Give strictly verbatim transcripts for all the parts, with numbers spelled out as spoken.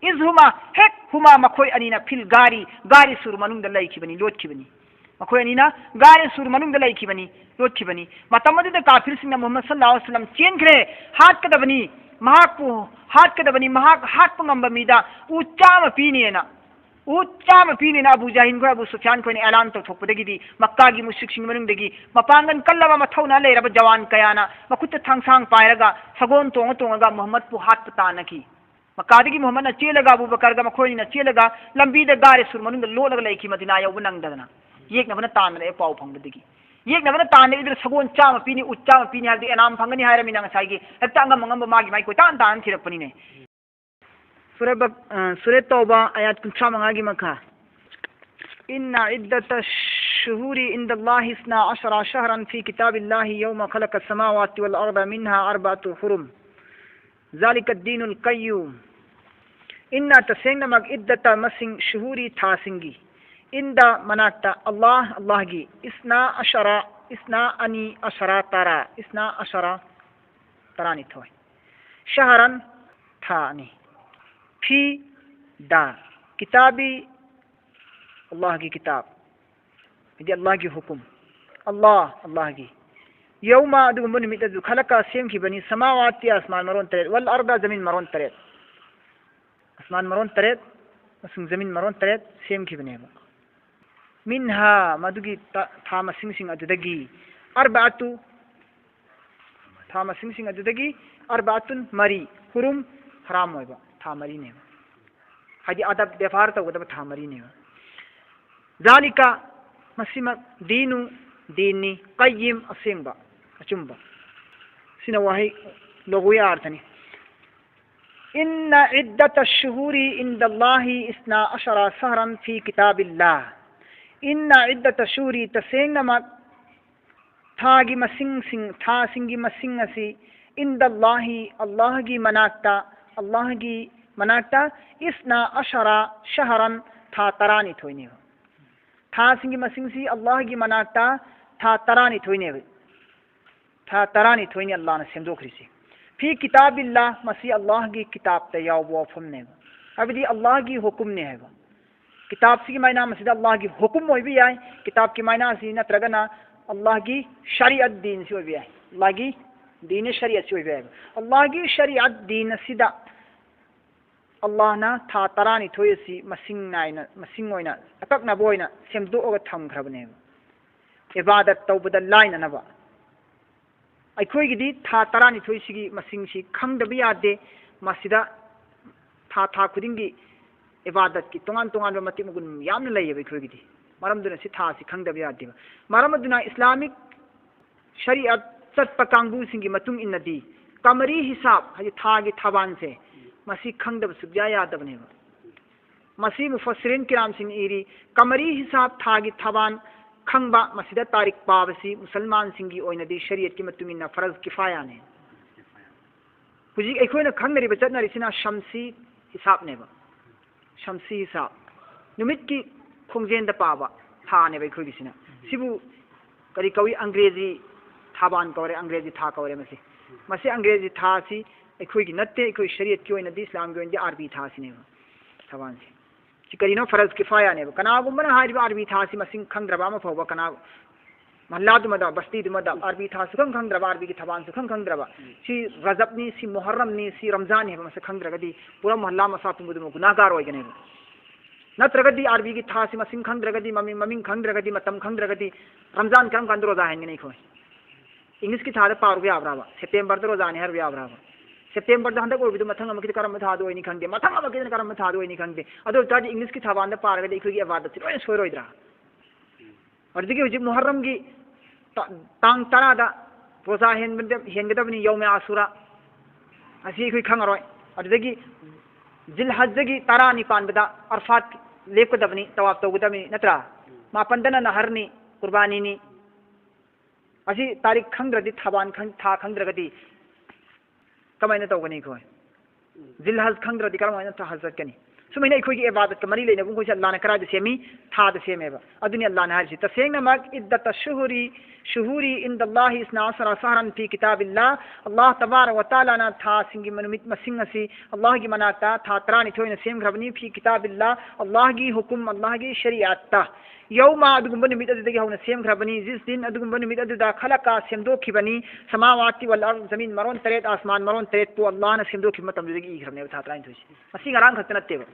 Is ꯍꯨꯃꯥ, ꯍꯦꯛ ꯍꯨꯃꯥ ꯃꯈꯣꯏ ꯑꯅꯤꯅ ꯐꯤꯜ ꯒꯥꯔꯤ, ꯒꯥꯔꯤ ꯁꯨꯔ ꯃꯅꯨꯡꯗ ꯂꯩꯈꯤꯕꯅꯤ, ꯂꯣꯠꯈꯤꯕꯅꯤ꯫ ꯃꯈꯣꯏ ꯑꯅꯤꯅ ꯒꯥꯔꯤ ꯁꯨꯔ ꯃꯅꯨꯡꯗ ꯂꯩꯈꯤꯕꯅꯤ, ꯂꯣꯠꯈꯤꯕꯅꯤ꯫ ꯃꯇꯝ ꯑꯗꯨꯗ ꯀꯥꯐꯤꯔꯁꯤꯡꯅ ꯃꯨꯍꯝꯃꯗ ꯁꯜꯂꯜꯂꯥꯍꯨ ꯑꯂꯩꯍꯤ ꯋꯁꯜꯂꯝ ꯆꯦꯟꯈ꯭ꯔꯦ, ꯍꯥꯠꯀꯗꯕꯅꯤ, ꯃꯍꯥꯛꯄꯨ ꯍꯥꯠꯀꯗꯕꯅꯤ, ꯃꯍꯥꯛ ꯍꯥꯠꯄ ꯉꯝꯕ ꯃꯤꯗ ꯎ ꯆꯥꯝꯃ ꯄꯤꯅꯦꯅ, ꯎ ꯆꯥꯝꯃ ꯄꯤꯅꯦꯅ ꯑꯕꯨ ꯖꯥꯍꯤꯟ ꯈꯣꯏ, ꯑꯕꯨ ꯁꯨꯐꯤꯌꯥꯟ ꯈꯣꯏꯅ ꯑꯦꯂꯥꯟ ꯇꯧꯊꯣꯛꯄꯗꯒꯤꯗꯤ ꯃꯛꯀꯥꯒꯤ ꯃꯨꯁ꯭ꯔꯤꯛꯁꯤꯡ ꯃꯅꯨꯡꯗꯒꯤ ꯃꯄꯥꯡꯒꯜ ꯀꯜꯂꯕ, ꯃꯊꯧꯅꯥ ꯂꯩꯔꯕ ꯖꯋꯥꯟ ꯀꯌꯥꯅ ꯃꯈꯨꯠꯇ ꯊꯥꯡꯁꯥꯡ ꯄꯥꯏꯔꯒ ꯁꯒꯣꯜ ꯇꯣꯡꯉ ꯇꯣꯡꯉꯒ ꯃꯨꯍꯝꯃꯗꯄꯨ ꯍꯥꯠꯄ ꯇꯥꯟꯅꯈꯤ꯫ ꯃꯛꯀꯥꯗꯒꯤ ꯃꯨꯍꯝꯃꯗꯅ ꯆꯦꯜꯂꯒ ꯑꯕꯨ ꯕꯀꯔꯒ ꯃꯈꯣꯏ ꯑꯅꯤꯅ ꯆꯦꯜꯂꯒ ꯂꯝꯕꯤꯗ ꯒꯥꯔꯤ ꯁꯨꯔ ꯃꯅꯨꯡꯗ ꯂꯣꯠꯂꯒ ꯂꯩꯈꯤ, ꯃꯗꯤꯅꯥ ꯌꯧꯕ ꯅꯪꯗꯗꯅ꯫ ꯌꯦꯛꯅꯕꯅ ꯇꯥꯟꯅꯔꯛꯑꯦ ꯄꯥꯎ ꯐꯪꯕꯗꯒꯤ꯫ ꯌꯦꯛꯅꯕꯅ ꯇꯥꯟꯅꯔꯛꯏꯗꯨꯅ ꯁꯒꯣꯜ ꯆꯥꯝꯃ ꯄꯤꯅꯤ, ꯎꯠ ꯆꯥꯝꯃ ꯄꯤꯅꯤ ꯍꯥꯏꯕꯗꯤ ꯑꯦꯅꯥꯝ ꯐꯪꯒꯅꯤ ꯍꯥꯏꯔꯃꯤꯅ ꯉꯁꯥꯏꯒꯤ ꯍꯦꯛꯇ ꯑꯉꯝ ꯑꯉꯝꯕ ꯃꯥꯒꯤ ꯃꯥꯏ ꯀꯣꯏꯇꯥꯟ ꯇꯥꯟꯅ ꯊꯤꯔꯛꯄꯅꯤꯅꯦ꯫ ꯁꯨꯔꯦ ꯕꯛ-, ꯑ, ꯁꯨꯔꯦ ꯇꯧꯕ ꯑꯥꯌꯥꯠ ꯀꯨꯟꯊ꯭ꯔꯥ ꯃꯉꯥꯒꯤ ꯃꯈꯥ꯫ إن عدة الشهور عند الله اثنا عشر شهرا في كتاب الله يوم خلق السماوات والأرض منها أربعة حرم ذلك الدين القيم. ꯏꯟꯅ ꯇꯁꯦꯡꯅꯃꯛ ꯏꯗꯗꯇ ꯃꯁꯤꯡ ꯁꯨꯍꯨꯔꯤ ꯊꯥꯁꯤꯡꯒꯤ ꯏꯟꯗ ꯃꯅꯥꯛꯇ ꯑꯜꯂꯥꯍ ꯑꯜꯂꯥꯍꯒꯤ ꯏꯁꯅꯥ ꯑꯁꯔꯥ ꯏꯁꯅꯥ ꯑꯅꯤ ꯑꯁꯔꯥ ꯇꯔꯥ ꯏꯁꯅꯥ ꯑꯁꯔꯥ ꯇꯔꯥꯅꯤꯊꯣꯏ ꯁꯍꯔꯟ ꯊꯥ ꯑꯅꯤ ꯐꯤ ꯗ ꯀꯤꯇꯥꯕꯤ ꯑꯜꯂꯥꯍꯒꯤ ꯀꯤꯇꯥꯕ ꯍꯥꯏꯗꯤ ꯑꯜꯂꯥꯍꯒꯤ ꯍꯨꯀꯨꯝ ꯑꯜꯂꯥꯍ ꯑꯜꯂꯥꯍꯒꯤ ꯌꯧꯃ ꯑꯗꯨꯒꯨꯝꯕ ꯅꯨꯃꯤꯠ ꯑꯗꯨ ꯈꯂꯀ ꯁꯦꯝꯈꯤꯕꯅꯤ ꯁꯃꯥꯋꯥꯇꯤ ꯑꯁꯃꯥꯟ ꯃꯔꯣꯟ ꯇꯔꯦꯠ ꯋꯜ ꯑꯔꯗ ꯖꯃꯤꯟ ꯃꯔꯣꯟ ꯇꯔꯦꯠ ꯑꯁꯃꯥꯟ ꯃꯔꯣꯟ ꯇꯔꯦꯠ ꯑꯃꯁꯨꯡ ꯖꯃꯤꯟ ꯃꯔꯣꯟ ꯇꯔꯦꯠ ꯁꯦꯝꯈꯤꯕꯅꯦꯕ꯫ ꯃꯤꯟꯍꯥ ꯃꯗꯨꯒꯤ ꯊꯥ ꯃꯁꯤꯡꯁꯤꯡ ꯑꯗꯨꯗꯒꯤ ꯑꯔꯕꯥꯇꯨ ꯊꯥ ꯃꯁꯤꯡꯁꯤꯡ ꯑꯗꯨꯗꯒꯤ ꯑꯔꯕꯥꯇꯨꯟ ꯃꯔꯤ ꯍꯨꯔꯨꯝ ꯍꯔꯥꯝ ꯑꯣꯏꯕ ꯊꯥ ꯃꯔꯤꯅꯦꯕ꯫ ꯍꯥꯏꯗꯤ ꯑꯗꯕ ꯕꯦꯕꯥꯔ ꯇꯧꯒꯗꯕ ꯊꯥ ꯃꯔꯤꯅꯦꯕ꯫ ꯖꯥꯂꯤꯀ ꯃꯁꯤꯃꯛ ꯗꯤꯅꯨ ꯗꯤꯟꯅꯤ ꯀꯌꯤꯝ ꯑꯁꯦꯡꯕ ꯑꯆꯨꯝꯕ꯫ ꯁꯤꯅ ꯋꯥꯍꯩ ꯂꯣꯒꯣꯌꯥ ꯑꯥꯔꯊꯅꯤ꯫ إن عدة الشهور عند الله اثنا عشر شهرا في كتاب الله. إن عدة الشهور ꯇꯁꯦꯡꯅꯃꯛ ꯊꯥꯒꯤ ꯃꯁꯤꯡꯁꯤꯡ ꯊꯥꯁꯤꯡꯒꯤ ꯃꯁꯤꯡ ꯑꯁꯤ عند الله ꯑꯜꯂꯥꯍꯒꯤ ꯃꯅꯥꯛꯇ ꯑꯜꯂꯥꯍꯒꯤ ꯃꯅꯥꯛꯇ ꯏꯁꯅꯥ ꯑꯁꯔꯥ ꯁꯍꯔꯟ ꯊꯥ ꯇꯔꯥꯅꯤꯊꯣꯏꯅꯦꯕ꯫ ꯊꯥꯁꯤꯡꯒꯤ ꯃꯁꯤꯡꯁꯤ ꯑꯜꯂꯥꯍꯒꯤ ꯃꯅꯥꯛꯇ ꯊꯥ ꯇꯔꯥꯅꯤꯊꯣꯏꯅꯦꯕ꯫ ꯊꯥ ꯇꯔꯥꯅꯤꯊꯣꯏꯅꯤ ꯑꯜꯂꯥꯍꯅ ꯁꯦꯝꯗꯣꯛꯈ꯭ꯔꯤꯁꯤ꯫ ꯐꯤ ꯀꯤꯇꯥꯕꯤꯜꯂꯥ ꯃꯁꯤ ꯑꯜꯂꯥꯍꯒꯤ ꯀꯤꯇꯥꯕꯇ ꯌꯥꯎꯕ ꯋꯥꯐꯝꯅꯦꯕ꯫ ꯍꯥꯏꯕꯗꯤ ꯑꯜꯂꯥꯍꯒꯤ ꯍꯨꯀꯨꯝꯅꯦ ꯍꯥꯏꯕ꯫ ꯀꯤꯇꯥꯕꯁꯤꯒꯤ ꯃꯥꯏꯅꯥ ꯃꯁꯤꯗ ꯑꯜꯂꯥꯍꯒꯤ ꯍꯨꯀꯨꯝ ꯑꯣꯏꯕ ꯌꯥꯏ, ꯀꯤꯇꯥꯕꯀꯤ ꯃꯥꯏꯅꯥꯁꯤ ꯅꯠꯇ꯭ꯔꯒꯅ ꯑꯜꯂꯥꯍꯒꯤ ꯁꯔꯤꯑꯠ ꯗꯤꯟꯁꯤ ꯑꯣꯏꯕ ꯌꯥꯏ꯫ ꯑꯜꯂꯥꯍꯒꯤ ꯗꯤꯟ ꯁꯔꯤꯑꯠꯁꯤ ꯑꯣꯏꯕ ꯌꯥꯏꯕ꯫ ꯑꯜꯂꯥꯍꯒꯤ ꯁꯔꯤꯑꯠ ꯗꯤꯟ ꯑꯁꯤꯗ ꯑꯜꯂꯥꯍꯅ ꯊꯥ ꯇꯔꯥꯅꯤꯊꯣꯏ ꯑꯁꯤ ꯃꯁꯤꯡ ꯅꯥꯏꯅ, ꯃꯁꯤꯡ ꯑꯣꯏꯅ ꯑꯀꯛꯅꯕ ꯑꯣꯏꯅ ꯁꯦꯝꯗꯣꯛꯑꯒ ꯊꯝꯈ꯭ꯔꯕꯅꯦꯕ, ꯏꯕꯥꯗꯠ ꯇꯧꯕꯗ ꯂꯥꯏꯅꯅꯕ꯫ ꯑꯩꯈꯣꯏꯒꯤꯗꯤ ꯊꯥ ꯇꯔꯥꯅꯤꯊꯣꯏꯁꯤꯒꯤ ꯃꯁꯤꯡꯁꯤ ꯈꯪꯗꯕ ꯌꯥꯗꯦ꯫ ꯃꯁꯤꯗ ꯊꯥ ꯊꯥ ꯈꯨꯗꯤꯡꯒꯤ ꯏꯕꯥꯗꯠꯀꯤ ꯇꯣꯉꯥꯟ ꯇꯣꯉꯥꯟꯕ ꯃꯇꯤꯛ ꯃꯒꯨꯟ ꯌꯥꯝꯅ ꯂꯩꯌꯦꯕ ꯑꯩꯈꯣꯏꯒꯤꯗꯤ꯫ ꯃꯔꯝꯗꯨꯅ ꯁꯤ ꯊꯥꯁꯤ ꯈꯪꯗꯕ ꯌꯥꯗꯦꯕ꯫ ꯃꯔꯝ ꯑꯗꯨꯅ ꯏꯁꯂꯥꯃꯤꯛ ꯁꯔꯤꯑꯠ ꯆꯠꯄ ꯀꯥꯡꯕꯨꯁꯤꯡꯒꯤ ꯃꯇꯨꯡ ꯏꯟꯅꯗꯤ ꯀꯃꯔꯤ ꯍꯤꯁꯥꯕ, ꯍꯥꯏꯗꯤ ꯊꯥꯒꯤ ꯊꯥꯕꯥꯟꯁꯦ, ꯃꯁꯤ ꯈꯪꯗꯕ ꯁꯨꯛꯌꯥ ꯌꯥꯗꯕꯅꯦꯕ꯫ ꯃꯁꯤ ꯃꯨꯐꯁꯤꯔꯤꯟ ꯀꯤꯔꯥꯝꯁꯤꯡꯅ ꯏꯔꯤ, ꯀꯃꯔꯤ ꯍꯤꯁꯥꯕ, ꯊꯥꯒꯤ ꯊꯥꯕꯥꯟ ꯈꯪꯕ, ꯃꯁꯤꯗ ꯇꯥꯔꯤꯛ ꯄꯥꯕꯁꯤ ꯃꯨꯁꯜꯃꯥꯟꯁꯤꯡꯒꯤ ꯑꯣꯏꯅꯗꯤ ꯁꯔꯤꯌꯠꯀꯤ ꯃꯇꯨꯡ ꯏꯟꯅ ꯐꯔꯖ ꯀꯤꯐꯥꯌꯥꯅꯤ꯫ ꯍꯧꯖꯤꯛ ꯑꯩꯈꯣꯏꯅ ꯈꯪꯅꯔꯤꯕ ꯆꯠꯅꯔꯤꯁꯤꯅ ꯁꯝꯁꯤ ꯍꯤꯁꯥꯕꯅꯦꯕ꯫ ꯁꯝꯁꯤ ꯍꯤꯁꯥꯕ, ꯅꯨꯃꯤꯠꯀꯤ ꯈꯣꯡꯖꯦꯜꯗ ꯄꯥꯕ ꯊꯥꯅꯦꯕ ꯑꯩꯈꯣꯏꯒꯤꯁꯤꯅ꯫ ꯁꯤꯕꯨ ꯀꯔꯤ ꯀꯧꯏ? ꯑꯪꯒ꯭ꯔꯦꯖꯤ ꯊꯥꯕꯥꯟ ꯀꯧꯔꯦ, ꯑꯪꯒ꯭ꯔꯦꯖꯤ ꯊꯥ ꯀꯧꯔꯦ ꯃꯁꯤ꯫ ꯃꯁꯤ ꯑꯪꯒ꯭ꯔꯦꯖꯤ ꯊꯥꯁꯤ ꯑꯩꯈꯣꯏꯒꯤ ꯅꯠꯇꯦ, ꯑꯩꯈꯣꯏ ꯁꯔꯤꯌꯠꯀꯤ ꯑꯣꯏꯅꯗꯤ, ꯏꯁꯂꯥꯝꯒꯤ ꯑꯣꯏꯅꯗꯤ ꯑꯥꯔꯕꯤ ꯊꯥꯁꯤꯅꯦꯕ ꯊꯥꯕꯥꯟꯁꯤ꯫ ꯁꯤ ꯀꯔꯤꯅꯣ? ꯐꯔꯖ ꯀꯤꯐꯥꯌꯥꯅꯦꯕ꯫ ꯀꯅꯥꯒꯨꯝꯕꯅ ꯍꯥꯏꯔꯤꯕ ꯑꯥꯔꯕꯤ ꯊꯥꯁꯤ ꯃꯁꯤꯡ ꯈꯪꯗ꯭ꯔꯕ ꯑꯃ ꯐꯥꯎꯕ ꯀꯅꯥ, ꯃꯍꯜꯂꯥꯗꯨꯃꯗ, ꯕꯁꯇꯤꯗꯨꯃꯗ ꯑꯥꯔꯕꯤ ꯊꯥ ꯁꯨꯈꯪ ꯈꯪꯗ꯭ꯔꯕ, ꯑꯥꯔꯕꯤꯒꯤ ꯊꯥꯕꯥꯟ ꯁꯨꯈꯪ ꯈꯪꯗ꯭ꯔꯕ, ꯁꯤ ꯔꯖꯕꯅꯤ, ꯁꯤ ꯃꯨꯍꯔꯔꯝꯅꯤ, ꯁꯤ ꯔꯝꯖꯥꯟꯅꯤ ꯍꯥꯏꯕ ꯃꯁꯛ ꯈꯪꯗ꯭ꯔꯒꯗꯤ ꯄꯨꯔꯥ ꯃꯍꯜꯂꯥ ꯃꯁꯥ ꯄꯨꯝꯕꯗꯨꯃ ꯒꯨꯅꯥꯍꯒꯥꯔ ꯑꯣꯏꯒꯅꯦꯕ꯫ ꯅꯠꯇ꯭ꯔꯒꯗꯤ ꯑꯥꯔꯕꯤꯒꯤ ꯊꯥꯁꯤ ꯃꯁꯤꯡ ꯈꯪꯗ꯭ꯔꯒꯗꯤ, ꯃꯃꯤꯡ, ꯃꯃꯤꯡ ꯈꯪꯗ꯭ꯔꯒꯗꯤ, ꯃꯇꯝ ꯈꯪꯗ꯭ꯔꯒꯗꯤ ꯔꯝꯖꯥꯟ ꯀꯔꯝ ꯀꯥꯟꯗ ꯔꯣꯖꯥ ꯍꯦꯟꯒꯅꯤ ꯑꯩꯈꯣꯏ? ꯏꯪꯂꯤꯁꯀꯤ ꯊꯥꯗ ꯄꯥꯔꯨꯕ ꯌꯥꯕ꯭ꯔꯥꯕ? ꯁꯦꯞꯇꯦꯝꯕꯔꯗ ꯔꯣꯖꯥꯅꯤ ꯍꯥꯏꯔꯨꯕ ꯌꯥꯕ꯭ꯔꯥꯕ? ꯁꯦꯞꯇꯦꯝꯕꯔꯗ ꯍꯟꯗꯛ ꯑꯣꯏꯕꯗꯨ ꯃꯊꯪ ꯑꯃꯒꯤꯗ ꯀꯔꯝꯕ ꯊꯥꯗ ꯑꯣꯏꯅꯤ ꯈꯪꯗꯦ, ꯃꯊꯪ ꯑꯃꯒꯤꯗꯅ ꯀꯔꯝꯕ ꯊꯥꯗ ꯑꯣꯏꯅꯤ ꯈꯪꯗꯦ꯫ ꯑꯗꯨ ꯑꯣꯏ ꯇꯥꯔꯗꯤ ꯏꯪꯂꯤꯁꯀꯤ ꯊꯥꯕꯥꯟꯗ ꯄꯥꯔꯒꯗꯤ ꯑꯩꯈꯣꯏꯒꯤ ꯏꯕꯥꯗꯠꯁꯤ ꯂꯣꯏꯅ ꯁꯣꯏꯔꯣꯏꯗ꯭ꯔꯥ? ꯑꯗꯨꯗꯒꯤ ꯍꯧꯖꯤꯛ ꯃꯨꯍꯔꯔꯝꯒꯤ ꯇ-, ꯇꯥꯡ ꯇꯔꯥꯗ ꯔꯣꯖꯥ ꯍꯦꯟꯕꯗ, ꯍꯦꯟꯒꯗꯕꯅꯤ, ꯌꯧꯃꯦ ꯑꯁꯨꯔꯥ, ꯑꯁꯤ ꯑꯩꯈꯣꯏ ꯈꯪꯉꯔꯣꯏ꯫ ꯑꯗꯨꯗꯒꯤ ꯖꯤꯜꯍꯖꯒꯤ ꯇꯔꯥꯅꯤ ꯄꯥꯟꯕꯗ ꯑꯔꯐꯥꯠ ꯂꯦꯞꯀꯗꯕꯅꯤ, ꯇꯋꯥꯐ ꯇꯧꯒꯗꯕꯅꯤ, ꯅꯠꯇ꯭ꯔꯥ? ꯃꯥꯄꯟꯗꯅ ꯅꯍꯔꯅꯤ, ꯀꯨꯔꯕꯥꯅꯤꯅꯤ꯫ ꯑꯁꯤ ꯇꯥꯔꯤꯛ ꯈꯪꯗ꯭ꯔꯗꯤ, ꯊꯥꯕꯥꯟ ꯈꯪ-, ꯊꯥ ꯈꯪꯗ꯭ꯔꯒꯗꯤ ꯀꯃꯥꯏꯅ ꯇꯧꯒꯅꯤ ꯑꯩꯈꯣꯏ? ꯖꯤꯜꯍꯖ ꯈꯪꯗ꯭ꯔꯗꯤ ꯀꯔꯝꯍꯥꯏꯅ ꯊꯥ ꯍꯖ ꯆꯠꯀꯅꯤ? ꯁꯨꯃꯥꯏꯅ ꯑꯩꯈꯣꯏꯒꯤ ꯏꯕꯥꯗꯠꯀ ꯃꯔꯤ ꯂꯩꯅꯕ ꯃꯈꯣꯏꯁꯦ ꯑꯜꯂꯥꯍꯅ ꯀꯗꯥꯏꯗ ꯁꯦꯝꯃꯤ? ꯊꯥꯗ ꯁꯦꯝꯃꯦꯕ꯫ ꯑꯗꯨꯅꯤ ꯑꯜꯂꯥꯍꯅ ꯍꯥꯏꯔꯤꯁꯤ꯫ ꯇꯁꯦꯡꯅꯃꯛ "عدة الشهور عند الله اثنا عشر شهرا في كتاب الله", ꯑꯜꯂꯥꯍ ꯇꯕꯥꯔꯛ ꯋ ꯇꯥꯂꯥꯅ ꯊꯥꯁꯤꯡꯒꯤ ꯅꯨꯃꯤꯠ ꯃꯁꯤꯡ ꯑꯁꯤ ꯑꯜꯂꯥꯍꯒꯤ ꯃꯅꯥꯛꯇ ꯊꯥ ꯇꯔꯥꯅꯤꯊꯣꯏꯅ ꯁꯦꯝꯈ꯭ꯔꯕꯅꯤ꯫ "في كتاب الله", ꯑꯜꯂꯥꯍꯒꯤ ꯍꯨꯀꯨꯝ, ꯑꯜꯂꯥꯍꯒꯤ ꯁꯔꯤꯌꯥꯠꯇ꯫ "يوم", ꯑꯗꯨꯒꯨꯝꯕ ꯅꯨꯃꯤꯠ ꯑꯗꯨꯗꯒꯤ ꯍꯧꯅ ꯁꯦꯝꯈ꯭ꯔꯕꯅꯤ꯫ "ذي الصنة", ꯑꯗꯨꯒꯨꯝꯕ ꯅꯨꯃꯤꯠ ꯑꯗꯨꯗ "خلق", ꯁꯦꯝꯗꯣꯛꯈꯤꯕꯅꯤ꯫ "السماوات والأرض", ꯖꯃꯤꯟ ꯃꯔꯣꯟ ꯇꯔꯦꯠ, ꯑꯁꯃꯥꯟ ꯃꯔꯣꯟ ꯇꯔꯦꯠꯄꯨ ꯑꯜꯂꯥꯍꯅ ꯁꯦꯝꯗꯣꯛꯈꯤꯕ ꯃꯇꯝꯗꯨꯗꯒꯤ ꯏꯈ꯭ꯔꯕꯅꯦꯕ ꯊꯥ ꯇꯔꯥꯅꯤꯊꯣꯏꯁꯦ꯫ ꯃꯁꯤ ꯉꯔꯥꯡ ꯈꯛꯇ ꯅꯠꯇꯦꯕ꯫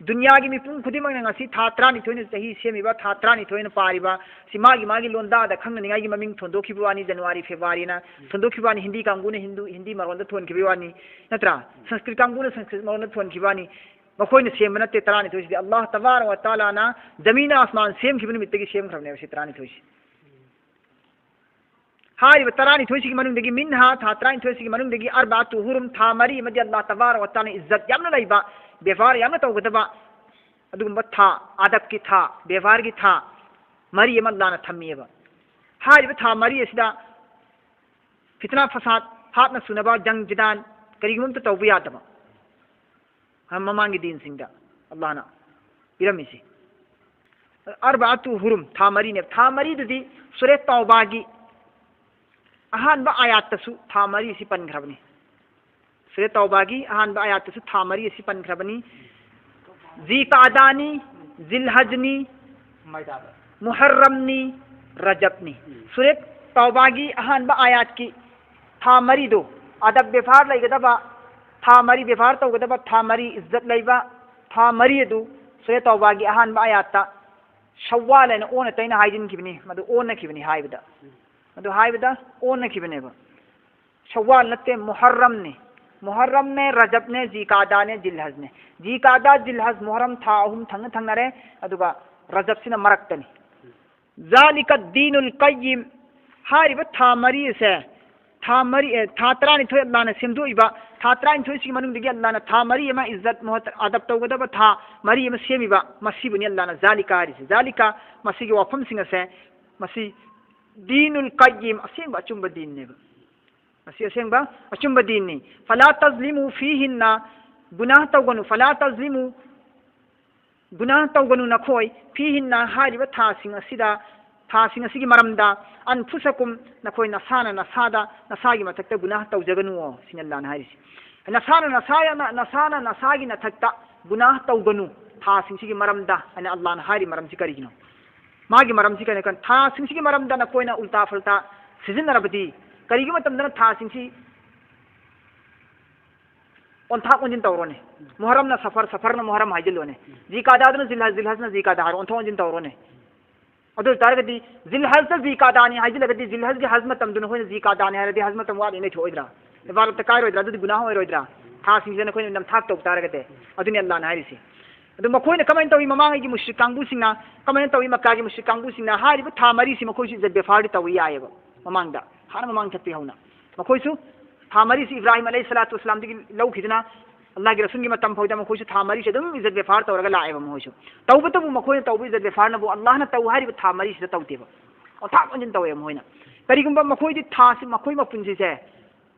ꯗꯨꯅꯤꯌꯥꯒꯤ ꯃꯤꯄꯨꯝ ꯈꯨꯗꯤꯡꯃꯛꯅ ꯉꯁꯤ ꯊꯥ ꯇꯔꯥꯅꯤꯊꯣꯏꯅ ꯆꯍꯤ ꯁꯦꯝꯃꯤꯕ, ꯊꯥ ꯇꯔꯥꯅꯤꯊꯣꯏꯅ ꯄꯥꯔꯤꯕ, ꯁꯤ ꯃꯥꯒꯤ ꯃꯥꯒꯤ ꯂꯣꯟꯗꯥꯗ ꯈꯪꯅꯅꯤꯡꯉꯥꯏꯒꯤ ꯃꯃꯤꯡ ꯊꯣꯟꯗꯣꯛꯈꯤꯕ ꯋꯥꯅꯤ, ꯖꯅꯋꯥꯔꯤ, ꯐꯦꯕ꯭ꯔꯨꯋꯥꯔꯤꯅ ꯊꯣꯟꯗꯣꯛꯈꯤꯕ ꯋꯥꯅꯤ, ꯍꯤꯟꯗꯤ ꯀꯥꯡꯕꯨꯅ ꯍꯤꯟꯗꯨ, ꯍꯤꯟꯗꯤ ꯃꯔꯣꯟꯗ ꯊꯣꯟꯈꯤꯕ ꯋꯥꯅꯤ, ꯅꯠꯇ꯭ꯔꯥ? ꯁꯪꯁꯀ꯭ꯔꯤꯠ ꯀꯥꯡꯕꯨꯅ ꯁꯪꯁꯀ꯭ꯔꯤꯠ ꯃꯔꯣꯟꯗ ꯊꯣꯟꯈꯤꯕ ꯋꯥꯅꯤ꯫ ꯃꯈꯣꯏꯅ ꯁꯦꯝꯕ ꯅꯠꯇꯦ ꯇꯔꯥꯅꯤꯊꯣꯏꯁꯤꯗꯤ꯫ ꯑꯜꯂꯥꯍ ꯇꯕꯥꯔꯛ ꯋ ꯇꯥꯂꯥꯅ ꯖꯃꯤꯟ ꯑꯁꯃꯥꯟ ꯁꯦꯝꯈꯤꯕ ꯅꯨꯃꯤꯠꯇꯒꯤ ꯁꯦꯝꯈ꯭ꯔꯕꯅꯦꯕ ꯁꯤ ꯇꯔꯥꯅꯤꯊꯣꯏꯁꯤ꯫ ꯍꯥꯏꯔꯤꯕ ꯇꯔꯥꯅꯤꯊꯣꯏꯁꯤꯒꯤ ꯃꯅꯨꯡꯗꯒꯤ, "منها", ꯊꯥ ꯇꯔꯥꯅꯤꯊꯣꯏꯁꯤꯒꯤ ꯃꯅꯨꯡꯗꯒꯤ, "أربعة حرم", ꯊꯥ ꯃꯔꯤ ꯑꯃꯗꯤ ꯑꯜꯂꯥꯍ ꯇꯕꯥꯔꯛ ꯋ ꯇꯥꯂꯥꯅ ꯏꯖꯠ ꯌꯥꯝꯅ ꯂꯩꯕ, ꯕꯦꯕꯥꯔ ꯌꯥꯝꯅ ꯇꯧꯒꯗꯕ ꯑꯗꯨꯒꯨꯝꯕ ꯊꯥ, ꯑꯗꯕꯀꯤ ꯊꯥ, ꯕꯦꯕꯥꯔꯒꯤ ꯊꯥ ꯃꯔꯤ ꯑꯃ ꯑꯜꯂꯥꯍꯅ ꯊꯝꯃꯤꯑꯕ꯫ ꯍꯥꯏꯔꯤꯕ ꯊꯥ ꯃꯔꯤ ꯑꯁꯤꯗ ꯐꯤꯇꯅꯥ ꯐꯁꯥꯗ, ꯍꯥꯠꯅ ꯁꯨꯅꯕ, ꯖꯪ ꯖꯤꯗꯥꯟ, ꯀꯔꯤꯒꯨꯝꯕ ꯑꯝꯇ ꯇꯧꯕ ꯌꯥꯗꯕ꯫ ꯃꯃꯥꯡꯒꯤ ꯗꯤꯟꯁꯤꯡꯗ ꯑꯜꯂꯥꯍꯅ ꯄꯤꯔꯝꯃꯤꯁꯤ꯫ "أربعة حرم", ꯊꯥ ꯃꯔꯤꯅꯦꯕ꯫ ꯊꯥ ꯃꯔꯤꯗꯨꯗꯤ ꯁꯨꯔꯦ ꯇꯧꯕꯥꯒꯤ ꯑꯍꯥꯟꯕ ꯑꯥꯌꯥꯠꯇꯁꯨ ꯊꯥ ꯃꯔꯤ ꯑꯁꯤ ꯄꯟꯈ꯭ꯔꯕꯅꯤ꯫ ꯁꯨꯔꯦ ꯇꯧꯕꯥꯒꯤ ꯑꯍꯥꯟꯕ ꯑꯥꯌꯥꯠꯇꯁꯨ ꯊꯥ ꯃꯔꯤ ꯑꯁꯤ ꯄꯟꯈ꯭ꯔꯕꯅꯤ꯫ ꯖꯤ ꯀꯥꯗꯥꯅꯤ, ꯖꯤꯜꯍꯖꯅꯤ, ꯃꯨꯍꯔꯔꯝꯅꯤ, ꯔꯖꯕꯅꯤ꯫ ꯁꯨꯔꯦ ꯇꯧꯕꯥꯒꯤ ꯑꯍꯥꯟꯕ ꯑꯥꯌꯥꯠꯀꯤ ꯊꯥ ꯃꯔꯤꯗꯨ, ꯑꯗꯕ ꯕꯦꯕꯥꯔ ꯂꯩꯒꯗꯕ ꯊꯥ ꯃꯔꯤ, ꯕꯦꯕꯥꯔ ꯇꯧꯒꯗꯕ ꯊꯥ ꯃꯔꯤ, ꯏꯖꯠ ꯂꯩꯕ ꯊꯥ ꯃꯔꯤ ꯑꯗꯨ ꯁꯨꯔꯦ ꯇꯧꯕꯥꯒꯤ ꯑꯍꯥꯟꯕ ꯑꯥꯌꯥꯠꯇ ꯁꯋ꯭ꯋꯥꯜ ꯍꯥꯏꯅ ꯑꯣꯟꯅ ꯇꯩꯅ ꯍꯥꯏꯖꯤꯟꯈꯤꯕꯅꯤ꯫ ꯃꯗꯨ ꯑꯣꯟꯅꯈꯤꯕꯅꯤ ꯍꯥꯏꯕꯗ, ꯃꯗꯨ ꯍꯥꯏꯕꯗ ꯑꯣꯟꯅꯈꯤꯕꯅꯦꯕ꯫ ꯁꯋ꯭ꯋꯥꯜ ꯅꯠꯇꯦ, ꯃꯨꯍꯔꯔꯝꯅꯤ꯫ ꯃꯨꯍꯔꯔꯝꯅꯦ, ꯔꯖꯕꯅꯦ, ꯖꯤ ꯀꯥꯗꯥꯅꯦ, ꯖꯤꯜꯍꯖꯅꯦ꯫ ꯖꯤ ꯀꯥꯗꯥ, ꯖꯤꯜꯍꯖ, ꯃꯨꯍꯔꯔꯝ ꯊꯥ ꯑꯍꯨꯝ ꯊꯪꯅ ꯊꯪꯅꯔꯦ, ꯑꯗꯨꯒ ꯔꯖꯕꯁꯤꯅ ꯃꯔꯛꯇꯅꯤ꯫ "ذلك الدين القيم", ꯍꯥꯏꯔꯤꯕ ꯊꯥ ꯃꯔꯤ ꯑꯁꯦ, ꯊꯥ ꯃꯔꯤ, ꯑꯦ, ꯊꯥ ꯇꯔꯥꯅꯤꯊꯣꯏ ꯑꯜꯂꯥꯍꯅ ꯁꯦꯝꯗꯣꯛꯏꯕ, ꯊꯥ ꯇꯔꯥꯅꯤꯊꯣꯏꯁꯤꯒꯤ ꯃꯅꯨꯡꯗꯒꯤ ꯑꯜꯂꯥꯍꯅ ꯊꯥ ꯃꯔꯤ ꯑꯃ ꯏꯖꯠ, ꯃꯨꯍꯠ-, ꯑꯗꯕ ꯇꯧꯒꯗꯕ ꯊꯥ ꯃꯔꯤ ꯑꯃ ꯁꯦꯝꯃꯤꯕ, ꯃꯁꯤꯕꯨꯅꯤ ꯑꯜꯂꯥꯍꯅ ꯖꯥꯂꯤꯀꯥ ꯍꯥꯏꯔꯤꯁꯦ꯫ ꯖꯥꯂꯤꯀꯥ, ꯃꯁꯤꯒꯤ ꯋꯥꯐꯝꯁꯤꯡ ꯑꯁꯦ, ꯃꯁꯤ ꯗꯤꯅꯨꯜ ꯀꯌꯤꯝ, ꯑꯁꯦꯡꯕ ꯑꯆꯨꯝꯕ ꯗꯤꯟꯅꯦꯕ꯫ ꯃꯁꯤ ꯑꯁꯦꯡꯕ ꯑꯆꯨꯝꯕ ꯗꯤꯟꯅꯤ꯫ "فلا تظلموا فيهن", ꯒꯨꯅꯥꯍ ꯇꯧꯒꯅꯨ, ꯐꯂꯥ ꯇꯖꯂꯤꯃꯨ, ꯒꯨꯅꯥꯍ ꯇꯧꯒꯅꯨ ꯅꯈꯣꯏ, ꯐꯤꯍꯤꯟꯅ, ꯍꯥꯏꯔꯤꯕ ꯊꯥꯁꯤꯡ ꯑꯁꯤꯗ, ꯊꯥꯁꯤꯡ ꯑꯁꯤꯒꯤ ꯃꯔꯝꯗ, ꯑꯟꯐꯨꯁꯀꯨꯝ, ꯅꯈꯣꯏ ꯅꯁꯥꯅ ꯅꯁꯥꯗ, ꯅꯁꯥꯒꯤ ꯃꯊꯛꯇ ꯒꯨꯅꯥꯍ ꯇꯧꯖꯒꯅꯨꯑꯣ, ꯁꯤꯅꯤ ꯑꯜꯂꯥꯍꯅ ꯍꯥꯏꯔꯤꯁꯤ꯫ ꯅꯁꯥꯅ ꯅꯁꯥ-, ꯅꯁꯥꯅ ꯅꯁꯥꯒꯤ ꯅꯊꯛꯇ ꯒꯨꯅꯥꯍ ꯇꯧꯒꯅꯨ, ꯊꯥꯁꯤꯡꯁꯤꯒꯤ ꯃꯔꯝꯗ ꯍꯥꯏꯅ ꯑꯜꯂꯥꯍꯅ ꯍꯥꯏꯔꯤ ꯃꯔꯝꯁꯤ ꯀꯔꯤꯒꯤꯅꯣ? ꯃꯥꯒꯤ ꯃꯔꯝꯁꯤ ꯀꯔꯤꯅꯣ? ꯊꯥꯁꯤꯡꯁꯤꯒꯤ ꯃꯔꯝꯗ ꯅꯈꯣꯏꯅ ꯎꯜꯇꯥ ꯐꯜꯇꯥ ꯁꯤꯖꯤꯟꯅꯔꯕꯗꯤ, ꯀꯔꯤꯒꯤ ꯃꯇꯝꯗꯅ ꯊꯥꯁꯤꯡꯁꯤ ꯑꯣꯟꯊꯥꯛ ꯑꯣꯟꯁꯤꯟ ꯇꯧꯔꯣꯅꯦ? ꯃꯨꯍꯔꯝꯅ ꯁꯐꯔ, ꯁꯐꯔꯅ ꯃꯨꯍꯔꯝ ꯍꯥꯏꯖꯤꯜꯂꯣꯅꯦ꯫ ꯖꯤꯀꯥꯗꯥꯗꯨꯅ ꯖꯤꯜꯍꯖ, ꯖꯤꯜꯍꯖꯅ ꯖꯤꯀꯥꯗꯥ ꯍꯥꯏꯔꯣ, ꯑꯣꯟꯊꯣꯛ ꯑꯣꯟꯁꯤꯟ ꯇꯧꯔꯣꯅꯦ꯫ ꯑꯗꯨ ꯑꯣꯏ ꯇꯥꯔꯒꯗꯤ ꯖꯤꯜꯍꯖꯇ ꯖꯤꯀꯥꯗꯥꯅꯤ ꯍꯥꯏꯖꯤꯜꯂꯒꯗꯤ ꯖꯤꯜꯍꯖꯒꯤ ꯍꯖ ꯃꯇꯝꯗꯨꯅ ꯑꯩꯈꯣꯏꯅ ꯖꯤꯀꯥꯗꯥꯅꯤ ꯍꯥꯏꯔꯗꯤ ꯍꯖ ꯃꯇꯝ ꯋꯥꯠꯂꯤ ꯂꯩꯊꯣꯛꯑꯣꯏꯗ꯭ꯔꯥ? ꯏꯕꯥꯗꯠꯇ ꯀꯥꯏꯔꯣꯏꯗ꯭ꯔꯥ? ꯑꯗꯨꯗꯤ ꯒꯨꯅꯥꯍ ꯑꯣꯏꯔꯣꯏꯗ꯭ꯔꯥ? ꯊꯥꯁꯤꯡꯁꯤꯗ ꯅꯈꯣꯏꯅ ꯅꯝꯊꯥꯛ ꯇꯧ ꯇꯥꯔꯒꯗꯤ꯫ ꯑꯗꯨꯅꯤ ꯑꯜꯂꯥꯍꯅ ꯍꯥꯏꯔꯤꯁꯤ꯫ ꯑꯗꯨ ꯃꯈꯣꯏꯅ ꯀꯃꯥꯏꯅ ꯇꯧꯏ? ꯃꯃꯥꯡꯉꯩꯒꯤ ꯃꯨꯁ꯭ꯔꯤꯛ ꯀꯥꯡꯕꯨꯁꯤꯡꯅ ꯀꯃꯥꯏꯅ ꯇꯧꯏ? ꯃꯛꯀꯥꯒꯤ ꯃꯨꯁ꯭ꯔꯤꯛ ꯀꯥꯡꯕꯨꯁꯤꯡꯅ ꯍꯥꯏꯔꯤꯕ ꯊꯥ ꯃꯔꯤꯁꯤ ꯃꯈꯣꯏꯁꯨ ꯏꯖꯠ ꯕꯦꯐꯥꯔꯗꯤ ꯇꯧꯏ ꯌꯥꯏꯑꯕ꯫ ꯃꯃꯥꯡꯗ, ꯍꯥꯟꯅ ꯃꯃꯥꯡ ꯆꯠꯄꯤ ꯍꯧꯅ ꯃꯈꯣꯏꯁꯨ ꯊꯥ ꯃꯔꯤꯁꯤ ꯏꯕ꯭ꯔꯥꯍꯤꯝ ꯑꯂꯩꯍꯤ ꯁꯂꯥꯇꯨ ꯋꯁꯂꯥꯝꯗꯒꯤ ꯂꯧꯈꯤꯗꯨꯅ, ꯑꯜꯂꯥꯍꯒꯤ ꯔꯁꯨꯜꯒꯤ ꯃꯇꯝ ꯐꯥꯎꯗ ꯃꯈꯣꯏꯁꯨ ꯊꯥ ꯃꯔꯤꯁꯤ ꯑꯗꯨꯝ ꯏꯖꯠ ꯕꯦꯐꯥꯔ ꯇꯧꯔꯒ ꯂꯥꯛꯑꯦꯕ꯫ ꯃꯈꯣꯏꯁꯨ ꯇꯧꯕꯇꯕꯨ ꯃꯈꯣꯏꯅ ꯇꯧꯕ ꯏꯖꯠ ꯕꯦꯐꯥꯔꯅꯕꯨ ꯑꯜꯂꯥꯍꯅ ꯇꯧ ꯍꯥꯏꯔꯤꯕ ꯊꯥ ꯃꯔꯤꯁꯤꯗ ꯇꯧꯗꯦꯕ, ꯑꯣꯟꯊꯥꯛ ꯑꯣꯟꯁꯤꯟ ꯇꯧꯋꯦꯕ ꯃꯈꯣꯏꯅ꯫ ꯀꯔꯤꯒꯨꯝꯕ ꯃꯈꯣꯏꯗꯤ ꯊꯥꯁꯤ, ꯃꯈꯣꯏ ꯃꯄꯨꯟꯁꯤꯁꯦ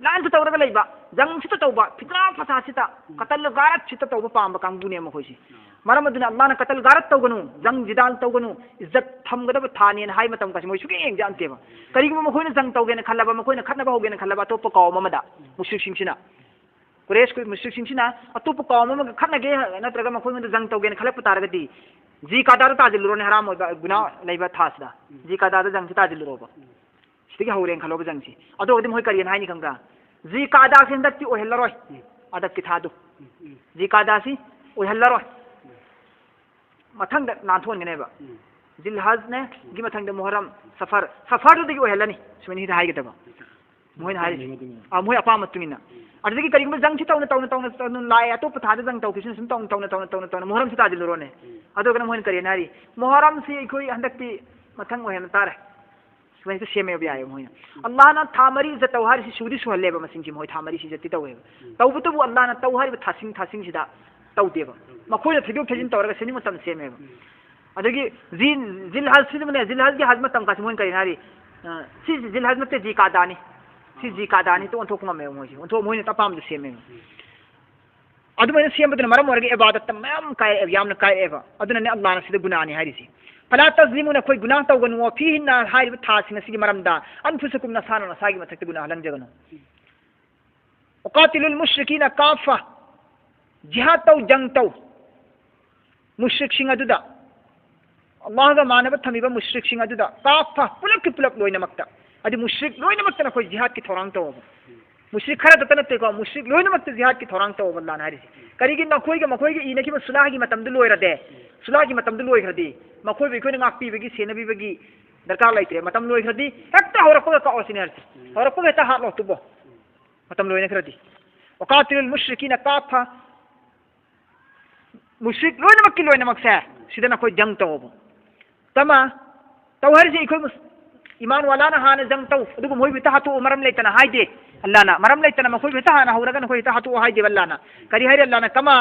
ꯂꯥꯟꯁꯨ ꯇꯧꯔꯒ ꯂꯩꯕ, ꯖꯪꯁꯤꯇ ꯇꯧꯕ, ꯐꯤꯇꯅꯥ ꯐꯁꯥꯗꯁꯤꯇ, ꯀꯇꯜ ꯒꯥꯔꯠꯁꯤꯇ ꯇꯧꯕ ꯄꯥꯝꯕ ꯀꯥꯡꯕꯨꯅꯦ ꯃꯈꯣꯏꯁꯤ꯫ ꯃꯔꯝ ꯑꯗꯨꯅ ꯑꯜꯂꯥꯍꯅ ꯀꯇꯜ ꯒꯥꯔꯠ ꯇꯧꯒꯅꯨ, ꯖꯪ ꯖꯤꯗꯥꯜ ꯇꯧꯒꯅꯨ, ꯏꯖꯠ ꯊꯝꯒꯗꯕ ꯊꯥꯅꯦꯅ ꯍꯥꯏ ꯃꯇꯝ ꯀꯥꯁꯦ ꯃꯣꯏ ꯁꯨꯛꯌꯦꯡ ꯌꯦꯡꯖꯟꯗꯦꯕ꯫ ꯀꯔꯤꯒꯨꯝꯕ ꯃꯈꯣꯏꯅ ꯖꯪ ꯇꯧꯒꯦꯅ ꯈꯜꯂꯕ, ꯃꯈꯣꯏꯅ ꯈꯠꯅꯕ ꯍꯧꯒꯦꯅ ꯈꯜꯂꯕ ꯑꯇꯣꯞꯄ ꯀꯧꯝ ꯑꯃꯗ, ꯃꯨꯁ꯭ꯔꯤꯛꯁꯤꯡꯁꯤꯅ, ꯀꯨꯔꯦꯁ ꯃꯨꯁ꯭ꯔꯤꯛꯁꯤꯡꯁꯤꯅ ꯑꯇꯣꯞꯄ ꯀꯧꯝ ꯑꯃꯒ ꯈꯠꯅꯒꯦ ꯅꯠꯇ꯭ꯔꯒ ꯃꯈꯣꯏꯉꯣꯟꯗ ꯖꯪ ꯇꯧꯒꯦꯅ ꯈꯜꯂꯛꯄ ꯇꯥꯔꯒꯗꯤ, ꯖꯤ ꯀꯥꯗꯥꯗ ꯇꯥꯁꯤꯜꯂꯨꯔꯣꯅꯦ, ꯍꯔꯥꯝ ꯑꯣꯏꯕ ꯒꯨꯅꯥ ꯂꯩꯕ ꯊꯥꯁꯤꯗ꯫ ꯖꯤ ꯀꯥꯗꯥꯗ ꯖꯪꯁꯤ ꯇꯥꯁꯤꯜꯂꯨꯔꯣꯕ꯫ ꯁꯤꯗꯒꯤ ꯍꯧꯔꯦꯅ ꯈꯜꯂꯣꯕ ꯖꯪꯁꯤ꯫ ꯑꯗꯨ ꯑꯣꯏꯔꯒꯗꯤ ꯃꯈꯣꯏ ꯀꯔꯤꯅ ꯍꯥꯏꯅꯤ ꯈꯪꯕ꯭ꯔꯥ? ꯖꯤ ꯀꯥꯗꯥꯁꯤ ꯍꯟꯗꯛꯇꯤ ꯑꯣꯏꯍꯜꯂꯔꯣꯏ꯫ ꯎꯝ꯫ ꯍꯟꯗꯛꯀꯤ ꯊꯥꯗꯨ꯫ ꯎꯝ, ꯎꯝ꯫ ꯖꯤ ꯀꯥꯗꯥꯁꯤ ꯑꯣꯏꯍꯜꯂꯔꯣꯏ꯫ ꯎꯝ꯫ ꯃꯊꯪꯗ ꯅꯥꯟꯊꯣꯛꯍꯟꯒꯅꯦꯕ꯫ ꯎꯝ꯫ ꯖꯤꯜꯍꯖꯅꯦ, ꯒꯤ ꯃꯊꯪꯗ ꯃꯨꯍꯔꯝ, ꯁꯐꯔ꯫ ꯁꯐꯔꯗꯨꯗꯒꯤ ꯑꯣꯏꯍꯜꯂꯅꯤ꯫ ꯁꯨꯃꯥꯏꯅ ꯍꯤꯗ ꯍꯥꯏꯒꯗꯕ꯫ ꯃꯣꯏꯅ ꯍꯥꯏꯔꯤꯁꯦ꯫ ꯑꯄꯥꯝꯕ ꯃꯇꯨꯡ ꯏꯟꯅ꯫ ꯑꯥ, ꯃꯣꯏ ꯑꯄꯥꯝꯕ ꯃꯇꯨꯡ ꯏꯟꯅ꯫ ꯎꯝ꯫ ꯑꯗꯨꯗꯒꯤ ꯀꯔꯤꯒꯨꯝꯕ ꯖꯪꯁꯤ ꯇꯧꯅ, ꯇꯧꯅ, ꯇꯧꯅ, ꯇꯧꯅ ꯂꯥꯛꯑꯦ, ꯑꯇꯣꯞꯄ ꯊꯥꯗ ꯖꯪ ꯇꯧꯈꯤꯁꯤꯅ ꯁꯨꯝ ꯇꯧꯅ, ꯇꯧꯅ, ꯇꯧꯅ, ꯇꯧꯅ, ꯃꯨꯍꯔꯝꯁꯤ ꯇꯥꯁꯤꯜꯂꯨꯔꯣꯅꯦ꯫ ꯎꯝ꯫ ꯑꯗꯨꯒꯅ ꯃꯣꯏꯅ ꯀꯔꯤꯅ ꯍꯥꯏꯔꯤ? ꯃꯨꯍꯔꯝꯁꯤ ꯑꯩꯈꯣꯏ ꯍꯟꯗꯛꯇꯤ ꯃꯊꯪ ꯑꯣꯏꯍꯟꯕ ꯇꯥꯔꯦ꯫ ꯁꯨꯃꯥꯏꯅ ꯁꯦꯝꯃꯦꯕ ꯌꯥꯏꯌꯦꯕ ꯃꯣꯏꯅ꯫ ꯑꯜꯂꯥꯍꯅ ꯊꯥ ꯃꯔꯤ ꯏꯖꯠ ꯇꯧ ꯍꯥꯏꯔꯤꯁꯤ ꯁꯨꯗꯤ ꯁꯨꯍꯜꯂꯦꯕ ꯃꯁꯤꯡꯁꯤ, ꯃꯣꯏ ꯊꯥ ꯃꯔꯤꯁꯤ ꯏꯖꯠꯇꯤ ꯇꯧꯋꯦꯕ꯫ ꯎꯝ꯫ ꯇꯧꯕꯇꯕꯨ ꯑꯜꯂꯥꯍꯅ ꯇꯧ ꯍꯥꯏꯔꯤꯕ ꯊꯥꯁꯤꯡ, ꯊꯥꯁꯤꯡꯁꯤꯗ ꯇꯧꯗꯦꯕ꯫ ꯎꯝ꯫ ꯃꯈꯣꯏꯅ ꯊꯩꯗꯣꯛ ꯊꯩꯖꯤꯟ ꯇꯧꯔꯒ ꯁꯦꯝꯅꯤꯡꯕ ꯃꯇꯝꯗ ꯁꯦꯝꯃꯦꯕ꯫ ꯎꯝ꯫ ꯑꯗꯒꯤ ꯖꯤꯜ, ꯖꯤꯜ ꯍꯖꯁꯤꯗꯅꯦ, ꯖꯤꯜ ꯍꯖꯒꯤ ꯍꯖ ꯃꯇꯝ ꯀꯥꯁꯤ ꯃꯣꯏꯅ ꯀꯔꯤ ꯍꯥꯏꯔꯤ? ꯑ, ꯁꯤ ꯖꯤꯜ ꯍꯖ ꯅꯠꯇꯦ, ꯖꯤ ꯀꯥꯗꯥꯅꯤ꯫ ꯁꯤ ꯖꯤ ꯀꯥꯗꯥꯅꯤ, ꯇꯣ ꯑꯣꯟꯊꯣꯛꯄ ꯉꯝꯃꯦꯕ ꯃꯣꯏꯁꯦ꯫ ꯑꯣꯟꯊꯣꯛ-, ꯃꯣꯏꯅ ꯑꯄꯥꯝꯕꯗ ꯁꯦꯝꯃꯦꯕ꯫ ꯎꯝ꯫ ꯑꯗꯨꯃꯥꯏꯅ ꯁꯦꯝꯕꯗꯨꯅ ꯃꯔꯝ ꯑꯣꯏꯔꯒ ꯏꯕꯥꯗꯠꯇ ꯃꯌꯥꯝ ꯀꯥꯏꯔꯛꯑꯦꯕ, ꯌꯥꯝꯅ ꯀꯥꯏꯔꯛꯑꯦꯕ꯫ ꯑꯗꯨꯅꯅꯦ ꯑꯜꯂꯥꯍꯅ ꯁꯤꯗ ꯒꯨꯅꯥꯅꯤ ꯍꯥꯏꯔꯤꯁꯤ꯫ "ꯐꯂꯥ ꯇꯖꯂꯤꯃꯨ", ꯅꯈꯣꯏ ꯒꯨꯅꯥ ꯇꯧꯒꯅꯨ, "ꯐꯤꯍꯤꯟꯅ", ꯍꯥꯏꯔꯤꯕ ꯊꯥꯁꯤꯡ ꯑꯁꯤꯒꯤ ꯃꯔꯝꯗ, "ꯑꯟꯐꯨꯁꯀꯨꯝ", ꯅꯁꯥꯅ ꯅꯁꯥꯒꯤ ꯃꯊꯛꯇ ꯒꯨꯅꯥ ꯂꯪꯖꯒꯅꯨ꯫ "ꯋꯥꯀꯥꯇꯤꯂꯨꯜ ꯃꯨꯁ꯭ꯔꯤꯀꯤꯅ ꯀꯥꯐꯥ", ꯖꯤꯍꯥꯗ ꯇꯧ, ꯖꯪ ꯇꯧ꯫ ꯃꯨꯁ꯭ꯔꯤꯛꯁꯤꯡ ꯑꯗꯨꯗ, ꯑꯜꯂꯥꯍꯒ ꯃꯥꯟꯅꯕ ꯊꯝꯃꯤꯕ ꯃꯨꯁ꯭ꯔꯤꯛꯁꯤꯡ ꯑꯗꯨꯗ, ꯀꯥꯐꯥ, ꯄꯨꯂꯞꯀꯤ ꯄꯨꯂꯞ ꯂꯣꯏꯅꯃꯛꯇ꯫ ꯑꯗꯨ ꯃꯨꯁ꯭ꯔꯤꯛ ꯂꯣꯏꯅꯃꯛꯇ ꯅꯈꯣꯏ ꯖꯤꯍꯥꯗꯀꯤ ꯊꯧꯔꯥꯡ ꯇꯧꯑꯣꯕ꯫ ꯃꯨꯁ꯭ꯔꯤꯛ ꯈꯔꯗꯇ ꯅꯠꯇꯦꯀꯣ, ꯃꯨꯁ꯭ꯔꯤꯛ ꯂꯣꯏꯅꯃꯛꯇ ꯖꯤꯍꯥꯗꯀꯤ ꯊꯧꯔꯥꯡ ꯇꯧꯑꯣꯕ ꯑꯜꯂꯥꯍꯅ ꯍꯥꯏꯔꯤꯁꯦ꯫ ꯀꯔꯤꯒꯤ? ꯅꯈꯣꯏꯒ ꯃꯈꯣꯏꯒ ꯏꯅꯈꯤꯕ ꯁꯨꯂꯥꯍꯒꯤ ꯃꯇꯝꯗꯨ ꯂꯣꯏꯔꯗꯦ꯫ ꯁꯨꯂꯥꯍꯒꯤ ꯃꯇꯝꯗꯨ ꯂꯣꯏꯈ꯭ꯔꯗꯤ ꯃꯈꯣꯏꯕꯨ ꯑꯩꯈꯣꯏꯅ ꯉꯥꯛꯄꯤꯕꯒꯤ, ꯁꯦꯟꯅꯕꯤꯕꯒꯤ ꯗꯔꯀꯥꯔ ꯂꯩꯇ꯭ꯔꯦ꯫ ꯃꯇꯝ ꯂꯣꯏꯈ꯭ꯔꯗꯤ ꯍꯦꯛꯇ ꯍꯧꯔꯛꯄꯒ ꯀꯛꯑꯣ ꯁꯤꯅꯦ ꯍꯥꯏꯔꯤꯁꯦ꯫ ꯍꯧꯔꯛꯄꯒ ꯍꯦꯛꯇ ꯍꯥꯠꯂꯣ ꯑꯗꯨꯕꯨ꯫ ꯃꯇꯝ ꯂꯣꯏꯅꯈ꯭ꯔꯗꯤ꯫ "ꯋꯥꯀꯥꯇꯤꯂꯨꯜ ꯃꯨꯁ꯭ꯔꯤꯀꯤꯅ ꯀꯥꯐꯥ", ꯃꯨꯁ꯭ꯔꯤꯛ ꯂꯣꯏꯅꯃꯛꯀꯤ ꯂꯣꯏꯅꯃꯛꯁꯦ ꯁꯤꯗ ꯅꯈꯣꯏ ꯖꯪ ꯇꯧꯑꯣꯕ꯫ ꯀꯃꯥ ꯇꯧ ꯍꯥꯏꯔꯤꯁꯦ ꯑꯩꯈꯣꯏ ꯃꯨꯁ-, ꯏꯃꯥꯟ ꯋꯥꯂꯥꯅ ꯍꯥꯟꯅ ꯖꯪ ꯇꯧ, ꯑꯗꯨꯒ ꯃꯈꯣꯏꯕꯨ ꯍꯦꯛꯇ ꯍꯥꯠꯇꯣꯛꯑꯣ ꯃꯔꯝ ꯂꯩꯇꯅ ꯍꯥꯏꯗꯦ ꯑꯜꯂꯥꯍꯅ꯫ ꯃꯔꯝ ꯂꯩꯇꯅ ꯃꯈꯣꯏꯕꯨ ꯍꯦꯛꯇ ꯍꯥꯟꯅ ꯍꯧꯔꯒ ꯅꯈꯣꯏ ꯍꯦꯛꯇ ꯍꯥꯠꯇꯣꯛꯑꯣ ꯍꯥꯏꯗꯦꯕ ꯑꯜꯂꯥꯍꯅ꯫ ꯀꯔꯤ ꯍꯥꯏꯔꯤ ꯑꯜꯂꯥꯍꯅ? ꯀꯃꯥ,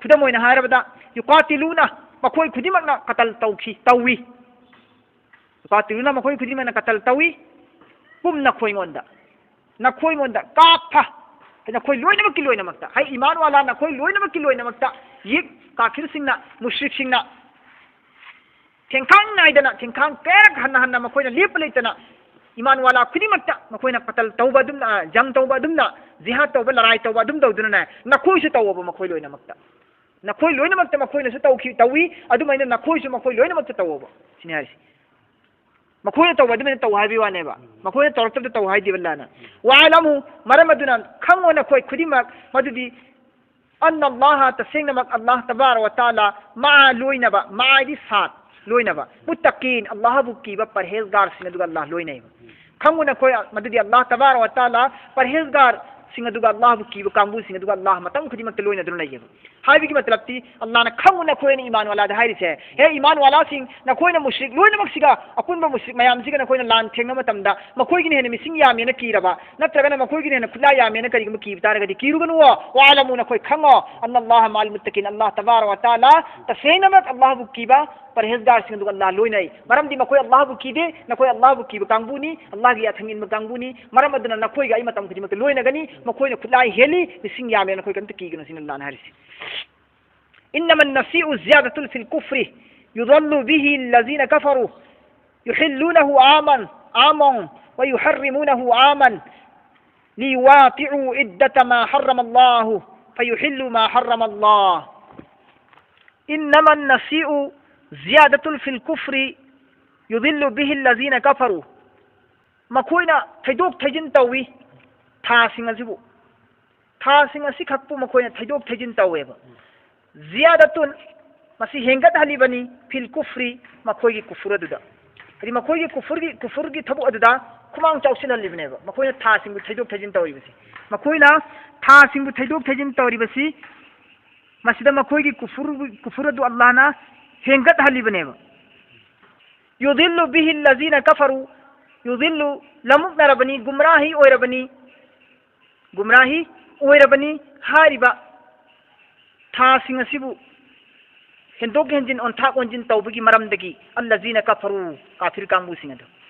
ꯈꯨꯗꯝ ꯑꯣꯏꯅ ꯍꯥꯏꯔꯕꯗ, "ꯌꯨꯀꯥꯇꯤꯂꯨꯅ", ꯃꯈꯣꯏ ꯈꯨꯗꯤꯡꯃꯛꯅ ꯀꯇꯜ ꯇꯧꯈꯤ, ꯇꯧꯏ꯫ "ꯌꯨꯀꯥꯇꯤꯂꯨꯅ", ꯃꯈꯣꯏ ꯈꯨꯗꯤꯡꯃꯛꯅ ꯀꯇꯜ ꯇꯧꯏ꯫ "ꯀꯨꯝ", ꯅꯈꯣꯏꯉꯣꯟꯗ, ꯅꯈꯣꯏꯉꯣꯟꯗ, "ꯀꯥꯐꯥ", ꯅꯈꯣꯏ ꯂꯣꯏꯅꯃꯛꯀꯤ ꯂꯣꯏꯅꯃꯛꯇ꯫ ꯍꯩ ꯏꯃꯥꯟ ꯋꯥꯂꯥ, ꯅꯈꯣꯏ ꯂꯣꯏꯅꯃꯛꯀꯤ ꯂꯣꯏꯅꯃꯛꯇ꯫ ꯌꯦꯛ ꯀꯥꯐꯤꯔꯁꯤꯡꯅ, ꯃꯨꯁ꯭ꯔꯤꯛꯁꯤꯡꯅ ꯊꯦꯡꯈꯥꯡ ꯅꯥꯏꯗꯅ, ꯊꯦꯡꯈꯥꯡ ꯀꯌꯥꯔꯛ ꯍꯟꯅ ꯍꯟꯅ ꯃꯈꯣꯏꯅ ꯂꯦꯞꯄ ꯂꯩꯇꯅ ꯏꯃꯥꯟ ꯋꯥꯂꯥ ꯈꯨꯗꯤꯡꯃꯛꯇ ꯃꯈꯣꯏꯅ ꯀꯇꯜ ꯇꯧꯕ ꯑꯗꯨꯝꯅ, ꯑ, ꯖꯪ ꯇꯧꯕ ꯑꯗꯨꯝꯅ, ꯖꯤꯍꯥꯗ ꯇꯧꯕ, ꯂꯔꯥꯏ ꯇꯧꯕ ꯑꯗꯨꯝ ꯇꯧꯗꯨꯅꯅꯦ, ꯅꯈꯣꯏꯁꯨ ꯇꯧꯑꯣꯕ ꯃꯈꯣꯏ ꯂꯣꯏꯅꯃꯛꯇ꯫ ꯅꯈꯣꯏ ꯂꯣꯏꯅꯃꯛꯇ ꯃꯈꯣꯏꯅꯁꯨ ꯇꯧꯈꯤ, ꯇꯧꯏ, ꯑꯗꯨꯃꯥꯏꯅ ꯅꯈꯣꯏꯁꯨ ꯃꯈꯣꯏ ꯂꯣꯏꯅꯃꯛꯇ ꯇꯧꯑꯣꯕ ꯁꯤꯅꯤ ꯍꯥꯏꯔꯤꯁꯦ꯫ ꯃꯈꯣꯏꯅ ꯇꯧꯕ ꯑꯗꯨꯃꯥꯏꯅ ꯇꯧ ꯍꯥꯏꯕꯒꯤ ꯋꯥꯅꯦꯕ꯫ ꯃꯈꯣꯏꯅ ꯇꯧꯔꯛꯇꯕꯗ ꯇꯧ ꯍꯥꯏꯗꯦꯕ ꯑꯜꯂꯥꯍꯅ꯫ "ꯋꯥꯂꯃꯨ", ꯃꯔꯝ ꯑꯗꯨꯅ ꯈꯪꯉꯣ ꯅꯈꯣꯏ ꯈꯨꯗꯤꯡꯃꯛ ꯃꯗꯨꯗꯤ, "ꯑꯟꯅ ꯑꯜꯂꯥꯍ", ꯇꯁꯦꯡꯅꯃꯛ ꯑꯜꯂꯥꯍ ꯇꯕꯥꯔꯛ ꯋ ꯇꯥꯂꯥ, "ꯃꯥ", ꯂꯣꯏꯅꯕ, "ꯃꯥ" ꯍꯥꯏꯗꯤ ꯁꯥꯠ, ꯂꯣꯏꯅꯕ, "ꯃꯨꯠꯇꯀꯤꯟ", ꯑꯜꯂꯥꯍꯕꯨ ꯀꯤꯕ ꯄꯔꯍꯦꯖꯒꯥꯔꯁꯤꯡ ꯑꯗꯨꯒ ꯑꯜꯂꯥꯍ ꯂꯣꯏꯅꯩꯕ꯫ ꯈꯪꯉꯨ ꯅꯈꯣꯏ ꯃꯗꯨꯗꯤ ꯑꯜꯂꯥꯍ ꯇꯕꯥꯔꯛ ꯋ ꯇꯥꯂꯥ ꯄꯔꯍꯦꯖꯒꯥꯔꯁꯤꯡ ꯑꯗꯨꯒ ꯑꯜꯂꯥꯍꯕꯨ ꯀꯤꯕ ꯀꯥꯡꯕꯨꯁꯤꯡ ꯑꯗꯨꯒ ꯑꯜꯂꯥꯍ ꯃꯇꯝ ꯈꯨꯗꯤꯡꯃꯛꯇ ꯂꯣꯏꯅꯗꯨꯅ ꯂꯩꯌꯦꯕ꯫ ꯍꯥꯏꯕꯒꯤ ꯃꯇꯂꯕꯇꯤ, ꯑꯜꯂꯥꯍꯅ "ꯈꯪꯉꯨ ꯅꯈꯣꯏ" ꯍꯥꯏꯅ ꯏꯃꯥꯟ ꯋꯥꯂꯥꯗ ꯍꯥꯏꯔꯤꯁꯦ꯫ ꯍꯦ ꯏꯃꯥꯟ ꯋꯥꯂꯥꯁꯤꯡ, ꯅꯈꯣꯏꯅ ꯃꯨꯁ꯭ꯔꯤꯛ ꯂꯣꯏꯅꯃꯛꯁꯤꯒ, ꯑꯄꯨꯟꯕ ꯃꯨꯁ꯭ꯔꯤꯛ ꯃꯌꯥꯝꯁꯤꯒ ꯅꯈꯣꯏꯅ ꯂꯥꯟ ꯊꯦꯡꯅꯕ ꯃꯇꯝꯗ, ꯃꯈꯣꯏꯒꯤꯅ ꯍꯦꯟꯅ ꯃꯤꯁꯤꯡ ꯌꯥꯝꯃꯦꯅ ꯀꯤꯔꯕ, ꯅꯠꯇ꯭ꯔꯒꯅ ꯃꯈꯣꯏꯒꯤꯅ ꯍꯦꯟꯅ ꯈꯨꯠꯂꯥꯏ ꯌꯥꯝꯃꯦꯅ ꯀꯔꯤꯒꯨꯝꯕ ꯀꯤꯕ ꯇꯥꯔꯒꯗꯤ, ꯀꯤꯔꯨꯒꯅꯨꯋꯣ꯫ "ꯋꯥꯂꯃꯨ", ꯅꯈꯣꯏ ꯈꯪꯉꯣ, "ꯑꯟꯅ ꯑꯜꯂꯥꯍ ꯃꯥꯜ ꯃꯨꯠꯇꯀꯤꯟ", ꯑꯜꯂꯥꯍ ꯇꯕꯥꯔꯛ ꯋ ꯇꯥꯂꯥ ꯇꯁꯦꯡꯅꯃꯛ ꯑꯜꯂꯥꯍꯕꯨ ꯀꯤꯕ ꯄꯔꯍꯦꯖꯒꯥꯔꯁꯤꯡ ꯑꯗꯨꯒ ꯑꯜꯂꯥꯍ ꯂꯣꯏꯅꯩ꯫ ꯃꯔꯝꯗꯤ ꯃꯈꯣꯏ ꯑꯜꯂꯥꯍꯕꯨ ꯀꯤꯗꯦ, ꯅꯈꯣꯏ ꯑꯜꯂꯥꯍꯕꯨ ꯀꯤꯕ ꯀꯥꯡꯕꯨꯅꯤ, ꯑꯜꯂꯥꯍꯒꯤ ꯌꯥꯊꯪ ꯏꯟꯕ ꯀꯥꯡꯕꯨꯅꯤ꯫ ꯃꯔꯝ ꯑꯗꯨꯅ ꯅꯈꯣꯏꯒ ꯑꯩ ꯃꯇꯝ ꯈꯨꯗꯤꯡꯃꯛꯇ ꯂꯣꯏꯅꯒꯅꯤ꯫ ꯃꯈꯣꯏꯅ ꯈꯨꯠꯂꯥꯏ ꯍꯦꯜꯂꯤ, ꯂꯤꯁꯤꯡ ꯌꯥꯝꯃꯦ, ꯅꯈꯣꯏ ꯀꯔꯤꯝꯇ ꯀꯤꯒꯅꯨ ꯁꯤꯅꯤ ꯑꯜꯂꯥꯍꯅ ꯍꯥꯏꯔꯤꯁꯤ꯫ إنما النسيء زيادة في الكفر يضل به الذين كفروا يحلونه عاما عاما ويحرمونه عاما ليواطئوا عدة ما حرم الله فيحلوا ما حرم الله. إنما النسيء زيادة في الكفر يضل به الذين كفروا. ꯃꯈꯣꯏꯅ ꯊꯩꯗꯣꯛ ꯊꯩꯖꯤꯟ ꯇꯧꯏ ꯊꯥꯁꯤꯡ ꯑꯁꯤꯕꯨ꯫ ꯊꯥꯁꯤꯡ ꯑꯁꯤꯈꯛꯄꯨ ꯃꯈꯣꯏꯅ ꯊꯩꯗꯣꯛ ꯊꯩꯖꯤꯟ ꯇꯧꯋꯦꯕ꯫ ꯖꯤꯌꯥꯗꯇꯨꯟ, ꯃꯁꯤ ꯍꯦꯟꯒꯠꯍꯜꯂꯤꯕꯅꯤ, ꯐꯤꯜ ꯀꯨꯐ꯭ꯔꯤ, ꯃꯈꯣꯏꯒꯤ ꯀꯨꯐꯨꯔ ꯑꯗꯨꯗ꯫ ꯍꯥꯏꯗꯤ ꯃꯈꯣꯏꯒꯤ ꯀꯨꯐꯨꯔꯒꯤ, ꯀꯨꯐꯨꯔꯒꯤ ꯊꯕꯛ ꯑꯗꯨꯗ ꯈꯨꯃꯥꯡ ꯆꯥꯎꯁꯤꯜꯍꯜꯂꯤꯕꯅꯦꯕ, ꯃꯈꯣꯏꯅ ꯊꯥꯁꯤꯡꯕꯨ ꯊꯩꯗꯣꯛ ꯊꯩꯖꯤꯟ ꯇꯧꯔꯤꯕꯁꯤ꯫ ꯃꯈꯣꯏꯅ ꯊꯥꯁꯤꯡꯕꯨ ꯊꯩꯗꯣꯛ ꯊꯩꯖꯤꯟ ꯇꯧꯔꯤꯕꯁꯤ, ꯃꯁꯤꯗ ꯃꯈꯣꯏꯒꯤ ꯀꯨꯐꯨꯔ, ꯀꯨꯐꯨꯔ ꯑꯗꯨ ꯑꯜꯂꯥꯍꯅ ꯍꯦꯟꯒꯠꯍꯜꯂꯤꯕꯅꯦꯕ꯫ ꯌꯨꯗꯤꯜꯂꯨ ꯕꯤꯍꯤ ꯂꯖꯤꯅ ꯀꯐꯔꯨ, ꯌꯨꯗꯤꯜꯂꯨ, ꯂꯃꯨꯛꯅꯔꯕꯅꯤ, ꯒꯨꯝꯔꯥꯍꯤ ꯑꯣꯏꯔꯕꯅꯤ, ꯒꯨꯝꯔꯥꯍꯤ ꯑꯣꯏꯔꯕꯅꯤ꯫ ꯍꯥꯏꯔꯤꯕ ꯊꯥꯁꯤꯡ ꯑꯁꯤꯕꯨ ꯍꯦꯟꯗꯣꯛ ꯍꯦꯟꯖꯤꯟ, ꯑꯣꯟꯊꯥꯛ ꯑꯣꯟꯖꯤꯟ ꯇꯧꯕꯒꯤ ꯃꯔꯝꯗꯒꯤ, ꯑꯜꯂꯖꯤꯅ ꯀꯐꯔꯨ, ꯀꯥꯐꯤꯔ ꯀꯥꯡꯕꯨꯁꯤꯡ ꯑꯗꯨ,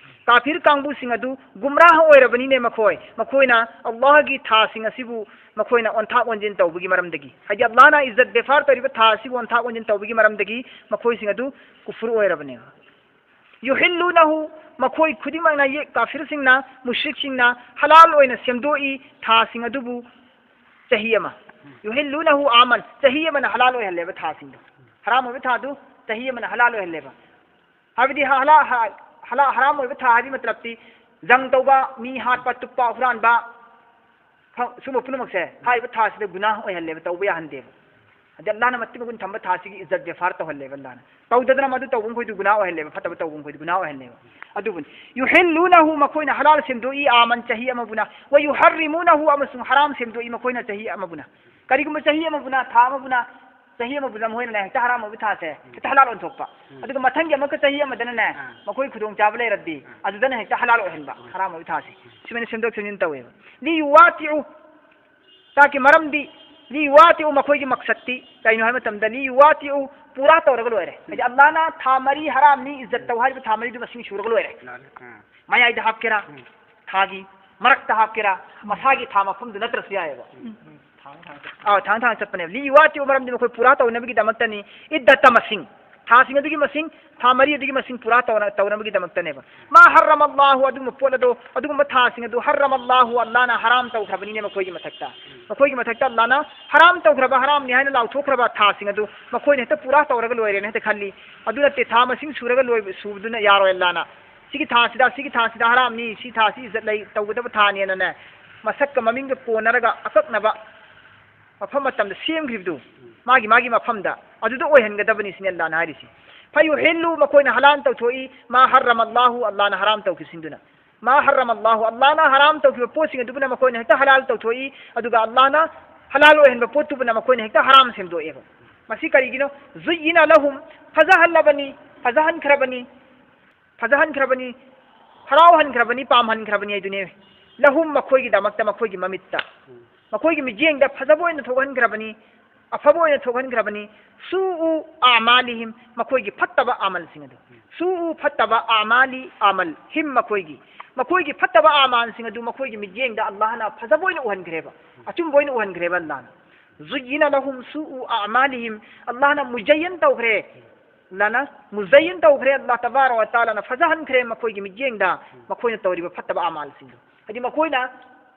ꯀꯥꯐꯤꯔ ꯀꯥꯡꯕꯨꯁꯤꯡ ꯑꯗꯨ ꯒꯨꯝꯔꯥꯍ ꯑꯣꯏꯔꯕꯅꯤꯅꯦ ꯃꯈꯣꯏ꯫ ꯃꯈꯣꯏꯅ ꯑꯜꯂꯥꯍꯒꯤ ꯊꯥꯁꯤꯡ ꯑꯁꯤꯕꯨ ꯃꯈꯣꯏꯅ ꯑꯣꯟꯊꯥꯛ ꯑꯣꯟꯖꯤꯟ ꯇꯧꯕꯒꯤ ꯃꯔꯝꯗꯒꯤ, ꯍꯥꯏꯗꯤ ꯑꯜꯂꯥꯍꯅ ꯏꯖꯠ ꯕꯦꯐꯥꯔ ꯇꯧꯔꯤꯕ ꯊꯥ ꯑꯁꯤꯕꯨ ꯑꯣꯟꯊꯥꯛ ꯑꯣꯟꯖꯤꯟ ꯇꯧꯕꯒꯤ ꯃꯔꯝꯗꯒꯤ ꯃꯈꯣꯏꯁꯤꯡ ꯑꯗꯨ ꯀꯨꯐꯨꯔ ꯑꯣꯏꯔꯕꯅꯦꯕ꯫ ꯌꯨꯍꯤꯜꯂꯨꯅꯍꯨ, ꯃꯈꯣꯏ ꯈꯨꯗꯤꯡꯃꯛꯅ, ꯌꯦ-, ꯀꯥꯐꯤꯔꯁꯤꯡꯅ, ꯃꯨꯁ꯭ꯔꯤꯛꯁꯤꯡꯅ ꯍꯂꯥꯜ ꯑꯣꯏꯅ ꯁꯦꯝꯗꯣꯛꯏ ꯊꯥꯁꯤꯡ ꯑꯗꯨꯕꯨ ꯆꯍꯤ ꯑꯃ꯫ ꯌꯨꯍꯤꯜꯂꯨꯅꯍꯨ ꯑꯥꯃꯟ, ꯆꯍꯤ ꯑꯃꯅ ꯍꯂꯥꯜ ꯑꯣꯏꯍꯜꯂꯦꯕ ꯊꯥꯁꯤꯡꯗꯣ꯫ ꯍꯔꯥꯝ ꯑꯣꯏꯕ ꯊꯥꯗꯨ ꯆꯍꯤ ꯑꯃꯅ ꯍꯂꯥꯜ ꯑꯣꯏꯍꯜꯂꯦꯕ꯫ ꯍꯥꯏꯕꯗꯤ ꯍ-, ꯍꯂꯥ-, ꯍ-, ꯍꯂꯥ-, ꯍꯔꯥꯝ ꯑꯣꯏꯕ ꯊꯥ ꯍꯥꯏꯕꯒꯤ ꯃꯇꯂꯕꯇꯤ ꯖꯪ ꯇꯧꯕ, ꯃꯤ ꯍꯥꯠꯄ, ꯇꯨꯞꯄ, ꯍꯨꯔꯥꯟꯕ, ꯈ-, ꯁꯨꯝꯕ ꯄꯨꯝꯅꯃꯛꯁꯦ ꯍꯥꯏꯔꯤꯕ ꯊꯥꯁꯤꯗ ꯒꯨꯅꯥꯍ ꯑꯣꯏꯍꯜꯂꯦꯕ, ꯇꯧꯕ ꯌꯥꯍꯟꯗꯦꯕ꯫ ꯑꯗꯩ ꯑꯜꯂꯥꯍꯅ ꯃꯇꯤꯛ ꯃꯒꯨꯟ ꯊꯝꯕ ꯊꯥꯁꯤꯒꯤ ꯏꯖꯠ ꯕꯦꯐꯥꯔ ꯇꯧꯍꯜꯂꯦꯕ ꯑꯜꯂꯥꯍꯅ꯫ ꯇꯧꯗꯗꯅ ꯃꯗꯨ ꯇꯧꯕ ꯃꯈꯣꯏꯗꯨ ꯒꯨꯅꯥꯍ ꯑꯣꯏꯍꯜꯂꯦꯕ, ꯐꯠꯇꯕ ꯇꯧꯕ ꯃꯈꯣꯏꯗꯨ ꯒꯨꯅꯥꯍ ꯑꯣꯏꯍꯜꯂꯦꯕ꯫ ꯑꯗꯨꯕꯨꯅꯤ꯫ ꯌꯨꯍꯤꯜꯂꯨꯅꯍꯨ, ꯃꯈꯣꯏꯅ ꯍꯂꯥꯜ ꯁꯦꯝꯗꯣꯛꯏ, ꯑꯥꯃꯟ, ꯆꯍꯤ ꯑꯃꯕꯨꯅ, ꯋ ꯌꯨꯍꯔꯤꯃꯨꯅꯍꯨ, ꯑꯃꯁꯨꯡ ꯍꯔꯥꯝ ꯁꯦꯝꯗꯣꯛꯏ ꯃꯈꯣꯏꯅ ꯆꯍꯤ ꯑꯃꯕꯨꯅ꯫ ꯀꯔꯤꯒꯨꯝꯕ ꯆꯍꯤ ꯑꯃꯕꯨꯅ, ꯊꯥ ꯑꯃꯕꯨꯅ, ꯆꯍꯤ ꯑꯃꯕꯨꯅ ꯃꯈꯣꯏꯅꯅꯦ ꯍꯦꯛꯇ ꯍꯔꯥꯝ ꯑꯣꯏꯕ ꯊꯥꯁꯦ ꯎꯝ꯫ ꯍꯦꯛꯇ ꯍꯂꯥꯜ ꯑꯣꯟꯊꯣꯛꯄ꯫ ꯎꯝ꯫ ꯑꯗꯨꯒ ꯃꯊꯪꯒꯤ ꯑꯃꯨꯛꯀ ꯆꯍꯤ ꯑꯃꯗꯅꯅꯦ, ꯑꯥ꯫ ꯃꯈꯣꯏ ꯈꯨꯗꯣꯡꯆꯥꯕ ꯂꯩꯔꯗꯤ ꯑꯥ꯫ ꯑꯗꯨꯗꯅ ꯍꯦꯛꯇ ꯍꯂꯥꯜ ꯑꯣꯏꯍꯟꯕ, ꯎꯝ꯫ ꯍꯔꯥꯝ ꯑꯣꯏꯕ ꯊꯥꯁꯦ꯫ ꯁꯨꯃꯥꯏꯅ ꯁꯦꯝꯗꯣꯛ ꯁꯦꯝꯖꯤꯟ ꯇꯧꯋꯦꯕ꯫ ꯂꯤ ꯌꯨꯋꯥꯇꯤꯎ, ꯆꯥꯛꯀꯤ ꯃꯔꯝꯗꯤ ꯂꯤ ꯋꯥꯇꯤꯎ ꯃꯈꯣꯏꯒꯤ ꯃꯛꯁꯠꯇꯤ ꯀꯩꯅꯣ ꯍꯥꯏꯕ ꯃꯇꯝꯗ ꯂꯤ ꯋꯥꯇꯤꯎ ꯄꯨꯔꯥ ꯇꯧꯔꯒ ꯂꯣꯏꯔꯦ꯫ ꯍꯥꯏꯗꯤ ꯑꯜꯂꯥꯍꯅ ꯊꯥ ꯃꯔꯤ ꯍꯔꯥꯝꯅꯤ, ꯏꯖꯠ ꯇꯧ ꯍꯥꯏꯔꯤꯕ ꯊꯥ ꯃꯔꯤꯗꯨ ꯃꯁꯤꯡ ꯁꯨꯔꯒ ꯂꯣꯏꯔꯦ꯫ ꯎꯝ꯫ ꯃꯌꯥꯏꯗ ꯍꯥꯞꯀꯦꯔꯥ, ꯎꯝ꯫ ꯊꯥꯒꯤ ꯃꯔꯛꯇ ꯍꯥꯞꯀꯦꯔꯥ, ꯃꯁꯥꯒꯤ ꯊꯥ ꯃꯐꯝꯗꯨ ꯅꯠꯇ꯭ꯔꯁꯨ ꯌꯥꯏꯑꯕ꯫ ꯎꯝ꯫ ꯑꯥ, ꯊꯥꯡ ꯊꯥꯡ ꯆꯠꯄꯅꯦꯕ꯫ ꯂꯤ ꯋꯥꯇꯤꯎ ꯃꯔꯝꯗꯤ ꯃꯈꯣꯏ ꯄꯨꯔꯥ ꯇꯧꯅꯕꯒꯤꯗꯃꯛꯇꯅꯤ꯫ ꯏꯗꯗ ꯃꯁꯤꯡ, ꯊꯥꯁꯤꯡ ꯑꯗꯨꯒꯤ ꯃꯁꯤꯡ, ꯊꯥ ꯃꯔꯤ ꯑꯗꯨꯒꯤ ꯃꯁꯤꯡ ꯄꯨꯔꯥ ꯇꯧꯅ-, ꯇꯧꯅꯕꯒꯤꯗꯃꯛꯇꯅꯦꯕ꯫ ꯃꯥ ꯍꯔ꯭ꯔꯃ ꯑꯜꯂꯥꯍꯨ, ꯑꯗꯨꯒꯨꯝꯕ ꯄꯣꯠ ꯑꯗꯣ, ꯑꯗꯨꯒꯨꯝꯕ ꯊꯥꯁꯤꯡ ꯑꯗꯨ ꯍꯔ꯭ꯔꯃ ꯑꯜꯂꯥꯍꯨ, ꯑꯜꯂꯥꯍꯅ ꯍꯔꯥꯝ ꯇꯧꯈ꯭ꯔꯕꯅꯤꯅꯦ ꯃꯈꯣꯏꯒꯤ ꯃꯊꯛꯇ꯫ ꯃꯈꯣꯏꯒꯤ ꯃꯊꯛꯇ ꯑꯜꯂꯥꯍꯅ ꯍꯔꯥꯝ ꯇꯧꯈ꯭ꯔꯕ, ꯍꯔꯥꯝꯅꯤ ꯍꯥꯏꯅ ꯂꯥꯎꯊꯣꯛꯈ꯭ꯔꯕ ꯊꯥꯁꯤꯡ ꯑꯗꯨ ꯃꯈꯣꯏꯅ ꯍꯦꯛꯇ ꯄꯨꯔꯥ ꯇꯧꯔꯒ ꯂꯣꯏꯔꯦꯅ ꯍꯦꯛꯇ ꯈꯜꯂꯤ꯫ ꯑꯗꯨ ꯅꯠꯇꯦ, ꯊꯥ ꯃꯁꯤꯡ ꯁꯨꯔꯒ ꯂꯣꯏꯕ, ꯁꯨꯕꯗꯨꯅ ꯌꯥꯔꯣꯏ ꯑꯜꯂꯥꯍꯅ꯫ ꯁꯤꯒꯤ ꯊꯥꯁꯤꯗ, ꯁꯤꯒꯤ ꯊꯥꯁꯤꯗ ꯍꯔꯥꯝꯅꯤ, ꯁꯤ ꯊꯥꯁꯤ ꯏꯖꯠ ꯂꯩ, ꯇꯧꯒꯗꯕ ꯊꯥꯅꯦꯅꯅꯦ, ꯃꯁꯛꯀ ꯃꯃꯤꯡꯒ ꯀꯣꯟꯅꯔꯒ ꯑꯀꯛꯅꯕ ꯃꯐꯝ ꯃꯇꯝꯗ ꯁꯦꯝꯈ꯭ꯔꯤꯕꯗꯨ, ꯃꯥꯒꯤ, ꯃꯥꯒꯤ ꯃꯐꯝꯗ ꯑꯗꯨꯗ ꯑꯣꯏꯍꯟꯒꯗꯕꯅꯤ ꯁꯤꯅꯤ ꯑꯜꯂꯥꯍꯅ ꯍꯥꯏꯔꯤꯁꯤ꯫ ꯐꯌꯨꯍꯤꯜꯂꯨ, ꯃꯈꯣꯏꯅ ꯍꯂꯥꯜ ꯇꯧꯊꯣꯛꯏ, ꯃꯥ ꯍꯔ꯭ꯔꯃ ꯑꯜꯂꯥꯍꯨ, ꯑꯜꯂꯥꯍꯅ ꯍꯔꯥꯝ ꯇꯧꯈꯤꯕꯁꯤꯡꯗꯨꯅ꯫ ꯃꯥ ꯍꯔ꯭ꯔꯃ ꯑꯜꯂꯥꯍꯨ, ꯑꯜꯂꯥꯍꯅ ꯍꯔꯥꯝ ꯇꯧꯈꯤꯕ ꯄꯣꯠꯁꯤꯡ ꯑꯗꯨꯕꯨꯅ ꯃꯈꯣꯏꯅ ꯍꯦꯛꯇ ꯍꯂꯥꯜ ꯇꯧꯊꯣꯛꯏ, ꯑꯗꯨꯒ ꯑꯜꯂꯥꯍꯅ ꯍꯂꯥꯜ ꯑꯣꯏꯍꯟꯕ ꯄꯣꯠꯇꯨꯕꯨꯅ ꯃꯈꯣꯏꯅ ꯍꯦꯛꯇ ꯍꯔꯥꯝ ꯁꯦꯝꯗꯣꯛꯑꯦꯕ꯫ ꯃꯁꯤ ꯀꯔꯤꯒꯤꯅꯣ? ꯖꯨꯌꯤꯅ ꯂꯍꯨꯝ, ꯐꯖꯍꯜꯂꯕꯅꯤ, ꯐꯖꯍꯟꯈ꯭ꯔꯕꯅꯤ, ꯐꯖꯍꯟꯈ꯭ꯔꯕꯅꯤ, ꯍꯔꯥꯎꯍꯟꯈ꯭ꯔꯕꯅꯤ, ꯄꯥꯝꯍꯟꯈ꯭ꯔꯕꯅꯤ ꯍꯥꯏꯗꯨꯅꯦ꯫ ꯂꯍꯨꯝ, ꯃꯈꯣꯏꯒꯤꯗꯃꯛꯇ, ꯃꯈꯣꯏꯒꯤ ꯃꯃꯤꯠꯇ, ꯃꯈꯣꯏꯒꯤ ꯃꯤꯠꯌꯦꯡꯗ ꯐꯖꯕ ꯑꯣꯏꯅ ꯊꯣꯛꯍꯟꯈ꯭ꯔꯕꯅꯤ, ꯑꯐꯕ ꯑꯣꯏꯅ ꯊꯣꯛꯍꯟꯈ꯭ꯔꯕꯅꯤ꯫ ꯁꯨꯎ ꯑꯃꯥꯂꯤꯍꯤꯝ, ꯃꯈꯣꯏꯒꯤ ꯐꯠꯇꯕ ꯑꯃꯜꯁꯤꯡ ꯑꯗꯨ꯫ ꯁꯨꯎ, ꯐꯠꯇꯕ, ꯑꯃꯥꯂꯤ, ꯑꯃꯜ, ꯍꯤꯝ, ꯃꯈꯣꯏꯒꯤ, ꯃꯈꯣꯏꯒꯤ ꯐꯠꯇꯕ ꯑꯃꯥꯜꯁꯤꯡ ꯑꯗꯨ ꯃꯈꯣꯏꯒꯤ ꯃꯤꯠꯌꯦꯡꯗ ꯑꯜꯂꯥꯍꯅ ꯐꯖꯕ ꯑꯣꯏꯅ ꯎꯍꯟꯈ꯭ꯔꯦꯕ, ꯑꯆꯨꯝꯕ ꯑꯣꯏꯅ ꯎꯍꯟꯈ꯭ꯔꯦꯕ ꯑꯜꯂꯥꯍꯅ꯫ ꯖꯨꯌꯤꯅ ꯂꯍꯨꯝ ꯁꯨꯎ ꯑꯃꯥꯂꯤꯍꯤꯝ, ꯑꯜꯂꯥꯍꯅ ꯃꯨꯖꯌꯟ ꯇꯧꯈ꯭ꯔꯦ꯫ ꯑꯜꯂꯥꯍꯅ ꯃꯨꯖꯌꯟ ꯇꯧꯈ꯭ꯔꯦ, ꯑꯜꯂꯥꯍ ꯇꯕꯥꯔꯛ ꯋ ꯇꯥꯂꯥꯅ ꯐꯖꯍꯟꯈ꯭ꯔꯦ ꯃꯈꯣꯏꯒꯤ ꯃꯤꯠꯌꯦꯡꯗ ꯃꯈꯣꯏꯅ ꯇꯧꯔꯤꯕ ꯐꯠꯇꯕ ꯑꯃꯥꯜꯁꯤꯡꯗꯣ꯫ ꯍꯥꯏꯗꯤ ꯃꯈꯣꯏꯅ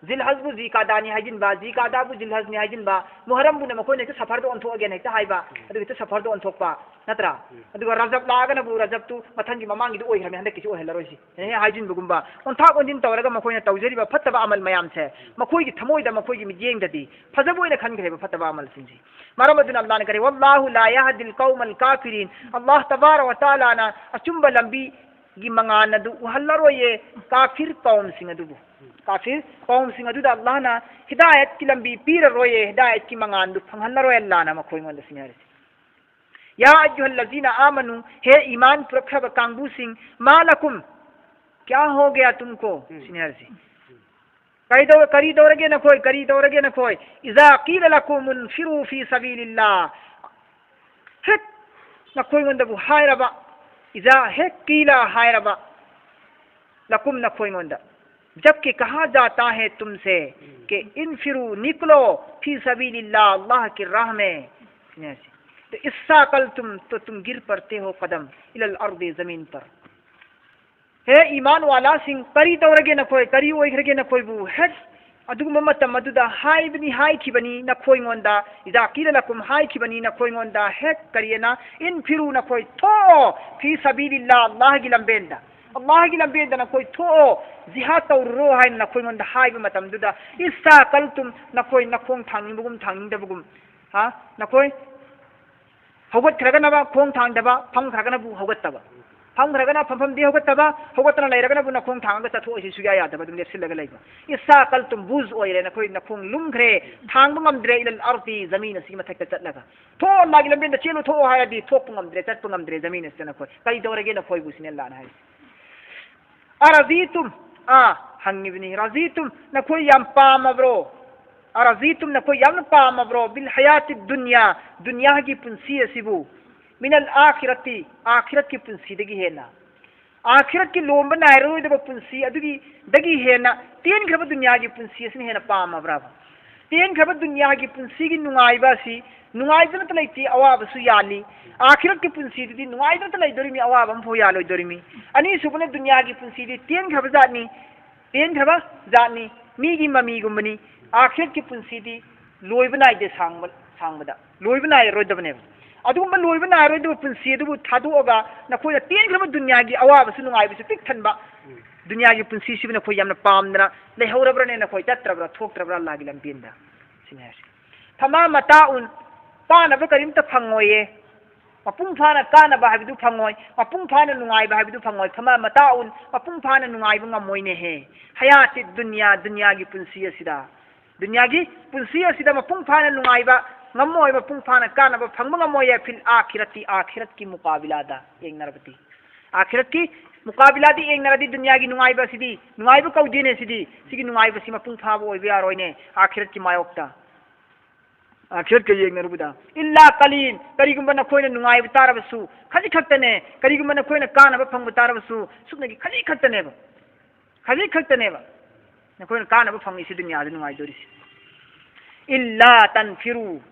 ꯖꯤꯜꯍꯖꯕꯨ ꯖꯤꯀꯥꯗꯥꯅꯤ ꯍꯥꯏꯖꯤꯟꯕ, ꯖꯤꯀꯥꯗꯥꯕꯨ ꯖꯤꯜꯍꯖꯅꯤ ꯍꯥꯏꯖꯤꯟꯕ, ꯃꯨꯍꯔꯝꯕꯨꯅ ꯃꯈꯣꯏꯅ ꯍꯦꯛꯇ ꯁꯐꯔꯗ ꯑꯣꯟꯊꯣꯛꯑꯒꯦꯅ ꯍꯦꯛꯇ ꯍꯥꯏꯕ, ꯑꯗꯨꯒ ꯍꯦꯛꯇ ꯁꯐꯔꯗ ꯑꯣꯟꯊꯣꯛꯄ, ꯅꯠꯇ꯭ꯔꯥ? ꯑꯗꯨꯒ ꯔꯖꯕ ꯂꯥꯛꯑꯒꯅꯕꯨ ꯔꯖꯕꯇꯨ ꯃꯊꯪꯒꯤ ꯃꯃꯥꯡꯒꯤꯗꯨ ꯑꯣꯏꯈ꯭ꯔꯕꯅꯤ, ꯍꯟꯗꯛꯀꯤꯁꯤ ꯑꯣꯏꯍꯜꯂꯔꯣꯏꯁꯤ꯫ ꯍꯦ ꯍꯥꯏꯖꯤꯟꯕꯒꯨꯝꯕ, ꯑꯣꯟꯊꯥꯛ ꯑꯣꯟꯖꯤꯟ ꯇꯧꯔꯒ ꯃꯈꯣꯏꯅ ꯇꯧꯖꯔꯤꯕ ꯐꯠꯇꯕ ꯑꯃꯜ ꯃꯌꯥꯝꯁꯦ, ꯃꯈꯣꯏꯒꯤ ꯊꯃꯣꯏꯗ, ꯃꯈꯣꯏꯒꯤ ꯃꯤꯠꯌꯦꯡꯗꯗꯤ ꯐꯖꯕ ꯑꯣꯏꯅ ꯈꯟꯈ꯭ꯔꯦꯕ ꯐꯠꯇꯕ ꯑꯃꯜꯁꯤꯡꯁꯤ꯫ ꯃꯔꯝ ꯑꯗꯨꯅ ꯑꯜꯂꯥꯍꯅ ꯀꯔꯤ, "ꯋꯜꯂꯥꯍꯨ ꯂꯥ ꯌꯍꯗꯤꯜ ꯀꯧꯃꯜ ꯀꯥꯐꯤꯔꯤꯟ", ꯑꯜꯂꯥꯍ ꯇꯕꯥꯔꯛ ꯋ ꯇꯥꯂꯥꯅ ꯑꯆꯨꯝꯕ ꯂꯝꯕꯤꯒꯤ ꯃꯉꯥꯜ ꯑꯗꯨ ꯎꯍꯜꯂꯔꯣꯏꯌꯦ ꯀꯥꯐꯤꯔ ꯀꯧꯝꯁꯤꯡ ꯑꯗꯨꯕꯨ꯫ ꯀꯥꯐꯤꯔ ꯀꯧꯝꯁꯤꯡ ꯑꯗꯨꯗ ꯑꯜꯂꯥꯍꯅ ꯍꯤꯗꯥꯌꯠꯀꯤ ꯂꯝꯕꯤ ꯄꯤꯔꯔꯣꯏꯌꯦ, ꯍꯤꯗꯥꯌꯠꯀꯤ ꯃꯉꯥꯜꯗꯨ ꯐꯪꯍꯜꯂꯔꯣꯏ ꯑꯜꯂꯥꯍꯅ ꯃꯈꯣꯏꯉꯣꯟꯗ ꯁꯤꯅꯤ ꯍꯥꯏꯔꯤꯁꯤ꯫ "ꯌꯥ ꯑꯌꯨꯍꯜꯂꯖꯤꯅ ꯑꯥꯃꯅꯨ", ꯍꯦ ꯏꯃꯥꯟ ꯄꯨꯔꯛꯈ꯭ꯔꯕ ꯀꯥꯡꯕꯨꯁꯤꯡ, "ꯃꯥ ꯂꯀꯨꯝ, ꯀ꯭ꯌꯥ ꯍꯣ ꯒꯌꯥ ꯇꯨꯝꯀꯣ?" ꯎꯝ꯫ ꯁꯤꯅꯤ ꯍꯥꯏꯔꯤꯁꯤ꯫ ꯀꯔꯤ ꯇꯧ-, ꯀꯔꯤ ꯇꯧꯔꯒꯦ ꯅꯈꯣꯏ? ꯀꯔꯤ ꯇꯧꯔꯒꯦ ꯅꯈꯣꯏ? "إذا قيل لكم انفروا في سبيل الله"꯫ ꯍꯦꯛ ꯅꯈꯣꯏꯉꯣꯟꯗꯕꯨ ꯍꯥꯏꯔꯕ, "ꯏꯖꯥ", ꯍꯦꯛ "ꯀꯤꯂꯥ" ꯍꯥꯏꯔꯕ, "ꯂꯀꯨꯝ", ꯅꯈꯣꯏꯉꯣꯟꯗ, "जबकि कहा जाता है तुमसे कि انفروا", निकलो, "फी सबीलिल्लाह", अल्लाह की राह में, तो इस्साकलतुम, तो तुम गिर पड़ते हो कदम, इलल अर्दि, जमीन पर। ꯍꯦ ꯏꯃꯥꯟ ꯋꯥꯂꯥꯁꯤꯡ, ꯀꯔꯤ ꯇꯧꯔꯒꯦ ꯅꯈꯣꯏ? ꯀꯔꯤ ꯑꯣꯏꯈ꯭ꯔꯒꯦ ꯅꯈꯣꯏꯕꯨ? ꯍꯦꯛ ꯑꯗꯨꯒꯨꯝꯕ ꯃꯇꯝ ꯑꯗꯨꯗ ꯍꯥꯏꯕꯅꯤ, ꯍꯥꯏꯈꯤꯕꯅꯤ ꯅꯈꯣꯏꯉꯣꯟꯗ, "ꯏꯖꯥ ꯀꯤꯂ ꯂꯀꯨꯝ", ꯍꯥꯏꯈꯤꯕꯅꯤ ꯅꯈꯣꯏꯉꯣꯟꯗ, ꯍꯦꯛ ꯀꯔꯤ ꯍꯥꯏꯅ? "ꯏꯟꯐꯤꯔꯨ", ꯅꯈꯣꯏ ꯊꯣꯛꯑꯣ, "ꯐꯤ ꯁꯕꯤꯂꯤꯜꯂꯥ", ꯑꯜꯂꯥꯍꯒꯤ ꯂꯝꯕꯦꯟꯗ, ꯑꯜꯂꯥꯍꯒꯤ ꯂꯝꯕꯦꯟꯗ ꯅꯈꯣꯏ ꯊꯣꯛꯑꯣ, ꯖꯤꯍꯥꯗ ꯇꯧꯔꯨꯔꯣ ꯍꯥꯏꯅ ꯅꯈꯣꯏꯉꯣꯟꯗ ꯍꯥꯏꯕ ꯃꯇꯝꯗꯨꯗ, "ꯏꯁꯥ ꯀꯜꯇꯨꯝ", ꯅꯈꯣꯏ ꯅꯈꯣꯡ ꯊꯥꯡꯅꯤꯡꯕꯒꯨꯝ ꯊꯥꯡꯅꯤꯡꯗꯕꯒꯨꯝ, ꯍꯥ? ꯅꯈꯣꯏ ꯍꯧꯒꯠꯈ꯭ꯔꯒꯅꯕ ꯈꯣꯡ ꯊꯥꯡꯗꯕ, ꯐꯝꯈ꯭ꯔꯒꯅꯕꯨ ꯍꯧꯒꯠꯇꯕ꯫ ꯐꯝꯈ꯭ꯔꯒꯅ ꯐꯝꯐꯝꯗꯤ ꯍꯧꯒꯠꯇꯕ, ꯍꯧꯒꯠꯇꯅ ꯂꯩꯔꯒꯅꯕꯨ ꯅꯈꯣꯡ ꯊꯥꯡꯉꯒ ꯆꯠꯊꯣꯛꯑꯁꯤ ꯁꯨꯌꯥ ꯌꯥꯗꯕ, ꯑꯗꯨꯝ ꯂꯦꯞꯁꯤꯜꯂꯒ ꯂꯩꯕ꯫ "ꯏꯁꯥ ꯀꯜꯇꯨꯝ", ꯕꯨꯖ ꯑꯣꯏꯔꯦ, ꯅꯈꯣꯏ ꯅꯈꯣꯡ ꯂꯨꯝꯈ꯭ꯔꯦ, ꯊꯥꯡꯕ ꯉꯝꯗ꯭ꯔꯦ, "ꯏꯂꯜ ꯑꯔꯗꯤ", ꯖꯃꯤꯟ ꯑꯁꯤꯒꯤ ꯃꯊꯛꯇ ꯆꯠꯂꯒ꯫ "ꯊꯣꯛꯑꯣ, ꯑꯜꯂꯥꯍꯒꯤ ꯂꯝꯕꯦꯟꯗ ꯆꯦꯜꯂꯨ, ꯊꯣꯛꯑꯣ" ꯍꯥꯏꯔꯗꯤ ꯊꯣꯛꯄ ꯉꯝꯗ꯭ꯔꯦ, ꯆꯠꯄ ꯉꯝꯗ꯭ꯔꯦ, ꯖꯃꯤꯟ ꯑꯁꯤꯗ ꯅꯈꯣꯏ꯫ ꯀꯔꯤ ꯇꯧꯔꯒꯦ ꯅꯈꯣꯏꯕꯨ, ꯁꯤꯅꯤ ꯑꯜꯂꯥꯍꯅ ꯍꯥꯏꯔꯤꯁꯦ꯫ "ꯑꯔꯖꯤꯇꯨꯝ", ꯑꯥ, ꯍꯪꯉꯤꯕꯅꯤ, "ꯔꯖꯤꯇꯨꯝ", ꯅꯈꯣꯏ ꯌꯥꯝ ꯄꯥꯝꯃꯕ꯭ꯔꯣ? "ꯑꯔꯖꯤꯇꯨꯝ", ꯅꯈꯣꯏ ꯌꯥꯝꯅ ꯄꯥꯝꯃꯕ꯭ꯔꯣ? "ꯕꯤꯜ ꯍꯌꯥꯇꯤ ꯗꯨꯅꯤꯌꯥ", ꯗꯨꯅꯤꯌꯥꯒꯤ ꯄꯨꯟꯁꯤ ꯑꯁꯤꯕꯨ, "ꯃꯤꯅꯜ ꯑꯥꯈꯤꯔꯇꯤ", ꯑꯥꯈꯤꯔꯠꯀꯤ ꯄꯨꯟꯁꯤꯗꯒꯤ ꯍꯦꯟꯅ, ꯑꯥꯈꯤꯔꯠꯀꯤ ꯂꯣꯝꯕ ꯅꯥꯏꯔꯔꯣꯏꯗꯕ ꯄꯨꯟꯁꯤ ꯑꯗꯨꯒꯤ, ꯗꯒꯤ ꯍꯦꯟꯅ ꯇꯦꯟꯈ꯭ꯔꯕ ꯗꯨꯅꯤꯌꯥꯒꯤ ꯄꯨꯟꯁꯤ ꯑꯁꯤꯅ ꯍꯦꯟꯅ ꯄꯥꯝꯃꯕ꯭ꯔꯕ? ꯇꯦꯟꯈ꯭ꯔꯕ ꯗꯨꯅꯤꯌꯥꯒꯤ ꯄꯨꯟꯁꯤꯒꯤ ꯅꯨꯡꯉꯥꯏꯕ ꯑꯁꯤ ꯅꯨꯡꯉꯥꯏꯗꯅꯇ ꯂꯩꯇꯦ, ꯑꯋꯥꯕꯁꯨ ꯌꯥꯜꯂꯤ꯫ ꯑꯥꯈꯤꯔꯠꯀꯤ ꯄꯨꯟꯁꯤꯗꯨꯗꯤ ꯅꯨꯡꯉꯥꯏꯗꯅꯇ ꯂꯩꯗꯣꯔꯤꯃꯤ, ꯑꯋꯥꯕ ꯑꯃꯐꯥꯎ ꯌꯥꯜꯂꯣꯏꯗꯣꯔꯤꯃꯤ꯫ ꯑꯅꯤꯁꯨꯕꯅ, ꯗꯨꯅꯤꯌꯥꯒꯤ ꯄꯨꯟꯁꯤꯗꯤ ꯇꯦꯟꯈ꯭ꯔꯕ ꯖꯥꯠꯅꯤ, ꯇꯦꯟꯈ꯭ꯔꯕ ꯖꯥꯠꯅꯤ, ꯃꯤꯒꯤ ꯃꯃꯤꯒꯨꯝꯕꯅꯤ꯫ ꯑꯥꯈꯤꯔꯠꯀꯤ ꯄꯨꯟꯁꯤꯗꯤ ꯂꯣꯏꯕ ꯅꯥꯏꯗꯦ, ꯁꯥꯡꯕ-, ꯁꯥꯡꯕꯗ ꯂꯣꯏꯕ ꯅꯥꯏꯔꯔꯣꯏꯗꯕꯅꯦꯕ꯫ ꯑꯗꯨꯒꯨꯝꯕ ꯂꯣꯏꯕ ꯅꯥꯏꯔꯔꯣꯏꯗꯕ ꯄꯨꯟꯁꯤ ꯑꯗꯨꯕꯨ ꯊꯥꯗꯣꯛꯑꯒ ꯅꯈꯣꯏꯅ ꯇꯦꯟꯈ꯭ꯔꯕ ꯗꯨꯅꯤꯌꯥꯒꯤ ꯑꯋꯥꯕꯁꯨ ꯅꯨꯡꯉꯥꯏꯕꯁꯨ ꯄꯤꯛ ꯊꯟꯕ ꯗꯨꯅꯤꯌꯥꯒꯤ ꯄꯨꯟꯁꯤꯁꯤꯕꯨ ꯅꯈꯣꯏ ꯌꯥꯝꯅ ꯄꯥꯝꯗꯅ ꯂꯩꯍꯧꯔꯕ꯭ꯔꯅꯦ? ꯅꯈꯣꯏ ꯆꯠꯇ꯭ꯔꯕ꯭ꯔꯥ, ꯊꯣꯛꯇ꯭ꯔꯕ꯭ꯔꯥ ꯑꯜꯂꯥꯍꯒꯤ ꯂꯝꯕꯦꯟꯗ? ꯁꯤꯅꯤ ꯍꯥꯏꯁꯦ꯫ "ꯐꯃꯥ ꯃꯇꯥꯎꯟ", ꯀꯥꯟꯅꯕ ꯀꯔꯤꯝꯇ ꯐꯪꯉꯣꯏꯌꯦ꯫ ꯃꯄꯨꯡ ꯐꯥꯅ ꯀꯥꯟꯅꯕ ꯍꯥꯏꯕꯗꯨ ꯐꯪꯉꯣꯏ, ꯃꯄꯨꯡ ꯐꯥꯅ ꯅꯨꯡꯉꯥꯏꯕ ꯍꯥꯏꯕꯗꯨ ꯐꯪꯉꯣꯏ꯫ "ꯐꯃꯥ ꯃꯇꯥꯎꯟ", ꯃꯄꯨꯡ ꯐꯥꯅ ꯅꯨꯡꯉꯥꯏꯕ ꯉꯝꯃꯣꯏꯅꯦꯍꯦ꯫ "ꯍꯌꯥꯇꯤ ꯗꯨꯅꯤꯌꯥ", ꯗꯨꯅꯤꯌꯥꯒꯤ ꯄꯨꯟꯁꯤ ꯑꯁꯤꯗ, ꯗꯨꯅꯤꯌꯥꯒꯤ ꯄꯨꯟꯁꯤ ꯑꯁꯤꯗ ꯃꯄꯨꯡ ꯐꯥꯅ ꯅꯨꯡꯉꯥꯏꯕ ꯉꯝꯃꯣꯏ, ꯃꯄꯨꯡ ꯐꯥꯅ ꯀꯥꯟꯅꯕ ꯐꯪꯕ ꯉꯝꯃꯣꯏꯌꯦ꯫ "ꯐꯤꯜ ꯑꯥꯈꯤꯔꯇꯤ", ꯑꯥꯈꯤꯔꯠꯀꯤ ꯃꯨꯀꯥꯕꯤꯂꯥꯗ ꯌꯦꯡꯅꯔꯕꯗꯤ, ꯑꯥꯈꯤꯔꯠꯀꯤ ꯃꯨꯀꯥꯕꯤꯂꯥꯗꯤ ꯌꯦꯡꯅꯔꯗꯤ ꯗꯨꯅꯤꯌꯥꯒꯤ ꯅꯨꯡꯉꯥꯏꯕ ꯑꯁꯤꯗꯤ, ꯅꯨꯡꯉꯥꯏꯕ ꯀꯧꯗꯦꯅꯦ ꯁꯤꯗꯤ꯫ ꯁꯤꯒꯤ ꯅꯨꯡꯉꯥꯏꯕꯁꯤ ꯃꯄꯨꯡ ꯐꯥꯕ ꯑꯣꯏꯕ ꯌꯥꯔꯣꯏꯅꯦ ꯑꯥꯈꯤꯔꯠꯀꯤ ꯃꯥꯌꯣꯛꯇ꯫ ꯑꯥꯈꯤꯔꯠꯀ ꯌꯦꯡꯅꯔꯨꯕꯗ꯫ ꯏꯜꯂꯥ ꯀꯂꯤꯟ, ꯀꯔꯤꯒꯨꯝꯕ ꯅꯈꯣꯏꯅ ꯅꯨꯡꯉꯥꯏꯕ ꯇꯥꯔꯕꯁꯨ, ꯈꯖꯤꯛ ꯈꯛꯇꯅꯦ꯫ ꯀꯔꯤꯒꯨꯝꯕ ꯅꯈꯣꯏꯅ ꯀꯥꯟꯅꯕ ꯐꯪꯕ ꯇꯥꯔꯕꯁꯨ, ꯁꯨꯞꯅꯒꯤ ꯈꯖꯤꯛ ꯈꯛꯇꯅꯦꯕ꯫ ꯈꯖꯤꯛ ꯈꯛꯇꯅꯦꯕ ꯅꯈꯣꯏꯅ ꯀꯥꯟꯅꯕ ꯐꯪꯉꯤꯁꯤ ꯗꯨꯅꯤꯌꯥꯗ ꯅꯨꯡꯉꯥꯏꯗꯣꯔꯤꯁꯤ꯫ ꯏꯜꯂꯥ ꯇꯟꯐꯤꯔꯨ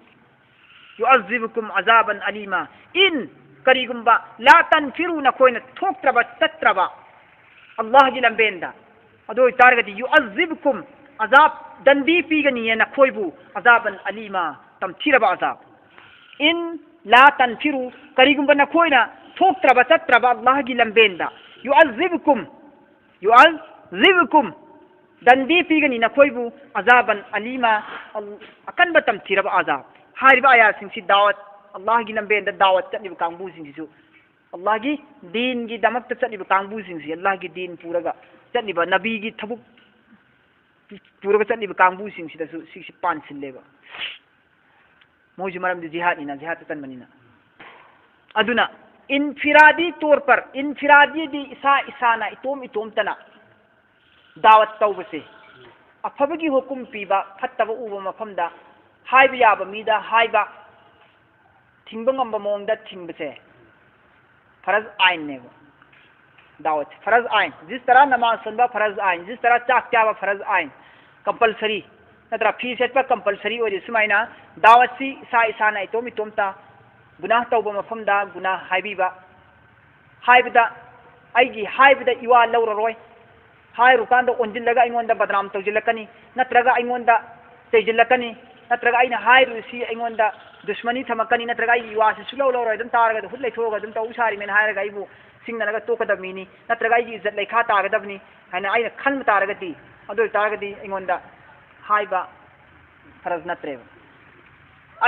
ꯌꯨꯑꯖꯤꯕꯨꯀꯨꯝ ꯑꯖꯥꯕꯟ ꯑꯂꯤꯃꯥ꯫ ꯏꯟ, ꯀꯔꯤꯒꯨꯝꯕ, ꯂꯥ ꯇꯟꯐꯤꯔꯨ, ꯅꯈꯣꯏꯅ ꯊꯣꯛꯇ꯭ꯔꯕ, ꯆꯠꯇ꯭ꯔꯕ ꯑꯜꯂꯥꯍꯒꯤ ꯂꯝꯕꯦꯟꯗ, ꯑꯗꯨ ꯑꯣꯏꯇꯥꯔꯒꯗꯤ ꯌꯨꯑꯖꯤꯕꯨꯀꯨꯝ, ꯑꯖꯥꯕ, ꯗꯟꯗꯤ ꯄꯤꯒꯅꯤꯌꯦ ꯅꯈꯣꯏꯕꯨ, ꯑꯖꯥꯕꯟ ꯑꯂꯤꯃꯥ, ꯇꯝꯊꯤꯔꯕ ꯑꯖꯥꯕ꯫ ꯏꯟ ꯂꯥ ꯇꯟꯐꯤꯔꯨ, ꯀꯔꯤꯒꯨꯝꯕ ꯅꯈꯣꯏꯅ ꯊꯣꯛꯇ꯭ꯔꯕ, ꯆꯠꯇ꯭ꯔꯕ ꯑꯜꯂꯥꯍꯒꯤ ꯂꯝꯕꯦꯟꯗ, ꯌꯨꯑꯖꯤꯕꯨꯀꯨꯝ, ꯌꯨꯑꯖꯤꯕꯨꯀꯨꯝ, ꯗꯟꯗꯤ ꯄꯤꯒꯅꯤ ꯅꯈꯣꯏꯕꯨ, ꯑꯖꯥꯕꯟ ꯑꯂꯤꯃꯥ, ꯑꯜ-, ꯑꯀꯟꯕ ꯇꯝꯊꯤꯔꯕ ꯑꯖꯥꯕ꯫ ꯍꯥꯏꯔꯤꯕ ꯑꯥꯌꯥꯠꯁꯤꯡꯁꯤ ꯗꯥꯋꯠ, ꯑꯜꯂꯥꯍꯒꯤ ꯂꯝꯕꯦꯟꯗ ꯗꯥꯋꯠ ꯆꯠꯂꯤꯕ ꯀꯥꯡꯕꯨꯁꯤꯡꯁꯤꯁꯨ, ꯑꯜꯂꯥꯍꯒꯤ ꯗꯤꯟꯒꯤꯗꯃꯛꯇ ꯆꯠꯂꯤꯕ ꯀꯥꯡꯕꯨꯁꯤꯡꯁꯤ, ꯑꯜꯂꯥꯍꯒꯤ ꯗꯤꯟ ꯄꯨꯔꯒ ꯆꯠꯂꯤꯕ, ꯅꯕꯤꯒꯤ ꯊꯕꯛ ꯄꯨꯔꯒ ꯆꯠꯂꯤꯕ ꯀꯥꯡꯕꯨꯁꯤꯡꯁꯤꯗꯁꯨ ꯁꯤꯁꯤ ꯄꯥꯟꯁꯤꯜꯂꯦꯕ꯫ ꯃꯣꯏꯁꯨ ꯃꯔꯝꯗꯤ ꯖꯤꯍꯥꯗꯅꯤꯅ, ꯖꯤꯍꯥꯗ ꯆꯠꯇꯟꯕꯅꯤꯅ꯫ ꯑꯗꯨꯅ ꯏꯟꯐꯤꯔꯥꯗꯤ ꯇꯣꯔ ꯄꯔ, ꯏꯟꯐꯤꯔꯥꯗꯤꯗꯤ ꯏꯁꯥ ꯏꯁꯥꯅ, ꯏꯇꯣꯝ ꯏꯇꯣꯝꯇꯅ ꯗꯥꯋꯠ ꯇꯧꯕꯁꯦ, ꯑꯐꯕꯒꯤ ꯍꯨꯀꯨꯝ ꯄꯤꯕ, ꯐꯠꯇꯕ ꯎꯕ ꯃꯐꯝꯗ ꯍꯥꯏꯕ ꯌꯥꯕ ꯃꯤꯗ ꯍꯥꯏꯕ, ꯊꯤꯡꯕ ꯉꯝꯕ ꯃꯑꯣꯡꯗ ꯊꯤꯡꯕꯁꯦ ꯐꯔꯖ ꯑꯥꯏꯟꯅꯦꯕ꯫ ꯗꯥꯋꯠꯁꯦ ꯐꯔꯖ ꯑꯥꯏꯟ꯫ ꯖꯤꯁ ꯇꯔꯥ ꯅꯃꯥꯖ ꯁꯣꯟꯕ ꯐꯔꯖ ꯑꯥꯏꯟ, ꯖꯤꯁ ꯇꯔꯥ ꯆꯥꯛ ꯆꯥꯕ ꯐꯔꯖ ꯑꯥꯏꯟ, ꯀꯝꯄꯜꯁꯔꯤ꯫ ꯅꯠꯇ꯭ꯔꯥ? ꯐꯤ ꯁꯦꯠꯄ ꯀꯝꯄꯜꯁꯔꯤ ꯑꯣꯏꯔꯤ꯫ ꯁꯨꯃꯥꯏꯅ ꯗꯥꯋꯠꯁꯤ ꯏꯁꯥ ꯏꯁꯥꯅ ꯏꯇꯣꯝ ꯏꯇꯣꯝꯇ ꯒꯨꯅꯥꯍ ꯇꯧꯕ ꯃꯐꯝꯗ ꯒꯨꯅꯥꯍ ꯍꯥꯏꯕꯤꯕ, ꯍꯥꯏꯕꯗ, ꯑꯩꯒꯤ ꯍꯥꯏꯕꯗ ꯏꯋꯥ ꯂꯧꯔꯔꯣꯏ꯫ ꯍꯥꯏꯔꯨꯀꯥꯟꯗ ꯑꯣꯟꯁꯤꯜꯂꯒ ꯑꯩꯉꯣꯟꯗ ꯕꯗꯅꯥꯝ ꯇꯧꯁꯤꯜꯂꯛꯀꯅꯤ, ꯅꯠꯇ꯭ꯔꯒ ꯑꯩꯉꯣꯟꯗ ꯆꯩꯁꯤꯜꯂꯛꯀꯅꯤ, ꯅꯠꯇ꯭ꯔꯒ ꯑꯩꯅ ꯍꯥꯏꯔꯤꯕꯁꯤ ꯑꯩꯉꯣꯟꯗ ꯗꯨꯁꯃꯅꯤ ꯊꯝꯃꯛꯀꯅꯤ, ꯅꯠꯇ꯭ꯔꯒ ꯑꯩꯒꯤ ꯏꯋꯥꯁꯤ ꯁꯨꯛꯂꯧ ꯂꯧꯔꯣꯏ, ꯑꯗꯨꯝ ꯇꯥꯔꯒ ꯍꯨꯠ ꯂꯩꯊꯣꯛꯑꯒ ꯑꯗꯨꯝ ꯇꯧ ꯁꯥꯔꯤꯃꯦꯅ ꯍꯥꯏꯔꯒ ꯑꯩꯕꯨ ꯁꯤꯡꯅꯔꯒ ꯇꯣꯛꯀꯗꯕ ꯃꯤꯅꯤ, ꯅꯠꯇ꯭ꯔꯒ ꯑꯩꯒꯤ ꯏꯖꯠ ꯂꯩꯈꯥ ꯇꯥꯒꯗꯕꯅꯤ ꯍꯥꯏꯅ ꯑꯩꯅ ꯈꯟꯕ ꯇꯥꯔꯒꯗꯤ, ꯑꯗꯨ ꯑꯣꯏꯇꯥꯔꯒꯗꯤ ꯑꯩꯉꯣꯟꯗ ꯍꯥꯏꯕ ꯐꯔꯖ ꯅꯠꯇ꯭ꯔꯦꯕ꯫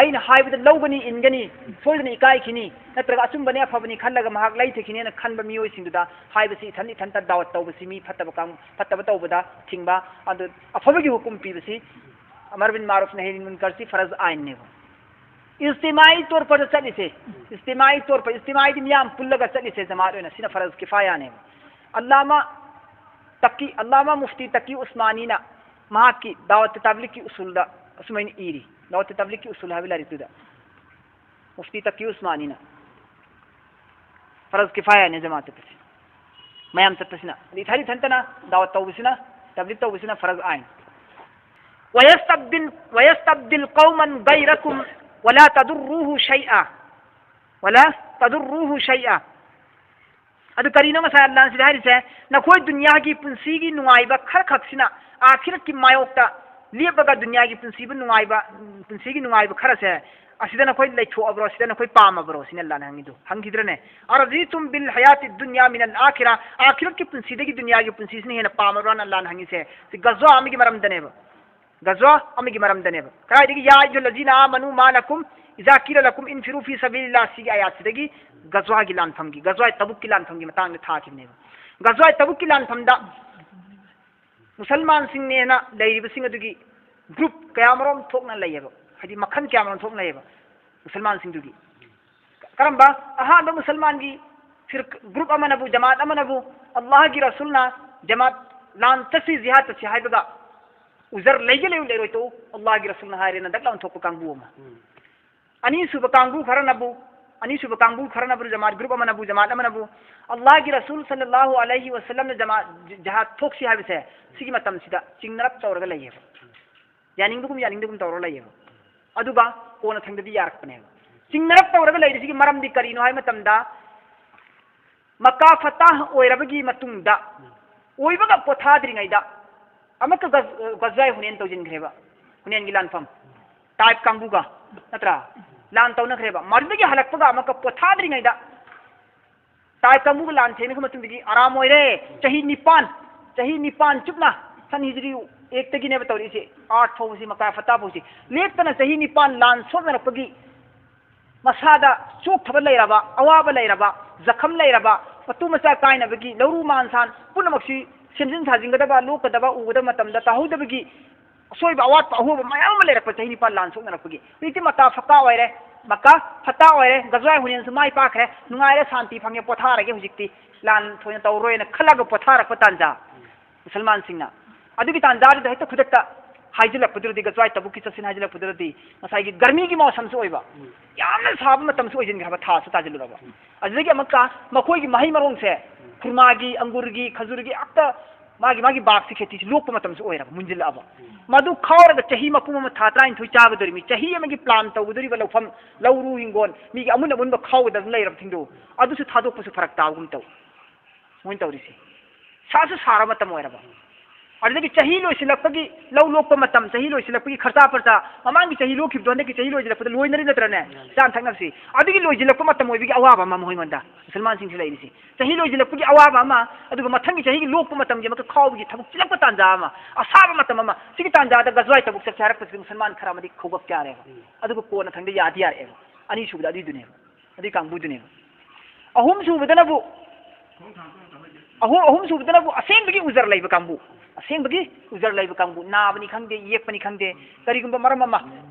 ꯑꯩꯅ ꯍꯥꯏꯕꯗ ꯂꯧꯒꯅꯤ, ꯏꯟꯒꯅꯤ, ꯁꯣꯏꯗꯅ ꯏꯀꯥꯏꯈꯤꯅꯤ, ꯅꯠꯇ꯭ꯔꯒ ꯑꯆꯨꯝꯕꯅꯤ, ꯑꯐꯕꯅꯤ ꯈꯜꯂꯒ ꯃꯍꯥꯛ ꯂꯩꯊꯈꯤꯅꯤꯅ ꯈꯟꯕ ꯃꯤꯑꯣꯏꯁꯤꯡꯗꯨꯗ ꯍꯥꯏꯕꯁꯤ ꯏꯊꯟ ꯏꯊꯟꯇ ꯗꯥꯋꯠ ꯇꯧꯕꯁꯤ, ꯃꯤ ꯐꯠꯇꯕ ꯀꯥꯡ-, ꯐꯠꯇꯕ ꯇꯧꯕꯗ ꯊꯤꯡꯕ, ꯑꯗꯨ ꯑꯐꯕꯒꯤ ꯍꯨꯀꯨꯝ ꯄꯤꯕꯁꯤ, ꯑꯃꯔ ꯕꯤꯟ ꯃꯥꯔꯨꯐ ꯅꯍꯤ ꯑꯅꯤꯜ ꯃꯨꯟꯀꯔꯁꯤ ꯐꯔꯖ ꯑꯥꯏꯟꯅꯦꯕ꯫ ꯏꯖꯇꯤꯃꯥꯏ ꯇꯣꯔ ꯄꯔꯗ ꯆꯠꯂꯤꯁꯦ, ꯏꯖꯇꯤꯃꯥꯏ ꯇꯣꯔ ꯄꯔ, ꯏꯖꯇꯤꯃꯥꯏꯗꯤ ꯃꯤꯌꯥꯝ ꯄꯨꯜꯂꯒ ꯆꯠꯂꯤꯁꯦ ꯖꯃꯥꯠ ꯑꯣꯏꯅ, ꯁꯤꯅ ꯐꯔꯖ ꯀꯤꯐꯥꯌꯥꯅꯦꯕ꯫ ꯑꯜꯂꯥꯃꯥ ꯇꯀꯤ, ꯑꯜꯂꯥꯃꯥ ꯃꯨꯐꯇꯤ ꯇꯀꯤ ꯎꯁꯃꯥꯅꯤꯅ ꯃꯍꯥꯛꯀꯤ ꯗꯥꯋꯠ ꯇꯕ꯭ꯂꯤꯛꯀꯤ ꯎꯁꯨꯜꯗ ꯑꯁꯨꯃꯥꯏꯅ ꯏꯔꯤ, ꯗꯥꯋꯠ ꯇꯕ꯭ꯂꯤꯛꯀꯤ ꯎꯁꯨꯜ ꯍꯥꯏꯕ ꯂꯥꯏꯔꯤꯛꯇꯨꯗ꯫ ꯃꯨꯐꯇꯤ ꯇꯀꯤ ꯎꯁꯃꯥꯅꯤꯅ ꯐꯔꯖ ꯀꯤꯐꯥꯌꯥꯅꯦ ꯖꯃꯥꯠ ꯆꯠꯄꯁꯦ꯫ ꯃꯌꯥꯝ ꯆꯠꯄꯁꯤꯅ, ꯑꯗꯩ ꯏꯊꯟ ꯏꯊꯟꯇꯅ ꯗꯥꯋꯠ ꯇꯧꯕꯁꯤꯅ, ꯇꯕ꯭ꯂꯤꯛ ꯇꯧꯕꯁꯤꯅ ꯐꯔꯖ ꯑꯥꯏꯟ꯫ ويستبدل، ويستبدل قوما غيركم ولا تضروه شيئا، ولا تضروه شيئا. ꯑꯗꯨ ꯀꯔꯤꯅꯣ ꯉꯁꯥꯏ ꯑꯜꯂꯥꯍꯅ ꯁꯤꯗ ꯍꯥꯏꯔꯤꯁꯦ? ꯅꯈꯣꯏ ꯗꯨꯅꯤꯌꯥꯒꯤ ꯄꯨꯟꯁꯤꯒꯤ ꯅꯨꯡꯉꯥꯏꯕ ꯈꯔ ꯈꯛꯁꯤꯅ ꯑꯥꯈꯤꯔꯠꯀꯤ ꯃꯥꯌꯣꯛꯇ ꯂꯦꯞꯄꯒ ꯗꯨꯅꯤꯌꯥꯒꯤ ꯄꯨꯟꯁꯤꯕꯨ ꯅꯨꯡꯉꯥꯏꯕ, ꯄꯨꯟꯁꯤꯒꯤ ꯅꯨꯡꯉꯥꯏꯕ ꯈꯔꯁꯦ ꯑꯁꯤꯗ ꯅꯈꯣꯏ ꯂꯩꯊꯣꯛꯑꯕ꯭ꯔꯣ? ꯑꯁꯤꯗ ꯅꯈꯣꯏ ꯄꯥꯝꯃꯕ꯭ꯔꯣ? ꯁꯤꯅ ꯑꯜꯂꯥꯍꯅ ꯍꯪꯉꯤꯗꯣ꯫ ꯍꯪꯈꯤꯗ꯭ꯔꯅꯦ? أرضيتم بالحياة الدنيا من الآخرة؟ ꯑꯥꯈꯤꯔꯠꯀꯤ ꯄꯨꯟꯁꯤꯗꯒꯤ ꯗꯨꯅꯤꯌꯥꯒꯤ ꯄꯨꯟꯁꯤꯁꯤꯅ ꯍꯦꯟꯅ ꯄꯥꯝꯃꯕ꯭ꯔꯣꯅ ꯑꯜꯂꯥꯍꯅ ꯍꯪꯉꯤꯁꯦ꯫ ꯁꯤ ꯒꯖꯋꯥ ꯑꯃꯒꯤ ꯃꯔꯝꯗꯅꯦꯕ꯫ ꯒꯖꯋꯥ ꯑꯃꯒꯤ ꯃꯔꯝꯗꯅꯦꯕ꯫ ꯀꯗꯥꯏꯗꯒꯤ؟ يا أيها الذين آمنوا ما لكم إذا قيل لكم انفروا في سبيل الله ꯁꯤꯒꯤ ꯑꯌꯥꯠꯁꯤꯗꯒꯤ ꯒꯖꯋꯥꯒꯤ ꯂꯥꯟꯐꯝꯒꯤ, ꯒꯖꯋꯥ ꯇꯕꯨꯛꯀꯤ ꯂꯥꯟꯐꯝꯒꯤ ꯃꯇꯥꯡꯗ ꯊꯥꯈꯤꯕꯅꯦꯕ꯫ ꯒꯖꯋꯥ ꯇꯕꯨꯛꯀꯤ ꯂꯥꯟꯐꯝꯗ ꯃꯨꯁꯜꯃꯥꯟꯁꯤꯡꯅꯦꯅ ꯂꯩꯔꯤꯕꯁꯤꯡ ꯑꯗꯨꯒꯤ ꯒ꯭ꯔꯨꯞ ꯀꯌꯥꯃꯔꯣꯝ ꯊꯣꯛꯅ ꯂꯩꯌꯦꯕ, ꯍꯥꯏꯗꯤ ꯃꯈꯜ ꯀꯌꯥꯃꯔꯣꯝ ꯊꯣꯛꯅ ꯂꯩꯌꯦꯕ ꯃꯨꯁꯜꯃꯥꯟꯁꯤꯡꯗꯨꯒꯤ꯫ ꯀꯔꯝꯕ? ꯑꯍꯥꯟꯕ ꯃꯨꯁꯜꯃꯥꯟꯒꯤ ꯐꯤꯔ-, ꯒ꯭ꯔꯨꯞ ꯑꯃꯅꯕꯨ, ꯖꯃꯥꯠ ꯑꯃꯅꯕꯨ ꯑꯜꯂꯥꯍꯒꯤ ꯔꯁꯨꯜꯅ ꯖꯃꯥꯠ ꯂꯥꯟ ꯆꯠꯁꯤ, ꯖꯤꯍꯥꯗ ꯆꯠꯁꯤ ꯍꯥꯏꯕꯒ ꯎꯖꯔ ꯂꯩꯒꯦ ꯂꯩꯌꯨ ꯂꯩꯔꯣꯏ ꯇꯣꯛꯎ, ꯑꯜꯂꯥꯍꯒꯤ ꯔꯁꯨꯜꯅ ꯍꯥꯏꯔꯦꯅ ꯗꯛ ꯂꯥꯎꯅ ꯊꯣꯛꯄ ꯀꯥꯡꯕꯨ ꯑꯃ꯫ ꯑꯅꯤꯁꯨꯕ ꯀꯥꯡꯕꯨ ꯈꯔꯅꯕꯨ, ꯑꯅꯤꯁꯨꯕ ꯀꯥꯡꯕꯨ ꯈꯔꯅꯕꯨ, ꯖꯃꯥꯠ ꯒ꯭ꯔꯨꯞ ꯑꯃꯅꯕꯨ, ꯖꯃꯥꯠ ꯑꯃꯅꯕꯨ ꯑꯜꯂꯥꯍꯒꯤ ꯔꯁꯨꯜ ꯁꯜꯂꯜꯂꯥꯍꯨ ꯑꯂꯩꯍꯤ ꯋꯁꯜꯂꯝꯅ ꯖꯃꯥꯠ, ꯖ-, ꯖꯍꯥꯗ ꯊꯣꯛꯁꯤ ꯍꯥꯏꯕꯁꯦ ꯁꯤꯒꯤ ꯃꯇꯝꯁꯤꯗ ꯆꯤꯡꯅꯔꯞ ꯇꯧꯔꯒ ꯂꯩꯌꯦꯕ꯫ ꯌꯥꯅꯤꯡꯕꯒꯨꯝ ꯌꯥꯅꯤꯡꯗꯕꯒꯨꯝ ꯇꯧꯔꯒ ꯂꯩꯌꯦꯕ꯫ ꯑꯗꯨꯒ ꯀꯣꯟꯅ ꯊꯪꯗꯗꯤ ꯌꯥꯔꯛꯄꯅꯦꯕ꯫ ꯆꯤꯡꯅꯔꯞ ꯇꯧꯔꯒ ꯂꯩꯔꯤꯁꯤꯒꯤ ꯃꯔꯝꯗꯤ ꯀꯔꯤꯅꯣ ꯍꯥꯏꯕ ꯃꯇꯝꯗ, ꯃꯀꯥ ꯐꯇꯥꯍ ꯑꯣꯏꯔꯕꯒꯤ ꯃꯇꯨꯡꯗ, ꯑꯣꯏꯕꯒ ꯄꯣꯊꯥꯗ꯭ꯔꯤꯉꯩꯗ ꯑꯃꯨꯛꯀ ꯒꯖ-, ꯒꯖꯋꯥꯏ ꯍꯨꯅꯦꯟ ꯇꯧꯁꯤꯟꯈ꯭ꯔꯦꯕ꯫ ꯍꯨꯅꯦꯟꯒꯤ ꯂꯥꯟꯐꯝ, ꯇꯥꯏꯞ ꯀꯥꯡꯕꯨꯒ, ꯅꯠꯇ꯭ꯔꯥ? ꯂꯥꯟ ꯇꯧꯅꯈ꯭ꯔꯦꯕ꯫ ꯃꯗꯨꯗꯒꯤ ꯍꯜꯂꯛꯄꯒ ꯑꯃꯨꯛꯀ ꯄꯣꯊꯥꯗ꯭ꯔꯤꯉꯩꯗ ꯇꯥꯏꯞ ꯀꯥꯡꯕꯨꯒ ꯂꯥꯟ ꯊꯦꯡꯅꯈ꯭ꯔ ꯃꯇꯨꯡꯗꯒꯤ ꯑꯔꯥꯝ ꯑꯣꯏꯔꯦ꯫ ꯆꯍꯤ ꯅꯤꯄꯥꯟ, ꯆꯍꯤ ꯅꯤꯄꯥꯟ ꯆꯨꯞꯅ ꯁꯟ ꯍꯤꯖ꯭ꯔꯤ ꯑꯦꯛꯇꯒꯤꯅꯦꯕ ꯇꯧꯔꯛꯏꯁꯦ, ꯑꯥꯔꯠ ꯐꯥꯎꯕꯁꯤ, ꯃꯀꯥ ꯐꯇꯥ ꯐꯥꯎꯁꯤ꯫ ꯂꯦꯞꯇꯅ ꯆꯍꯤ ꯅꯤꯄꯥꯟ ꯂꯥꯟ ꯁꯣꯛꯅꯔꯛꯄꯒꯤ ꯃꯁꯥꯗ ꯆꯣꯛꯊꯕ ꯂꯩꯔꯕ, ꯑꯋꯥꯕ ꯂꯩꯔꯕ, ꯖꯈꯝ ꯂꯩꯔꯕ, ꯃꯇꯨ ꯃꯆꯥ ꯀꯥꯏꯅꯕꯒꯤ, ꯂꯧꯔꯨ ꯃꯥꯟꯁꯥꯟ ꯄꯨꯝꯅꯃꯛꯁꯤ ꯁꯦꯝꯖꯤꯟ ꯁꯥꯖꯤꯟꯒꯗꯕ, ꯂꯣꯛꯀꯗꯕ, ꯎꯒꯗꯕ ꯃꯇꯝꯗ ꯇꯥꯍꯧꯗꯕꯒꯤ ꯑꯁꯣꯏꯕ, ꯑꯋꯥꯠꯄ, ꯑꯍꯣꯕ ꯃꯌꯥꯝ ꯑꯃ ꯂꯩꯔꯛꯄ ꯆꯍꯤ ꯅꯤꯄꯥꯜ ꯂꯥꯟ ꯁꯣꯛꯅꯔꯛꯄꯒꯤ꯫ ꯍꯧꯖꯤꯛꯇꯤ ꯃꯀꯥ ꯐꯇꯥ ꯑꯣꯏꯔꯦ, ꯃꯀꯥ ꯐꯇꯥ ꯑꯣꯏꯔꯦ, ꯒꯖꯋꯥꯏ ꯍꯨꯅꯦꯟꯁꯨ ꯃꯥꯏ ꯄꯥꯛꯈ꯭ꯔꯦ, ꯅꯨꯡꯉꯥꯏꯔꯦ, ꯁꯥꯟꯇꯤ ꯐꯪꯉꯦ, ꯄꯣꯊꯥꯔꯒꯦ ꯍꯧꯖꯤꯛꯇꯤ, ꯂꯥꯟ ꯊꯣꯏꯅ ꯇꯧꯔꯔꯣꯏꯅ ꯈꯜꯂꯒ ꯄꯣꯊꯥꯔꯛꯄ ꯇꯥꯟꯖꯥ꯫ ꯃꯨꯁꯜꯃꯥꯟꯁꯤꯡꯅ ꯑꯗꯨꯒꯤ ꯇꯥꯟꯖꯥꯗꯨꯗ ꯍꯦꯛꯇ ꯈꯨꯗꯛꯇ ꯍꯥꯏꯖꯤꯜꯂꯛꯄꯗꯨꯗꯗꯤ, ꯒꯖꯋꯥꯏ ꯇꯕꯨꯛꯀꯤ ꯆꯠꯁꯤꯟ ꯍꯥꯏꯖꯤꯜꯂꯛꯄꯗꯨꯗꯗꯤ, ꯉꯁꯥꯏꯒꯤ ꯒꯔꯃꯤꯒꯤ ꯃꯧꯁꯝꯁꯨ ꯑꯣꯏꯕ, ꯌꯥꯝꯅ ꯁꯥꯕ ꯃꯇꯝꯁꯨ ꯑꯣꯏꯁꯤꯟꯈ꯭ꯔꯕ, ꯊꯥꯁꯨ ꯇꯥꯁꯤꯜꯂꯨꯔꯕ꯫ ꯑꯗꯨꯗꯒꯤ ꯑꯃꯨꯛꯀ ꯃꯈꯣꯏꯒꯤ ꯃꯍꯩ ꯃꯔꯣꯡꯁꯦ, ꯈꯨꯔꯃꯥꯒꯤ, ꯑꯪꯒꯨꯔꯒꯤ, ꯈꯖꯨꯔꯒꯤ, ꯑꯝꯇ ꯃꯥꯒꯤ ꯃꯥꯒꯤ ꯕꯥꯒꯁꯤ, ꯈꯦꯇꯤꯁꯤ ꯂꯣꯛꯄ ꯃꯇꯝꯁꯨ ꯑꯣꯏꯔꯕ, ꯃꯨꯟꯖꯤꯜꯂꯛꯑꯕ꯫ ꯃꯗꯨ ꯈꯥꯎꯔꯒ ꯆꯍꯤ ꯃꯄꯨꯝ ꯑꯃ ꯊꯥ ꯇꯔꯥꯅꯤꯊꯣꯏ ꯆꯥꯒꯗꯧꯔꯤꯕ, ꯆꯍꯤ ꯑꯃꯒꯤ ꯄ꯭ꯂꯥꯟ ꯇꯧꯒꯗꯧꯔꯤꯕ ꯂꯧꯐꯝ, ꯂꯧꯔꯨ ꯍꯤꯡꯒꯣꯜ, ꯃꯤꯒꯤ ꯑꯃꯨꯟ ꯑꯃꯨꯟꯕ ꯈꯥꯎꯒꯗꯕ ꯂꯩꯔꯕꯁꯤꯡꯗꯨ, ꯑꯗꯨꯁꯨ ꯊꯥꯗꯣꯛꯄꯁꯨ ꯐꯔꯛ ꯇꯥꯕꯒꯨꯝ ꯇꯧ꯫ ꯃꯣꯏꯅ ꯇꯧꯔꯤꯁꯦ꯫ ꯁꯥꯁꯨ ꯁꯥꯔꯕ ꯃꯇꯝ ꯑꯣꯏꯔꯕ꯫ ꯑꯗꯨꯗꯒꯤ ꯆꯍꯤ ꯂꯣꯏꯁꯤꯜꯂꯛꯄꯒꯤ, ꯂꯧ ꯂꯣꯛꯄ ꯃꯇꯝ, ꯆꯍꯤ ꯂꯣꯏꯁꯤꯜꯂꯛꯄꯒꯤ ꯈꯔꯆꯥ ꯄꯔꯆꯥ, ꯃꯃꯥꯡꯒꯤ ꯆꯍꯤ ꯂꯣꯛꯈꯤꯕꯗꯣ ꯍꯟꯗꯛꯀꯤ ꯆꯍꯤ ꯂꯣꯏꯁꯤꯜꯂꯛꯄꯗ ꯂꯣꯏꯅꯔꯤ ꯅꯠꯇ꯭ꯔꯅꯦ? ꯆꯥꯅ ꯊꯛꯅꯕꯁꯤ꯫ ꯑꯗꯨꯒꯤ ꯂꯣꯏꯁꯤꯜꯂꯛꯄ ꯃꯇꯝ ꯑꯣꯏꯕꯒꯤ ꯑꯋꯥꯕ ꯑꯃ ꯃꯈꯣꯏꯉꯣꯟꯗ, ꯃꯨꯁꯜꯃꯥꯟꯁꯤꯡꯁꯤ ꯂꯩꯔꯤꯁꯤ꯫ ꯆꯍꯤ ꯂꯣꯏꯁꯤꯜꯂꯛꯄꯒꯤ ꯑꯋꯥꯕ ꯑꯃ, ꯑꯗꯨꯒ ꯃꯊꯪꯒꯤ ꯆꯍꯤꯒꯤ ꯂꯣꯛꯄ ꯃꯇꯝꯒꯤ ꯑꯃꯨꯛꯀ ꯈꯥꯎꯕꯒꯤ ꯊꯕꯛ ꯆꯤꯜꯂꯛꯄ ꯇꯥꯟꯖꯥ ꯑꯃ, ꯑꯁꯥꯕ ꯃꯇꯝ ꯑꯃ, ꯁꯤꯒꯤ ꯇꯥꯟꯖꯥꯗ ꯒꯖꯋꯥꯏ ꯇꯕꯨꯛ ꯆꯠꯁꯦ ꯍꯥꯏꯔꯛꯄꯁꯤꯗ ꯃꯨꯁꯜꯃꯥꯟ ꯈꯔ ꯑꯃꯗꯤ ꯈꯧꯒꯠꯀꯦ ꯌꯥꯔꯦꯕ꯫ ꯑꯗꯨꯒ ꯀꯣꯟꯅ ꯊꯪꯗ ꯌꯥꯗꯤ ꯌꯥꯔꯛꯑꯦꯕ꯫ ꯑꯅꯤꯁꯨꯕꯗ ꯑꯗꯨꯏꯗꯨꯅꯦꯕ꯫ ꯑꯗꯨꯏ ꯀꯥꯡꯕꯨꯗꯨꯅꯦꯕ꯫ ꯑꯍꯨꯝ ꯁꯨꯕꯗꯅꯕꯨ, ꯑꯍꯨꯝ, ꯑꯍꯨꯝ ꯁꯨꯕꯗꯅꯕꯨ ꯑꯁꯦꯡꯕꯒꯤ ꯎꯖꯔ ꯂꯩꯕ ꯀꯥꯡꯕꯨ, ꯑꯁꯦꯡꯕꯒꯤ ꯎꯖꯔ ꯂꯩꯕ ꯀꯥꯡꯕꯨ, ꯅꯥꯕꯅꯤ ꯈꯪꯗꯦ, ꯌꯦꯛꯄꯅꯤ ꯈꯪꯗꯦ, ꯀꯔꯤꯒꯨꯝꯕ ꯃꯔꯝ ꯑꯃ,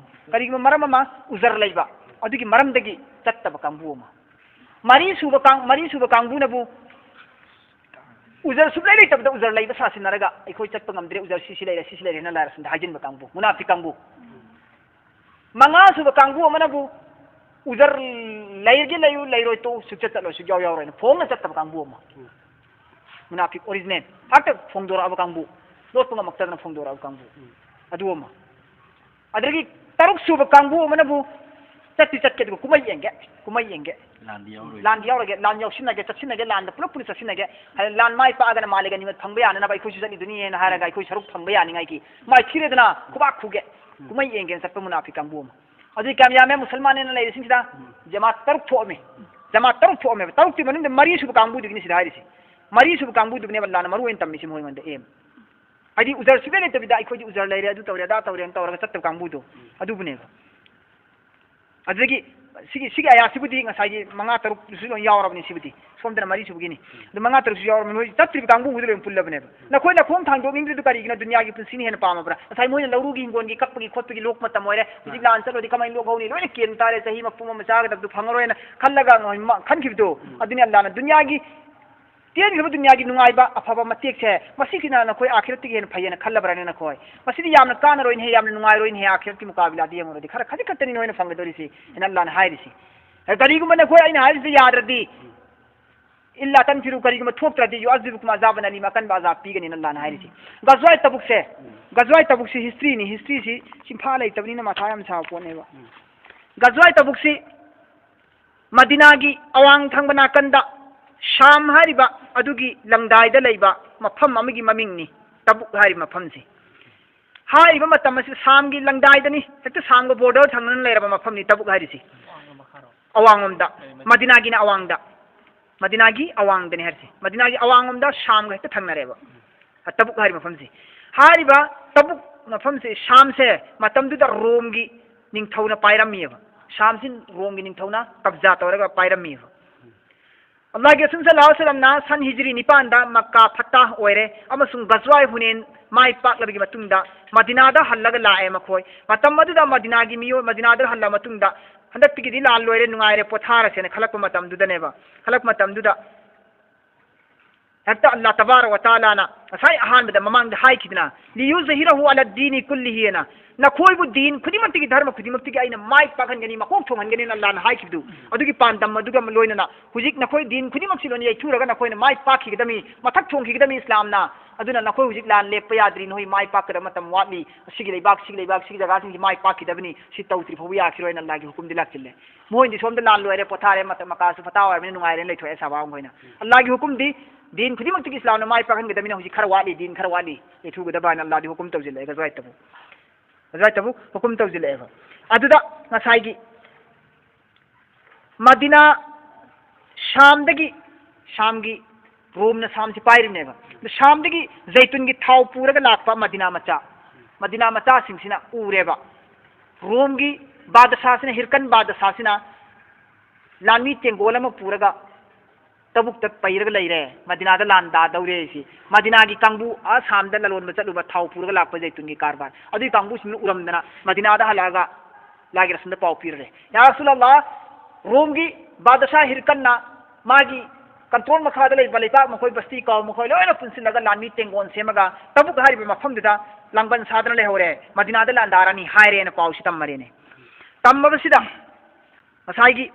ꯀꯔꯤꯒꯨꯝꯕ ꯃꯔꯝ ꯑꯃ ꯎꯖꯔ ꯂꯩꯕ, ꯑꯗꯨꯒꯤ ꯃꯔꯝꯗꯒꯤ ꯆꯠꯇꯕ ꯀꯥꯡꯕꯨ ꯑꯃ꯫ ꯃꯔꯤ ꯁꯨꯕ ꯀꯥꯡ-, ꯃꯔꯤ ꯁꯨꯕ ꯀꯥꯡꯕꯨꯅꯕꯨ ꯎꯖꯔ ꯁꯨꯛꯂꯩ ꯂꯩꯇꯕꯗ ꯎꯖꯔ ꯂꯩꯕ ꯁꯥꯁꯤꯟꯅꯔꯒ, "ꯑꯩꯈꯣꯏ ꯆꯠꯄ ꯉꯝꯗ꯭ꯔꯦ, ꯎꯖꯔ ꯁꯤꯁꯤ ꯂꯩꯔꯦ, ꯁꯤꯁꯤ ꯂꯩꯔꯦꯅ" ꯂꯥꯏ ꯑꯁꯤꯗ ꯍꯥꯏꯖꯤꯟꯕ ꯀꯥꯡꯕꯨ, ꯃꯨꯅꯥꯐꯤꯛ ꯀꯥꯡꯕꯨ꯫ ꯃꯉꯥ ꯁꯨꯕ ꯀꯥꯡꯕꯨ ꯑꯃꯅꯕꯨ ꯎꯖꯔ ꯂꯩꯔꯒꯦ ꯂꯩꯌꯨ, ꯂꯩꯔꯣꯏ ꯇꯣꯛꯎ, ꯁꯨꯛꯆꯠ ꯆꯠꯂꯣꯏ, ꯁꯨꯛꯌꯥꯎ ꯌꯥꯎꯔꯣꯏꯅ ꯐꯣꯡꯅ ꯆꯠꯇꯕ ꯀꯥꯡꯕꯨ ꯑꯃ꯫ ꯃꯨꯅꯥꯐꯤꯛ ꯑꯣꯔꯤꯖꯤꯅꯦꯜ꯫ ꯍꯦꯛꯇ ꯐꯣꯡꯗꯣꯔꯛꯑꯕ ꯀꯥꯡꯕꯨ꯫ ꯂꯣꯠꯄ ꯉꯝꯃꯛꯇꯗꯅ ꯐꯣꯡꯗꯣꯔꯛꯑꯕ ꯀꯥꯡꯕꯨ꯫ ꯑꯗꯨ ꯑꯃ꯫ ꯑꯗꯒꯤ ꯇꯔꯨꯛ ꯁꯨꯕ ꯀꯥꯡꯕꯨ ꯑꯃꯅꯕꯨ ꯆꯠꯇꯤ ꯆꯠꯀꯦ, ꯑꯗꯨꯒ ꯀꯨꯝꯍꯩ ꯌꯦꯡꯒꯦ, ꯀꯨꯝꯍꯩ ꯌꯦꯡꯒꯦ꯫ ꯂꯥꯟꯗꯤ ꯌꯥꯎꯔꯣꯏ꯫ ꯂꯥꯟꯗꯤ ꯌꯥꯎꯔꯒꯦ, ꯂꯥꯟ ꯌꯥꯎꯁꯤꯟꯅꯒꯦ, ꯆꯠꯁꯤꯟꯅꯒꯦ, ꯂꯥꯟꯗ ꯄꯨꯂꯞ ꯄꯨꯟꯅ ꯆꯠꯁꯤꯟꯅꯒꯦ꯫ ꯍꯥꯏ-, ꯂꯥꯟ ꯃꯥꯏ ꯄꯥꯛꯑꯒꯅ ꯃꯥꯂꯦꯒ ꯅꯤꯃꯠ ꯐꯪꯕ ꯌꯥꯅꯅꯕ ꯑꯩꯈꯣꯏꯁꯨ ꯆꯠꯂꯤꯗꯨꯅꯤꯅ ꯍꯥꯏꯔꯒ ꯑꯩꯈꯣꯏ ꯁꯔꯨꯛ ꯐꯪꯕ ꯌꯥꯅꯤꯡꯉꯥꯏꯒꯤ꯫ ꯃꯥꯏꯊꯤꯔꯦꯗꯅ ꯈꯨꯕꯥꯛ ꯈꯨꯒꯦ꯫ ꯀꯨꯝꯍꯩ ꯌꯦꯡꯒꯦꯅ ꯆꯠꯄ ꯃꯨꯅꯥꯐꯤꯛ ꯀꯥꯡꯕꯨ ꯑꯃ꯫ ꯑꯗꯨꯗꯤ ꯀꯌꯥꯝ ꯌꯥꯝꯃꯦ? ꯃꯨꯁꯜꯃꯥꯟꯅꯦꯅ ꯂꯩꯔꯤꯁꯤꯡꯁꯤꯗ ꯖꯃꯥꯠ ꯇꯔꯨꯛ ꯊꯣꯛꯑꯝꯃꯤ꯫ ꯖꯃꯥꯠ ꯇꯔꯨꯛ ꯊꯣꯛꯑꯝꯃꯦꯕ꯫ ꯇꯔꯨꯛꯇꯤ ꯃꯅꯨꯡꯗ ꯃꯔꯤ ꯁꯨꯕ ꯀꯥꯡꯕꯨꯗꯨꯒꯤꯅꯤ ꯁꯤꯗ ꯍꯥꯏꯔꯤꯁꯦ꯫ ꯃꯔꯤ ꯁꯨꯕ ꯀꯥꯡꯕꯨꯗꯨꯒꯤꯅꯦꯕ ꯂꯥꯟꯅ ꯃꯔꯨ ꯑꯣꯏꯅ ꯇꯝꯃꯤꯁꯦ ꯃꯣꯏꯉꯣꯟꯗ꯫ ꯑꯦꯝ꯫ ꯍꯥꯏꯗꯤ ꯎꯖꯔ ꯁꯨꯛꯂꯩ ꯂꯩꯇꯕꯤꯗ ꯑꯩꯈꯣꯏꯗꯤ ꯎꯖꯔ ꯂꯩꯔꯦ, ꯑꯗꯨ ꯇꯧꯔꯦ, ꯑꯗꯥ ꯇꯧꯔꯦꯅ ꯇꯧꯔꯒ ꯆꯠꯇꯕ ꯀꯥꯡꯕꯨꯗꯣ꯫ ꯑꯗꯨꯕꯨꯅꯦꯕ꯫ ꯑꯗꯨꯗꯒꯤ ꯁꯤꯒꯤ, ꯁꯤꯒꯤ ꯑꯌꯥꯁꯤꯕꯨꯗꯤ ꯉꯁꯥꯏꯒꯤ ꯃꯉꯥ ꯇꯔꯨꯛꯁꯨ ꯂꯣꯏ ꯌꯥꯎꯔꯕꯅꯤ꯫ ꯁꯤꯕꯨꯗꯤ ꯁꯣꯝꯗꯅ ꯃꯔꯤꯁꯨꯕꯒꯤꯅꯤ꯫ ꯑꯗꯨ ꯃꯉꯥ ꯇꯔꯨꯛꯁꯨ ꯌꯥꯎꯔꯕꯅꯤ꯫ ꯅꯣꯏ ꯆꯠꯇ꯭ꯔꯤꯕ ꯀꯥꯡꯕꯨꯁꯨ ꯂꯣꯏ ꯄꯨꯜꯂꯕꯅꯦꯕ꯫ ꯅꯈꯣꯏꯅ ꯈꯣꯡ ꯊꯥꯡꯗꯣꯛꯅꯤꯡꯗ꯭ꯔꯤꯗꯨ ꯀꯔꯤꯒꯤꯅꯣ? ꯗꯨꯅꯤꯌꯥꯒꯤ ꯄꯨꯟꯁꯤꯅ ꯍꯦꯟꯅ ꯄꯥꯝꯃꯕ꯭ꯔꯥ? ꯉꯁꯥꯏ ꯃꯣꯏꯅ ꯂꯧꯔꯨꯒꯤ ꯍꯤꯡꯒꯣꯜꯒꯤ ꯀꯛꯄꯒꯤ ꯈꯣꯠꯄꯒꯤ ꯂꯣꯛ ꯃꯇꯝ ꯑꯣꯏꯔꯦ, ꯍꯧꯖꯤꯛ ꯂꯥꯟ ꯆꯠꯂꯨꯔꯗꯤ ꯀꯃꯥꯏꯅ ꯂꯣꯛ ꯍꯧꯅꯤ? ꯂꯣꯏꯅ ꯀꯦꯟ ꯇꯥꯔꯦ, ꯆꯍꯤ ꯃꯄꯨꯝ ꯑꯃ ꯆꯥꯒꯗꯕꯗꯨ ꯐꯪꯉꯔꯣꯏꯅ ꯈꯜꯂꯒ ꯃ-, ꯈꯟꯈꯤꯕꯗꯣ꯫ ꯑꯗꯨꯅꯤ ꯑꯜꯂꯥꯅ ꯗꯨꯅꯤꯌꯥꯒꯤ ꯇꯦꯟꯈ꯭ꯔꯕ ꯗꯨꯅꯤꯌꯥꯒꯤ ꯅꯨꯡꯉꯥꯏꯕ ꯑꯐꯕ ꯃꯇꯦꯛꯁꯦ, ꯃꯁꯤꯁꯤꯅ ꯅꯈꯣꯏ ꯑꯥꯈꯤꯔꯠꯇꯒꯤ ꯍꯦꯟꯅ ꯐꯩꯌꯦꯅ ꯈꯜꯂꯕ꯭ꯔꯥꯅꯦ ꯅꯈꯣꯏ? ꯃꯁꯤꯗꯤ ꯌꯥꯝꯅ ꯀꯥꯟꯅꯔꯣꯏꯅꯦꯍꯦ, ꯌꯥꯝꯅ ꯅꯨꯡꯉꯥꯏꯔꯣꯏꯅꯦꯍꯦ, ꯑꯥꯈꯤꯔꯠꯀꯤ ꯃꯨꯀꯥꯕꯤꯂꯥꯗ ꯌꯦꯡꯉꯨꯔꯗꯤ ꯈꯔ ꯈꯖꯤꯛ ꯈꯛꯇꯅꯤ ꯅꯣꯏꯅ ꯐꯪꯒꯗꯧꯔꯤꯁꯤ, ꯍꯥꯏꯅ ꯑꯜꯂꯥꯅ ꯍꯥꯏꯔꯤꯁꯤ꯫ ꯑꯦ, ꯀꯔꯤꯒꯨꯝꯕ ꯅꯈꯣꯏ ꯑꯩꯅ ꯍꯥꯏꯔꯤꯁꯤ ꯌꯥꯗ꯭ꯔꯗꯤ, ꯏꯜꯂꯥ ꯇꯟꯐꯤꯔꯨ, ꯀꯔꯤꯒꯨꯝꯕ ꯊꯣꯛꯇ꯭ꯔꯗꯤ, ꯌꯨꯑꯥꯖꯤꯕꯨꯀꯨꯝ ꯑꯖꯥꯕꯟ ꯑꯂꯤꯃ, ꯑꯀꯟꯕ ꯑꯖꯥꯕ ꯄꯤꯒꯅꯤꯅ ꯑꯜꯂꯥꯅ ꯍꯥꯏꯔꯤꯁꯤ꯫ ꯒꯖꯋꯥꯏ ꯇꯕꯨꯛꯁꯦ, ꯒꯖꯋꯥꯏ ꯇꯕꯨꯛꯁꯤ ꯍꯤꯁꯇ꯭ꯔꯤꯅꯤ, ꯍꯤꯁꯇ꯭ꯔꯤꯁꯤ ꯆꯤꯟꯐꯥ ꯂꯩꯇꯕꯅꯤꯅ ꯃꯊꯥ ꯌꯥꯝ ꯁꯥꯕ ꯄꯣꯠꯅꯦꯕ꯫ ꯒꯖꯋꯥꯏ ꯇꯕꯨꯛꯁꯤ ꯃꯗꯤꯅꯥꯒꯤ ꯑꯋꯥꯡ ꯊꯪꯕ ꯅꯥꯀꯟꯗ ꯁꯥꯝ ꯍꯥꯏꯔꯤꯕ ꯑꯗꯨꯒꯤ ꯂꯪꯗꯥꯏꯗ ꯂꯩꯕ ꯃꯐꯝ ꯑꯃꯒꯤ ꯃꯃꯤꯡꯅꯤ, ꯇꯕꯨꯛ ꯍꯥꯏꯔꯤꯕ ꯃꯐꯝꯁꯤ꯫ ꯍꯥꯏꯔꯤꯕ ꯃꯇꯝ ꯑꯁꯤ ꯁꯥꯝꯒꯤ ꯂꯪꯗꯥꯏꯗꯅꯤ, ꯍꯦꯛꯇ ꯁꯥꯝꯒ ꯕꯣꯔꯗꯔ ꯊꯪꯅꯅ ꯂꯩꯔꯕ ꯃꯐꯝꯅꯤ ꯇꯕꯨꯛ ꯍꯥꯏꯔꯤꯁꯤ꯫ ꯑꯋꯥꯡꯂꯣꯝꯗ, ꯃꯗꯤꯅꯥꯒꯤꯅ ꯑꯋꯥꯡꯗ, ꯃꯗꯤꯅꯥꯒꯤ ꯑꯋꯥꯡꯗꯅꯤ ꯍꯥꯏꯔꯤꯁꯤ꯫ ꯃꯗꯤꯅꯥꯒꯤ ꯑꯋꯥꯡꯂꯣꯝꯗ ꯁꯥꯝꯒ ꯍꯦꯛꯇ ꯊꯪꯅꯔꯦꯕ꯫ ꯇꯕꯨꯛ ꯍꯥꯏꯔꯤꯕ ꯃꯐꯝꯁꯤ꯫ ꯍꯥꯏꯔꯤꯕ ꯇꯕꯨꯛ ꯃꯐꯝꯁꯤ, ꯁꯥꯝꯁꯦ ꯃꯇꯝꯗꯨꯗ ꯔꯣꯝꯒꯤ ꯅꯤꯡꯊꯧꯅ ꯄꯥꯏꯔꯝꯃꯤꯑꯕ꯫ ꯁꯥꯝꯁꯤ ꯔꯣꯝꯒꯤ ꯅꯤꯡꯊꯧꯅ ꯀꯕꯖꯥ ꯇꯧꯔꯒ ꯄꯥꯏꯔꯝꯃꯤꯑꯕ꯫ ꯑꯜꯂꯥꯍꯒꯤ ꯔꯁꯨꯜ ꯁꯜꯂꯜꯂꯥꯍꯨ ꯑꯂꯩꯍꯤ ꯋꯁꯜꯂꯝꯅ ꯁꯟ ꯍꯤꯖ꯭ꯔꯤ ꯅꯤꯄꯥꯟꯗ ꯃꯛꯀꯥ ꯐꯠꯇꯥꯍ ꯑꯣꯏꯔꯦ ꯑꯃꯁꯨꯡ ꯒꯖꯋꯥꯏ ꯍꯨꯅꯦꯟ ꯃꯥꯏ ꯄꯥꯛꯂꯕꯒꯤ ꯃꯇꯨꯡꯗ ꯃꯗꯤꯅꯥꯗ ꯍꯜꯂꯒ ꯂꯥꯛꯑꯦ ꯃꯈꯣꯏ꯫ ꯃꯇꯝ ꯑꯗꯨꯗ ꯃꯗꯤꯅꯥꯒꯤ ꯃꯤꯑꯣꯏ, ꯃꯗꯤꯅꯥꯗ ꯍꯜꯂ ꯃꯇꯨꯡꯗ ꯍꯟꯗꯛꯇꯒꯤꯗꯤ ꯂꯥꯟ ꯂꯣꯏꯔꯦ, ꯅꯨꯡꯉꯥꯏꯔꯦ, ꯄꯣꯊꯥꯔꯁꯦꯅ ꯈꯜꯂꯛꯄ ꯃꯇꯝꯗꯨꯗꯅꯦꯕ꯫ ꯈꯜꯂꯛꯄ ꯃꯇꯝꯗꯨꯗ ꯍꯦꯛꯇ ꯑꯜꯂꯥꯍ ꯇꯕꯥꯔꯛ ꯋ ꯇꯥꯂꯥꯅ ꯉꯁꯥꯏ ꯑꯍꯥꯟꯕꯗ ꯃꯃꯥꯡꯗ ꯍꯥꯏꯈꯤꯗꯅ, "ꯂꯤꯌꯨꯖꯍꯤꯔꯍꯨ ꯑꯂꯥ ꯗꯤꯅꯤ ꯀꯨꯜꯂꯤꯍꯤ" ꯑꯅ, "ꯅꯈꯣꯏꯕꯨ ꯗꯤꯟ ꯈꯨꯗꯤꯡꯃꯛꯇꯒꯤ, ꯙꯔꯃ ꯈꯨꯗꯤꯡꯃꯛꯇꯒꯤ ꯑꯩꯅ ꯃꯥꯏ ꯄꯥꯛꯍꯟꯒꯅꯤ, ꯃꯀꯣꯛ ꯊꯣꯡꯍꯟꯒꯅꯤꯅ" ꯑꯜꯂꯥꯍꯅ ꯍꯥꯏꯈꯤꯕꯗꯨ, ꯑꯗꯨꯒꯤ ꯄꯥꯟꯗꯝ ꯑꯗꯨꯒ ꯂꯣꯏꯅꯅ ꯍꯧꯖꯤꯛ ꯅꯈꯣꯏ ꯗꯤꯟ ꯈꯨꯗꯤꯡꯃꯛꯁꯤ ꯂꯣꯏꯅ ꯌꯩꯊꯨꯔꯒ ꯅꯈꯣꯏꯅ ꯃꯥꯏ ꯄꯥꯛꯈꯤꯒꯗꯕꯅꯤ, ꯃꯊꯛ ꯊꯣꯡꯈꯤꯒꯗꯕꯅꯤ ꯏꯁꯂꯥꯝꯅ꯫ ꯑꯗꯨꯅ ꯅꯈꯣꯏ ꯍꯧꯖꯤꯛ ꯂꯥꯟ ꯂꯦꯞꯄ ꯌꯥꯗ꯭ꯔꯤ, ꯅꯈꯣꯏ ꯃꯥꯏ ꯄꯥꯛꯀꯗꯕ ꯃꯇꯝ ꯋꯥꯠꯂꯤ, ꯑꯁꯤꯒꯤ ꯂꯩꯕꯥꯛ, ꯁꯤꯒꯤ ꯂꯩꯕꯥꯛ, ꯁꯤꯒꯤ ꯖꯒꯥꯁꯤꯡꯁꯤ ꯃꯥꯏ ꯄꯥꯛꯈꯤꯗꯕꯅꯤ, ꯁꯤ ꯇꯧꯗ꯭ꯔꯤ ꯐꯥꯎꯕ ꯌꯥꯈꯤꯔꯣꯏꯅ ꯑꯜꯂꯥꯍꯒꯤ ꯍꯨꯀꯨꯝꯗꯤ ꯂꯥꯛꯁꯤꯜꯂꯦ꯫ ꯃꯣꯏꯗꯤ ꯁꯣꯝꯗ ꯂꯥꯟ ꯂꯣꯏꯔꯦ, ꯄꯣꯊꯥꯔꯦ, ꯃꯇꯝ ꯃꯀꯥꯁꯨ ꯐꯠꯇꯥ ꯑꯣꯏꯔꯕꯅꯤꯅ ꯅꯨꯡꯉꯥꯏꯔꯦꯅ ꯂꯩꯊꯣꯛꯑꯦ ꯁꯍꯥꯕꯥ ꯃꯈꯣꯏꯅ꯫ ꯑꯜꯂꯥꯍꯒꯤ ꯍꯨꯀꯨꯝꯗꯤ ꯗꯤꯟ ꯈꯨꯗꯤꯡꯃꯛꯇꯒꯤ ꯏꯁꯂꯥꯝꯅ ꯃꯥꯏ ꯄꯥꯛꯍꯟꯒꯗꯕꯅꯤꯅ ꯍꯧꯖꯤꯛ ꯈꯔ ꯋꯥꯠꯂꯤ, ꯗꯤꯟ ꯈꯔ ꯋꯥꯠꯂꯤ, ꯂꯩꯊꯨꯒꯗꯕ ꯍꯥꯏꯅ ꯑꯜꯂꯥꯍꯗꯤ ꯍꯨꯀꯨꯝ ꯇꯧꯁꯤꯜꯂꯛꯑꯦ ꯒꯖꯋꯥꯏ ꯇꯕꯨꯛ꯫ ꯒꯖꯋꯥꯏ ꯇꯕꯨꯛ ꯍꯨꯀꯨꯝ ꯇꯧꯁꯤꯜꯂꯛꯑꯦꯕ꯫ ꯑꯗꯨꯗ ꯉꯁꯥꯏꯒꯤ ꯃꯗꯤꯅꯥ, ꯁꯥꯝꯗꯒꯤ, ꯁꯥꯝꯒꯤ ꯔꯣꯝꯅ ꯁꯥꯝꯁꯤ ꯄꯥꯏꯔꯤꯕꯅꯦꯕ꯫ ꯑꯗ ꯁꯥꯝꯗꯒꯤ ꯖꯩꯇꯨꯟꯒꯤ ꯊꯥꯎ ꯄꯨꯔꯒ ꯂꯥꯛꯄ ꯃꯗꯤꯅꯥ ꯃꯆꯥ, ꯃꯗꯤꯅꯥ ꯃꯆꯥꯁꯤꯡꯁꯤꯅ ꯎꯔꯦꯕ꯫ ꯔꯣꯝꯒꯤ ꯕꯥꯗꯁꯥꯁꯤꯅ, ꯍꯤꯔꯀꯟ ꯕꯥꯗꯁꯥꯁꯤꯅ ꯂꯥꯟꯃꯤ ꯇꯦꯡꯒꯣꯜ ꯑꯃ ꯄꯨꯔꯒ ꯇꯕꯨꯛꯇ ꯄꯩꯔꯒ ꯂꯩꯔꯦ, ꯃꯗꯤꯅꯥꯗ ꯂꯥꯟ ꯗꯥꯗꯧꯔꯦ ꯁꯤ꯫ ꯃꯗꯤꯅꯥꯒꯤ ꯀꯥꯡꯕꯨ, ꯑꯥ ꯁꯥꯝꯗ ꯂꯂꯣꯟꯕ ꯆꯠꯂꯨꯕ, ꯊꯥꯎ ꯄꯨꯔꯒ ꯂꯥꯛꯄ ꯖꯩꯇꯨꯟꯒꯤ ꯀꯔꯕꯥꯔ, ꯑꯗꯨꯒꯤ ꯀꯥꯡꯕꯨꯁꯤꯡꯅ ꯎꯔꯝꯗꯅ ꯃꯗꯤꯅꯥꯗ ꯍꯜꯂꯛꯑꯒ ꯂꯥꯒꯤ ꯔꯁꯨꯜꯗ ꯄꯥꯎ ꯄꯤꯔꯨꯔꯦ, "ꯌꯥ ꯔꯁꯨꯜ ꯑꯜꯂꯥꯍ, ꯔꯣꯝꯒꯤ ꯕꯥꯗꯁꯥ ꯍꯤꯔꯀꯟꯅ ꯃꯥꯒꯤ ꯀꯟꯇ꯭ꯔꯣꯜ ꯃꯈꯥꯗ ꯂꯩꯕ ꯂꯩꯄꯥꯛ ꯃꯈꯣꯏ, ꯕꯁꯇꯤ ꯀꯥꯎ ꯃꯈꯣꯏ ꯂꯣꯏꯅ ꯄꯨꯟꯁꯤꯜꯂꯒ ꯂꯥꯟꯃꯤ ꯇꯦꯡꯒꯣꯟ ꯁꯦꯝꯃꯒ ꯇꯕꯨꯛ ꯍꯥꯏꯔꯤꯕ ꯃꯐꯝꯗꯨꯗ ꯂꯥꯡꯕꯟ ꯁꯥꯗꯅ ꯂꯩꯍꯧꯔꯦ, ꯃꯗꯤꯅꯥꯗ ꯂꯥꯟꯗꯥꯔꯅꯤ ꯍꯥꯏꯔꯦꯅ" ꯄꯥꯎꯁꯤ ꯇꯝꯃꯔꯦꯅꯦ꯫ ꯇꯝꯃꯕꯁꯤꯗ ꯉꯁꯥꯏꯒꯤ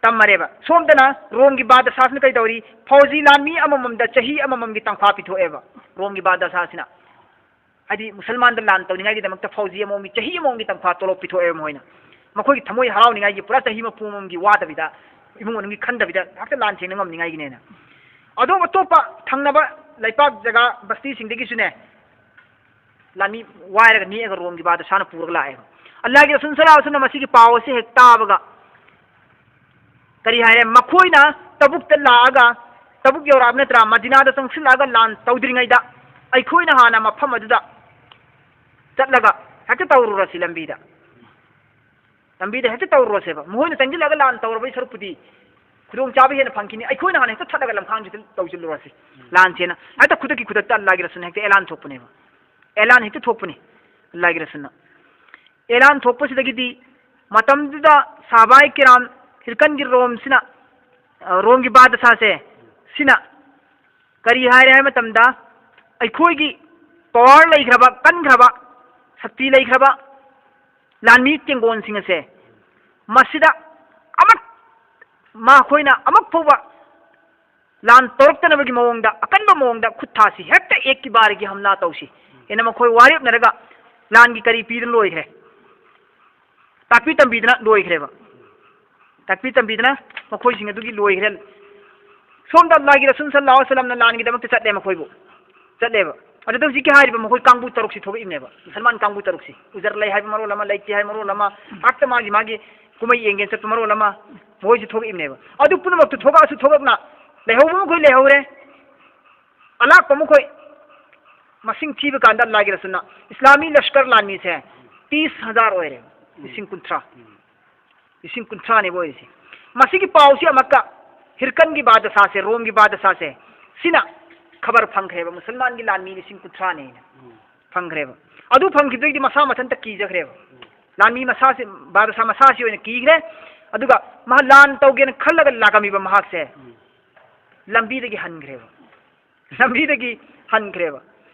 ꯇꯝꯃꯔꯦꯕ꯫ ꯁꯣꯝꯗꯅ ꯔꯣꯝꯒꯤ ꯕꯥꯗꯁꯥꯁꯤꯅ ꯀꯩꯗꯧꯔꯤ? ꯐꯧꯖꯤ ꯂꯥꯟꯃꯤ ꯑꯃꯃꯝꯗ ꯆꯍꯤ ꯑꯃꯃꯝꯒꯤ ꯇꯪꯈꯥ ꯄꯤꯊꯣꯛꯑꯦꯕ ꯔꯣꯝꯒꯤ ꯕꯥꯗꯁꯥꯁꯤꯅ꯫ ꯍꯥꯏꯗꯤ ꯃꯨꯁꯜꯃꯥꯟꯗ ꯂꯥꯟ ꯇꯧꯅꯤꯡꯉꯥꯏꯒꯤꯗꯃꯛꯇ ꯐꯧꯖꯤ ꯑꯃꯃꯝꯒꯤ ꯆꯍꯤ ꯑꯃꯃꯝꯒꯤ ꯇꯪꯈꯥ ꯇꯣꯂꯣꯞ ꯄꯤꯊꯣꯛꯑꯦꯕ ꯃꯣꯏꯅ꯫ ꯃꯈꯣꯏꯒꯤ ꯊꯃꯣꯏ ꯍꯔꯥꯎꯅꯤꯡꯉꯥꯏꯒꯤ ꯄꯨꯔꯥ ꯆꯍꯤ ꯃꯄꯨꯝ ꯑꯃꯒꯤ ꯋꯥꯗꯕꯤꯗ, ꯏꯃꯨꯡ ꯃꯅꯨꯡꯒꯤ ꯈꯟꯗꯕꯤꯗ ꯉꯥꯛꯇ ꯂꯥꯟ ꯊꯦꯡꯅ ꯉꯝꯅꯤꯡꯉꯥꯏꯒꯤꯅꯦꯅ꯫ ꯑꯗꯨꯝ ꯑꯇꯣꯞꯄ ꯊꯪꯅꯕ ꯂꯩꯄꯥꯛ ꯖꯒꯥ ꯕꯁꯇꯤꯁꯤꯡꯗꯒꯤꯁꯨꯅꯦ, ꯂꯥꯟꯃꯤ ꯋꯥꯏꯔꯒ ꯅꯦꯛꯑꯒ ꯔꯣꯝꯒꯤ ꯕꯥꯗꯁꯥꯅ ꯄꯨꯔꯒ ꯂꯥꯛꯑꯦꯕ꯫ ꯑꯜꯂꯥꯍꯒꯤ ꯔꯁꯨꯜ ꯁꯜꯂꯜꯂꯥꯍꯨ ꯑꯂꯩꯍꯤ ꯋꯥꯁꯜꯂꯝꯅ ꯃꯁꯤꯒꯤ ꯄꯥꯎ ꯑꯁꯤ ꯍꯦꯛ ꯇꯥꯕꯒ ꯀꯔꯤ ꯍꯥꯏꯔꯦ? ꯃꯈꯣꯏꯅ ꯇꯕꯨꯛꯇ ꯂꯥꯛꯑꯒ, ꯇꯕꯨꯛ ꯌꯧꯔꯛꯑꯕ ꯅꯠꯇ꯭ꯔꯥ? ꯃꯗꯤꯅꯥꯗ ꯆꯪꯁꯤꯜꯂꯛꯑꯒ ꯂꯥꯟ ꯇꯧꯗ꯭ꯔꯤꯉꯩꯗ ꯑꯩꯈꯣꯏꯅ ꯍꯥꯟꯅ ꯃꯐꯝ ꯑꯗꯨꯗ ꯆꯠꯂꯒ ꯍꯦꯛꯇ ꯇꯧꯔꯨꯔꯁꯤ ꯂꯝꯕꯤꯗ꯫ ꯂꯝꯕꯤꯗ ꯍꯦꯛꯇ ꯇꯧꯔꯨꯔꯁꯦꯕ꯫ ꯃꯈꯣꯏꯅ ꯆꯪꯁꯤꯜꯂꯒ ꯂꯥꯟ ꯇꯧꯔꯕꯒꯤ ꯁꯔꯨꯛꯄꯨꯗꯤ ꯈꯨꯗꯣꯡꯆꯥꯕ ꯍꯦꯟꯅ ꯐꯪꯈꯤꯅꯤ꯫ ꯑꯩꯈꯣꯏꯅ ꯍꯥꯟꯅ ꯍꯦꯛꯇ ꯊꯠꯂꯒ ꯂꯝꯈꯥꯡꯁꯤꯗ ꯇꯧꯁꯤꯜꯂꯨꯔꯁꯤ ꯂꯥꯟꯁꯦꯅ꯫ ꯍꯦꯛꯇ ꯈꯨꯗꯛꯀꯤ ꯈꯨꯗꯛꯇ ꯑꯜꯂꯥꯍꯒꯤ ꯔꯁꯨꯜꯅ ꯍꯦꯛꯇ ꯑꯦꯂꯥꯟ ꯊꯣꯛꯄꯅꯦꯕ꯫ ꯑꯦꯂꯥꯟ ꯍꯦꯛꯇ ꯊꯣꯛꯄꯅꯤ ꯑꯜꯂꯥꯍꯒꯤ ꯔꯁꯨꯜꯅ꯫ ꯑꯦꯂꯥꯟ ꯊꯣꯛꯄꯁꯤꯗꯒꯤꯗꯤ ꯃꯇꯝꯗꯨꯗ ꯁꯥꯍꯕꯥꯏ ꯀꯤꯔꯥꯝ, ꯍꯤꯔꯀꯟꯒꯤ ꯔꯣꯝꯁꯤꯅ, ꯑ, ꯔꯣꯝꯒꯤ ꯕꯥꯗꯁꯥꯁꯦ, ꯁꯤꯅ ꯀꯔꯤ ꯍꯥꯏꯔꯦ ꯍꯥꯏꯕ ꯃꯇꯝꯗ, ꯑꯩꯈꯣꯏꯒꯤ ꯄꯋꯥꯔ ꯂꯩꯈ꯭ꯔꯕ, ꯀꯟꯈ꯭ꯔꯕ, ꯁꯛꯇꯤ ꯂꯩꯈ꯭ꯔꯕ ꯂꯥꯟꯃꯤ ꯇꯦꯡꯒꯣꯟꯁꯤꯡ ꯑꯁꯦ ꯃꯁꯤꯗ ꯑꯃꯨꯛ ꯃꯈꯣꯏꯅ ꯑꯃꯨꯛ ꯐꯥꯎꯕ ꯂꯥꯟ ꯇꯧꯔꯛꯇꯅꯕꯒꯤ ꯃꯑꯣꯡꯗ, ꯑꯀꯟꯕ ꯃꯑꯣꯡꯗ ꯈꯨꯠ ꯊꯥꯁꯤ, ꯍꯦꯛꯇ ꯑꯦꯛ ꯀꯤ ꯕꯥꯔꯒꯤ ꯍꯝꯂꯥ ꯇꯧꯁꯤ ꯍꯥꯏꯅ ꯃꯈꯣꯏ ꯋꯥꯔꯦꯞꯅꯔꯒ ꯂꯥꯟꯒꯤ ꯀꯔꯤ ꯄꯤꯗꯨꯅ ꯂꯣꯏꯈ꯭ꯔꯦ? ꯇꯥꯛꯄꯤ ꯇꯝꯕꯤꯗꯅ ꯂꯣꯏꯈ꯭ꯔꯦꯕ꯫ ꯇꯥꯛꯄꯤ ꯇꯝꯕꯤꯗꯅ ꯃꯈꯣꯏꯁꯤꯡ ꯑꯗꯨꯒꯤ ꯂꯣꯏꯈ꯭ꯔꯦ꯫ ꯁꯣꯝꯗ ꯑꯜꯂꯥꯍꯒꯤ ꯔꯁꯨꯜ ꯁꯜꯂꯜꯂꯥꯍꯨ ꯑꯂꯩꯍꯤ ꯋꯥꯁꯜꯂꯝꯅ ꯂꯥꯟꯒꯤꯗꯃꯛꯇ ꯆꯠꯂꯦ ꯃꯈꯣꯏꯕꯨ꯫ ꯆꯠꯂꯦꯕ꯫ ꯑꯗꯨꯗ ꯍꯧꯖꯤꯛꯀꯤ ꯍꯥꯏꯔꯤꯕ ꯃꯈꯣꯏ ꯀꯥꯡꯕꯨ ꯇꯔꯨꯛꯁꯤ ꯊꯣꯛꯂꯛꯏꯕꯅꯦꯕ, ꯃꯨꯁꯜꯃꯥꯟ ꯀꯥꯡꯕꯨ ꯇꯔꯨꯛꯁꯤ꯫ ꯎꯖꯔ ꯂꯩ ꯍꯥꯏꯕ ꯃꯔꯣꯜ ꯑꯃ, ꯂꯩꯇꯦ ꯍꯥꯏꯕ ꯃꯔꯣꯜ ꯑꯃ, ꯉꯥꯛꯇ ꯃꯥꯒꯤ ꯃꯥꯒꯤ ꯀꯨꯝꯍꯩ ꯌꯦꯡꯒꯦꯅ ꯆꯠꯄ ꯃꯔꯣꯜ ꯑꯃ, ꯃꯈꯣꯏꯁꯤ ꯊꯣꯛꯂꯛꯏꯕꯅꯦꯕ꯫ ꯑꯗꯨ ꯄꯨꯝꯅꯃꯛꯇꯨ ꯊꯣꯛꯂꯛꯑꯁꯨ ꯊꯣꯛꯂꯛꯅ ꯂꯩꯍꯧꯕ ꯃꯈꯣꯏ ꯂꯩꯍꯧꯔꯦ, ꯑꯂꯥꯛꯄ ꯃꯈꯣꯏ ꯃꯁꯤꯡ ꯊꯤꯕ ꯀꯥꯟꯗ ꯑꯜꯂꯥꯍꯒꯤ ꯔꯁꯨꯜꯅ ꯏꯁꯂꯥꯃꯤ ꯂꯁꯀꯔ ꯂꯥꯟꯃꯤꯁꯦ ꯇꯤꯁ ꯍꯖꯥꯔ ꯑꯣꯏꯔꯦ꯫ ꯂꯤꯁꯤꯡ ꯀꯨꯟꯊ꯭ꯔꯥ꯫ ꯂꯤꯁꯤꯡ ꯀꯨꯟꯊ꯭ꯔꯥꯅꯦꯕ ꯑꯣꯏꯔꯤꯁꯦ꯫ ꯃꯁꯤꯒꯤ ꯄꯥꯎꯁꯤ ꯑꯃꯨꯛꯀ ꯍꯤꯔꯀꯟꯒꯤ ꯕꯥꯗꯁꯥꯁꯦ, ꯔꯣꯝꯒꯤ ꯕꯥꯗꯁꯥꯁꯦ, ꯁꯤꯅ ꯈꯕꯔ ꯐꯪꯈ꯭ꯔꯦꯕ, ꯃꯨꯁꯜꯃꯥꯟꯒꯤ ꯂꯥꯟꯃꯤ ꯂꯤꯁꯤꯡ ꯀꯨꯟꯊ꯭ꯔꯥꯅꯦꯅ ꯐꯪꯈ꯭ꯔꯦꯕ꯫ ꯑꯗꯨ ꯐꯪꯈꯤꯕꯗꯒꯤꯗꯤ ꯃꯁꯥ ꯃꯊꯟꯇ ꯀꯤꯖꯈ꯭ꯔꯦꯕ꯫ ꯂꯥꯟꯃꯤ ꯃꯁꯥꯁꯤ, ꯕꯥꯗꯁꯥ ꯃꯁꯥꯁꯤ ꯑꯣꯏꯅ ꯀꯤꯈ꯭ꯔꯦ꯫ ꯑꯗꯨꯒ ꯃꯍꯥꯛ ꯂꯥꯟ ꯇꯧꯒꯦꯅ ꯈꯜꯂꯒ ꯂꯥꯛꯑꯝꯃꯤꯕ ꯃꯍꯥꯛꯁꯦ ꯂꯝꯕꯤꯗꯒꯤ ꯍꯟꯈ꯭ꯔꯦꯕ꯫ ꯂꯝꯕꯤꯗꯒꯤ ꯍꯟꯈ꯭ꯔꯦꯕ꯫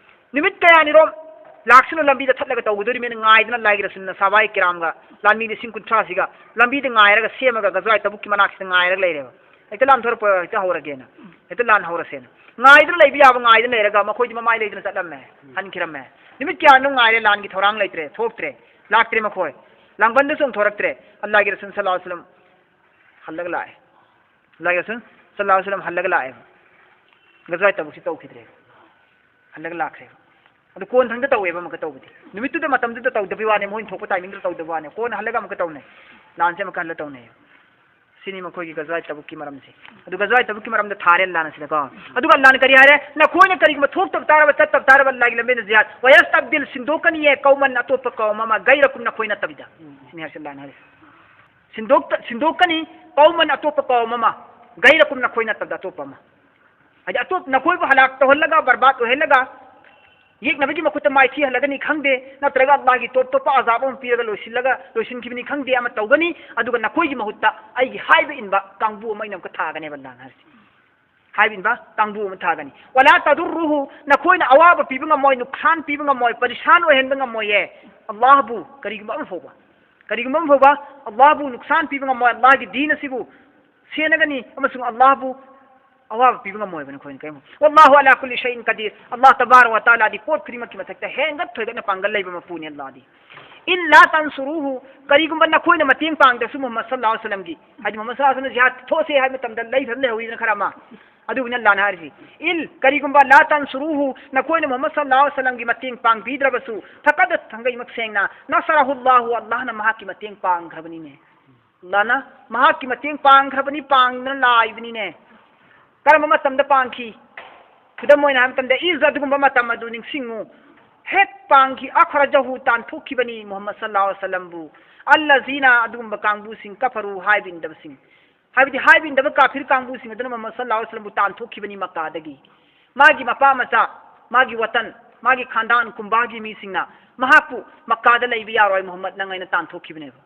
ꯅꯨꯃꯤꯠ ꯀꯌꯥꯅꯤꯔꯣꯝ ꯂꯥꯛꯁꯅꯨ, ꯂꯝꯕꯤꯗ ꯊꯠꯂꯒ ꯇꯧꯒꯗꯣꯔꯤꯃꯦꯅ ꯉꯥꯏꯗꯅ ꯂꯥꯏꯒꯤ ꯔꯁꯨꯜꯅ ꯁꯥꯕꯥꯏ ꯀꯤꯔꯥꯝꯒ ꯂꯥꯟꯃꯤ ꯂꯤꯁꯤꯡ ꯀꯨꯟꯊ꯭ꯔꯥꯁꯤꯒ ꯂꯝꯕꯤꯗ ꯉꯥꯏꯔꯒ ꯁꯦꯝꯃꯒ ꯒꯖꯋꯥꯏ ꯇꯕꯨꯛꯀꯤ ꯃꯅꯥꯛꯁꯤꯗ ꯉꯥꯏꯔꯒ ꯂꯩꯔꯦꯕ꯫ ꯍꯦꯛꯇ ꯂꯥꯟ ꯊꯣꯔꯛꯄ ꯍꯦꯛꯇ ꯍꯧꯔꯒꯦꯅ, ꯍꯦꯛꯇ ꯂꯥꯟ ꯍꯧꯔꯁꯦꯅ ꯉꯥꯏꯗꯅ ꯂꯩꯕ ꯌꯥꯕ ꯉꯥꯏꯗꯅ ꯂꯩꯔꯒ ꯃꯈꯣꯏꯗꯤ ꯃꯃꯥꯏ ꯂꯩꯗꯅ ꯆꯠꯂꯝꯃꯦ, ꯍꯟꯈꯤꯔꯝꯃꯦ꯫ ꯅꯨꯃꯤꯠ ꯀꯌꯥꯅꯣ ꯉꯥꯏꯔꯦ, ꯂꯥꯟꯒꯤ ꯊꯧꯔꯥꯡ ꯂꯩꯇ꯭ꯔꯦ, ꯊꯣꯛꯇ꯭ꯔꯦ, ꯂꯥꯛꯇ꯭ꯔꯦ ꯃꯈꯣꯏ꯫ ꯂꯥꯡꯕꯟꯗꯁꯨ ꯑꯃꯨꯛ ꯊꯣꯔꯛꯇ꯭ꯔꯦ꯫ ꯑꯜꯂꯥꯍꯒꯤ ꯔꯁꯨꯜ ꯁꯜꯂꯜꯂꯥꯍꯨ ꯑꯂꯩꯍꯤ ꯋꯁꯜꯂꯝ ꯍꯜꯂꯒ ꯂꯥꯛꯑꯦ꯫ ꯑꯜꯂꯥꯍꯒꯤ ꯔꯁꯨꯜ ꯁꯜꯂꯜꯂꯥꯍꯨ ꯑꯂꯩꯍꯤ ꯋꯁꯜꯂꯝ ꯍꯜꯂꯒ ꯂꯥꯛꯑꯦꯕ꯫ ꯒꯖꯋꯥꯏ ꯇꯕꯨꯛꯁꯤ ꯇꯧꯈꯤꯗ꯭ꯔꯦꯕ꯫ ꯍꯜꯂꯒ ꯂꯥꯛꯈ꯭ꯔꯦꯕ꯫ ꯑꯗꯨ ꯀꯣꯟꯊꯪꯗ ꯇꯧꯋꯦꯕ ꯑꯃꯨꯛꯀ ꯇꯧꯕꯗꯤ꯫ ꯅꯨꯃꯤꯠꯇꯨꯗ ꯃꯇꯝꯗꯨꯗ ꯇꯧꯗꯕꯩ ꯋꯥꯅꯦ, ꯃꯣꯏꯅ ꯊꯣꯛꯄ ꯇꯥꯏꯃꯤꯡꯗꯨꯗ ꯇꯧꯗꯕ ꯋꯥꯅꯦ꯫ ꯀꯣꯟꯅ ꯍꯜꯂꯒ ꯑꯃꯨꯛꯀ ꯇꯧꯅꯩ꯫ ꯂꯥꯟꯁꯦ ꯑꯃꯨꯛꯀ ꯍꯜꯂ ꯇꯧꯅꯩ꯫ ꯁꯤꯅꯤ ꯃꯈꯣꯏꯒꯤ ꯒꯖꯋꯥꯏ ꯇꯕꯨꯛꯀꯤ ꯃꯔꯝꯁꯦ꯫ ꯑꯗꯨ ꯒꯖꯋꯥꯏ ꯇꯕꯨꯛꯀꯤ ꯃꯔꯝꯗ ꯊꯥꯔꯦ ꯑꯜꯂꯥꯍꯅ ꯁꯤꯗꯀꯣ꯫ ꯑꯗꯨꯒ ꯑꯜꯂꯥꯍꯅ ꯀꯔꯤ ꯍꯥꯏꯔꯦ? "ꯅꯈꯣꯏꯅ ꯀꯔꯤꯒꯨꯝꯕ ꯊꯣꯛꯇꯕ ꯇꯥꯔꯕ, ꯆꯠꯇꯕ ꯇꯥꯔꯕ ꯑꯜꯂꯥꯍꯒꯤ ꯂꯝꯕꯦꯟꯗ ꯖꯤꯍꯥꯗ, ꯋꯌꯁꯇꯕꯗꯤꯜ, ꯁꯤꯟꯗꯣꯛꯀꯅꯤꯌꯦ, ꯀꯧꯃꯟ, ꯑꯇꯣꯞꯄ ꯀꯧꯝ ꯑꯃ, ꯒꯩꯔꯀꯨꯝ, ꯅꯈꯣꯏ ꯅꯠꯇꯕꯤꯗ"꯫ ꯁꯤꯅꯤ ꯍꯥꯏꯔꯤꯁꯦ ꯑꯜꯂꯥꯍꯅ ꯍꯥꯏꯔꯤꯁꯦ꯫ ꯁꯤꯟꯗꯣꯛꯇ-, ꯁꯤꯟꯗꯣꯛꯀꯅꯤ, ꯀꯧꯃꯟ, ꯑꯇꯣꯞꯄ ꯀꯧꯝ ꯑꯃ, ꯒꯩꯔꯀꯨꯝ, ꯅꯈꯣꯏ ꯅꯠꯇꯕꯗ ꯑꯇꯣꯞꯄ ꯑꯃ꯫ ꯍꯥꯏꯗꯤ ꯑꯇꯣꯞ-, ꯅꯈꯣꯏꯕꯨ ꯍꯂꯥꯛ ꯇꯧꯍꯜꯂꯒ, ꯕꯔꯕꯥꯗ ꯑꯣꯏꯍꯜꯂꯒ, ꯌꯦꯛꯅꯕꯒꯤ ꯃꯈꯨꯠꯇ ꯃꯥꯏꯊꯤꯍꯜꯂꯒꯅꯤ ꯈꯪꯗꯦ, ꯅꯠꯇ꯭ꯔꯒ ꯑꯜꯂꯥꯍꯒꯤ ꯇꯣꯞ ꯇꯣꯞꯄ ꯑꯖꯥꯕ ꯑꯃ ꯄꯤꯔꯒ ꯂꯣꯏꯁꯤꯜꯂꯒ, ꯂꯣꯏꯁꯤꯟꯈꯤꯕꯅꯤ ꯈꯪꯗꯦ, ꯑꯃ ꯇꯧꯒꯅꯤ, ꯑꯗꯨꯒ ꯅꯈꯣꯏꯒꯤ ꯃꯍꯨꯠꯇ ꯑꯩꯒꯤ ꯍꯥꯏꯕ ꯏꯟꯕ ꯀꯥꯡꯕꯨ ꯑꯃ ꯑꯩꯅ ꯑꯃꯨꯛꯀ ꯊꯥꯒꯅꯦꯕ ꯑꯜꯂꯥꯍꯅ ꯍꯥꯏꯔꯤꯁꯦ꯫ ꯍꯥꯏꯕ ꯏꯟꯕ ꯀꯥꯡꯕꯨ ꯑꯃ ꯊꯥꯒꯅꯤ꯫ "ꯋꯂꯥ ꯇꯗꯨꯔꯔꯨꯍꯨ", ꯅꯈꯣꯏꯅ ꯑꯋꯥꯕ ꯄꯤꯕ ꯉꯝꯃꯣꯏ, ꯅꯨꯛꯁꯥꯟ ꯄꯤꯕ ꯉꯝꯃꯣꯏ, ꯄꯔꯤꯁꯥꯟ ꯑꯣꯏꯍꯟꯕ ꯉꯝꯃꯣꯏꯌꯦ꯫ ꯑꯜꯂꯥꯍꯕꯨ ꯀꯔꯤꯒꯨꯝꯕ ꯑꯃ ꯐꯥꯎꯕ, ꯀꯔꯤꯒꯨꯝꯕ ꯑꯃ ꯐꯥꯎꯕ ꯑꯜꯂꯥꯍꯕꯨ ꯅꯨꯛꯁꯥꯟ ꯄꯤꯕ ꯉꯝꯃꯣꯏ, ꯑꯜꯂꯥꯍꯒꯤ ꯗꯤꯟ ꯑꯁꯤꯕꯨ ꯁꯦꯟꯅꯒꯅꯤ ꯑꯃꯁꯨꯡ ꯑꯜꯂꯥꯍꯕꯨ ꯑꯋꯥꯕ ꯄꯤꯕ ꯉꯝꯃꯣꯏꯕ ꯅꯈꯣꯏꯅ ꯀꯔꯤꯒꯨꯝꯕ꯫ "ꯋꯜꯂꯥꯍꯨ ꯑꯂꯥ ꯀꯨꯜꯂꯤ ꯁꯩꯏꯟ ꯀꯗꯤꯔ", ꯑꯜꯂꯥꯍ ꯇꯕꯥꯔꯛ ꯋ ꯇꯥꯂꯥꯗꯤ ꯄꯣꯠ ꯈꯨꯗꯤꯡꯃꯛꯀꯤ ꯃꯊꯛꯇ ꯍꯦꯟꯒꯠ ꯊꯣꯏꯒꯠꯅ ꯄꯥꯡꯒꯜ ꯂꯩꯕ ꯃꯄꯨꯅꯤ ꯑꯜꯂꯥꯍꯗꯤ꯫ "ꯏꯜꯂꯥ ꯇꯟꯁꯨꯔꯨꯍꯨ", ꯀꯔꯤꯒꯨꯝꯕ ꯅꯈꯣꯏꯅ ꯃꯇꯦꯡ ꯄꯥꯡꯗ꯭ꯔꯁꯨ ꯃꯨꯍꯝꯃꯗ ꯁꯜꯂꯥꯍꯨ ꯑꯂꯩꯍꯤ ꯋꯁꯜꯂꯝꯒꯤ, ꯍꯥꯏꯗꯤ ꯃꯨꯍꯝꯃꯗ ꯁꯜꯂꯥꯍꯨ ꯑꯂꯩꯍꯤ ꯋꯁꯜꯂꯝ ꯖꯤꯍꯥꯗ ꯊꯣꯛꯁꯦ ꯍꯥꯏꯕ ꯃꯇꯝꯗ ꯂꯩꯐꯝ ꯂꯩꯍꯧꯋꯤꯗꯅ ꯈꯔ ꯑꯃ, ꯑꯗꯨꯕꯨꯅ ꯑꯜꯂꯥꯍꯅ ꯍꯥꯏꯔꯤꯁꯤ꯫ "ꯏꯜ", ꯀꯔꯤꯒꯨꯝꯕ "ꯂꯥ ꯇꯟꯁꯨꯔꯨꯍꯨ", ꯅꯈꯣꯏꯅ ꯃꯨꯍꯝꯃꯗ ꯁꯜꯂꯥꯍꯨ ꯑꯂꯩꯍꯤ ꯋꯁꯜꯂꯝꯒꯤ ꯃꯇꯦꯡ ꯄꯥꯡꯕꯤꯗ꯭ꯔꯕꯁꯨ, "ꯐꯀꯗ", ꯊꯥꯡꯒꯩꯃꯛ ꯁꯦꯡꯅ, "ꯅꯁꯔꯍꯨꯜꯂꯥꯍꯨ", ꯑꯜꯂꯥꯍꯅ ꯃꯍꯥꯛꯀꯤ ꯃꯇꯦꯡ ꯄꯥꯡꯈ꯭ꯔꯕꯅꯤꯅꯦ꯫ ꯑꯜꯂꯥꯍꯅ ꯃꯍꯥꯛꯀꯤ ꯃꯇꯦꯡ ꯄꯥꯡꯈ꯭ꯔꯕꯅꯤ, ꯄꯥꯡꯗꯅ ꯂꯥꯛꯏꯕꯅꯤꯅꯦ꯫ ꯀꯔꯝꯕ ꯃꯇꯝꯗ ꯄꯥꯡꯈꯤ? ꯈꯨꯗꯝ ꯑꯣꯏꯅ ꯍꯥꯏꯕ ꯃꯇꯝꯗ, "ꯏꯖ", ꯑꯗꯨꯒꯨꯝꯕ ꯃꯇꯝ ꯑꯗꯨ ꯅꯤꯡꯁꯤꯡꯉꯨ꯫ ꯍꯦꯛ ꯄꯥꯡꯈꯤ, "ꯑꯈ꯭ꯔꯖꯍꯨ", ꯇꯥꯟꯊꯣꯛꯈꯤꯕꯅꯤ ꯃꯨꯍꯝꯃꯗ ꯁꯜꯂꯜꯂꯥꯍꯨ ꯑꯂꯩꯍꯤ ꯋꯥꯁꯜꯂꯝꯕꯨ, "ꯑꯜꯂꯖꯤꯅ", ꯑꯗꯨꯒꯨꯝꯕ ꯀꯥꯡꯕꯨꯁꯤꯡ, "ꯀꯐꯔꯨ", ꯍꯥꯏꯕ ꯏꯟꯗꯕꯁꯤꯡ, ꯍꯥꯏꯕꯗꯤ ꯍꯥꯏꯕ ꯏꯟꯗꯕ ꯀꯥꯐꯤꯔ ꯀꯥꯡꯕꯨꯁꯤꯡ ꯑꯗꯨꯅ ꯃꯨꯍꯝꯃꯗ ꯁꯜꯂꯜꯂꯥꯍꯨ ꯑꯂꯩꯍꯤ ꯋꯥꯁꯜꯂꯝꯕꯨ ꯇꯥꯟꯊꯣꯛꯈꯤꯕꯅꯤ ꯃꯛꯀꯥꯗꯒꯤ꯫ ꯃꯥꯒꯤ ꯃꯄꯥ ꯃꯆꯥ, ꯃꯥꯒꯤ ꯋꯇꯟ, ꯃꯥꯒꯤ ꯈꯥꯟꯗꯥꯟ ꯀꯨꯝꯕꯥꯒꯤ ꯃꯤꯁꯤꯡꯅ ꯃꯍꯥꯛꯄꯨ "ꯃꯛꯀꯥꯗ ꯂꯩꯕ ꯌꯥꯔꯣꯏ ꯃꯨꯍꯝꯃꯗ, ꯅꯪ" ꯍꯥꯏꯅ ꯇꯥꯟꯊꯣꯛꯈꯤꯕꯅꯦꯕ꯫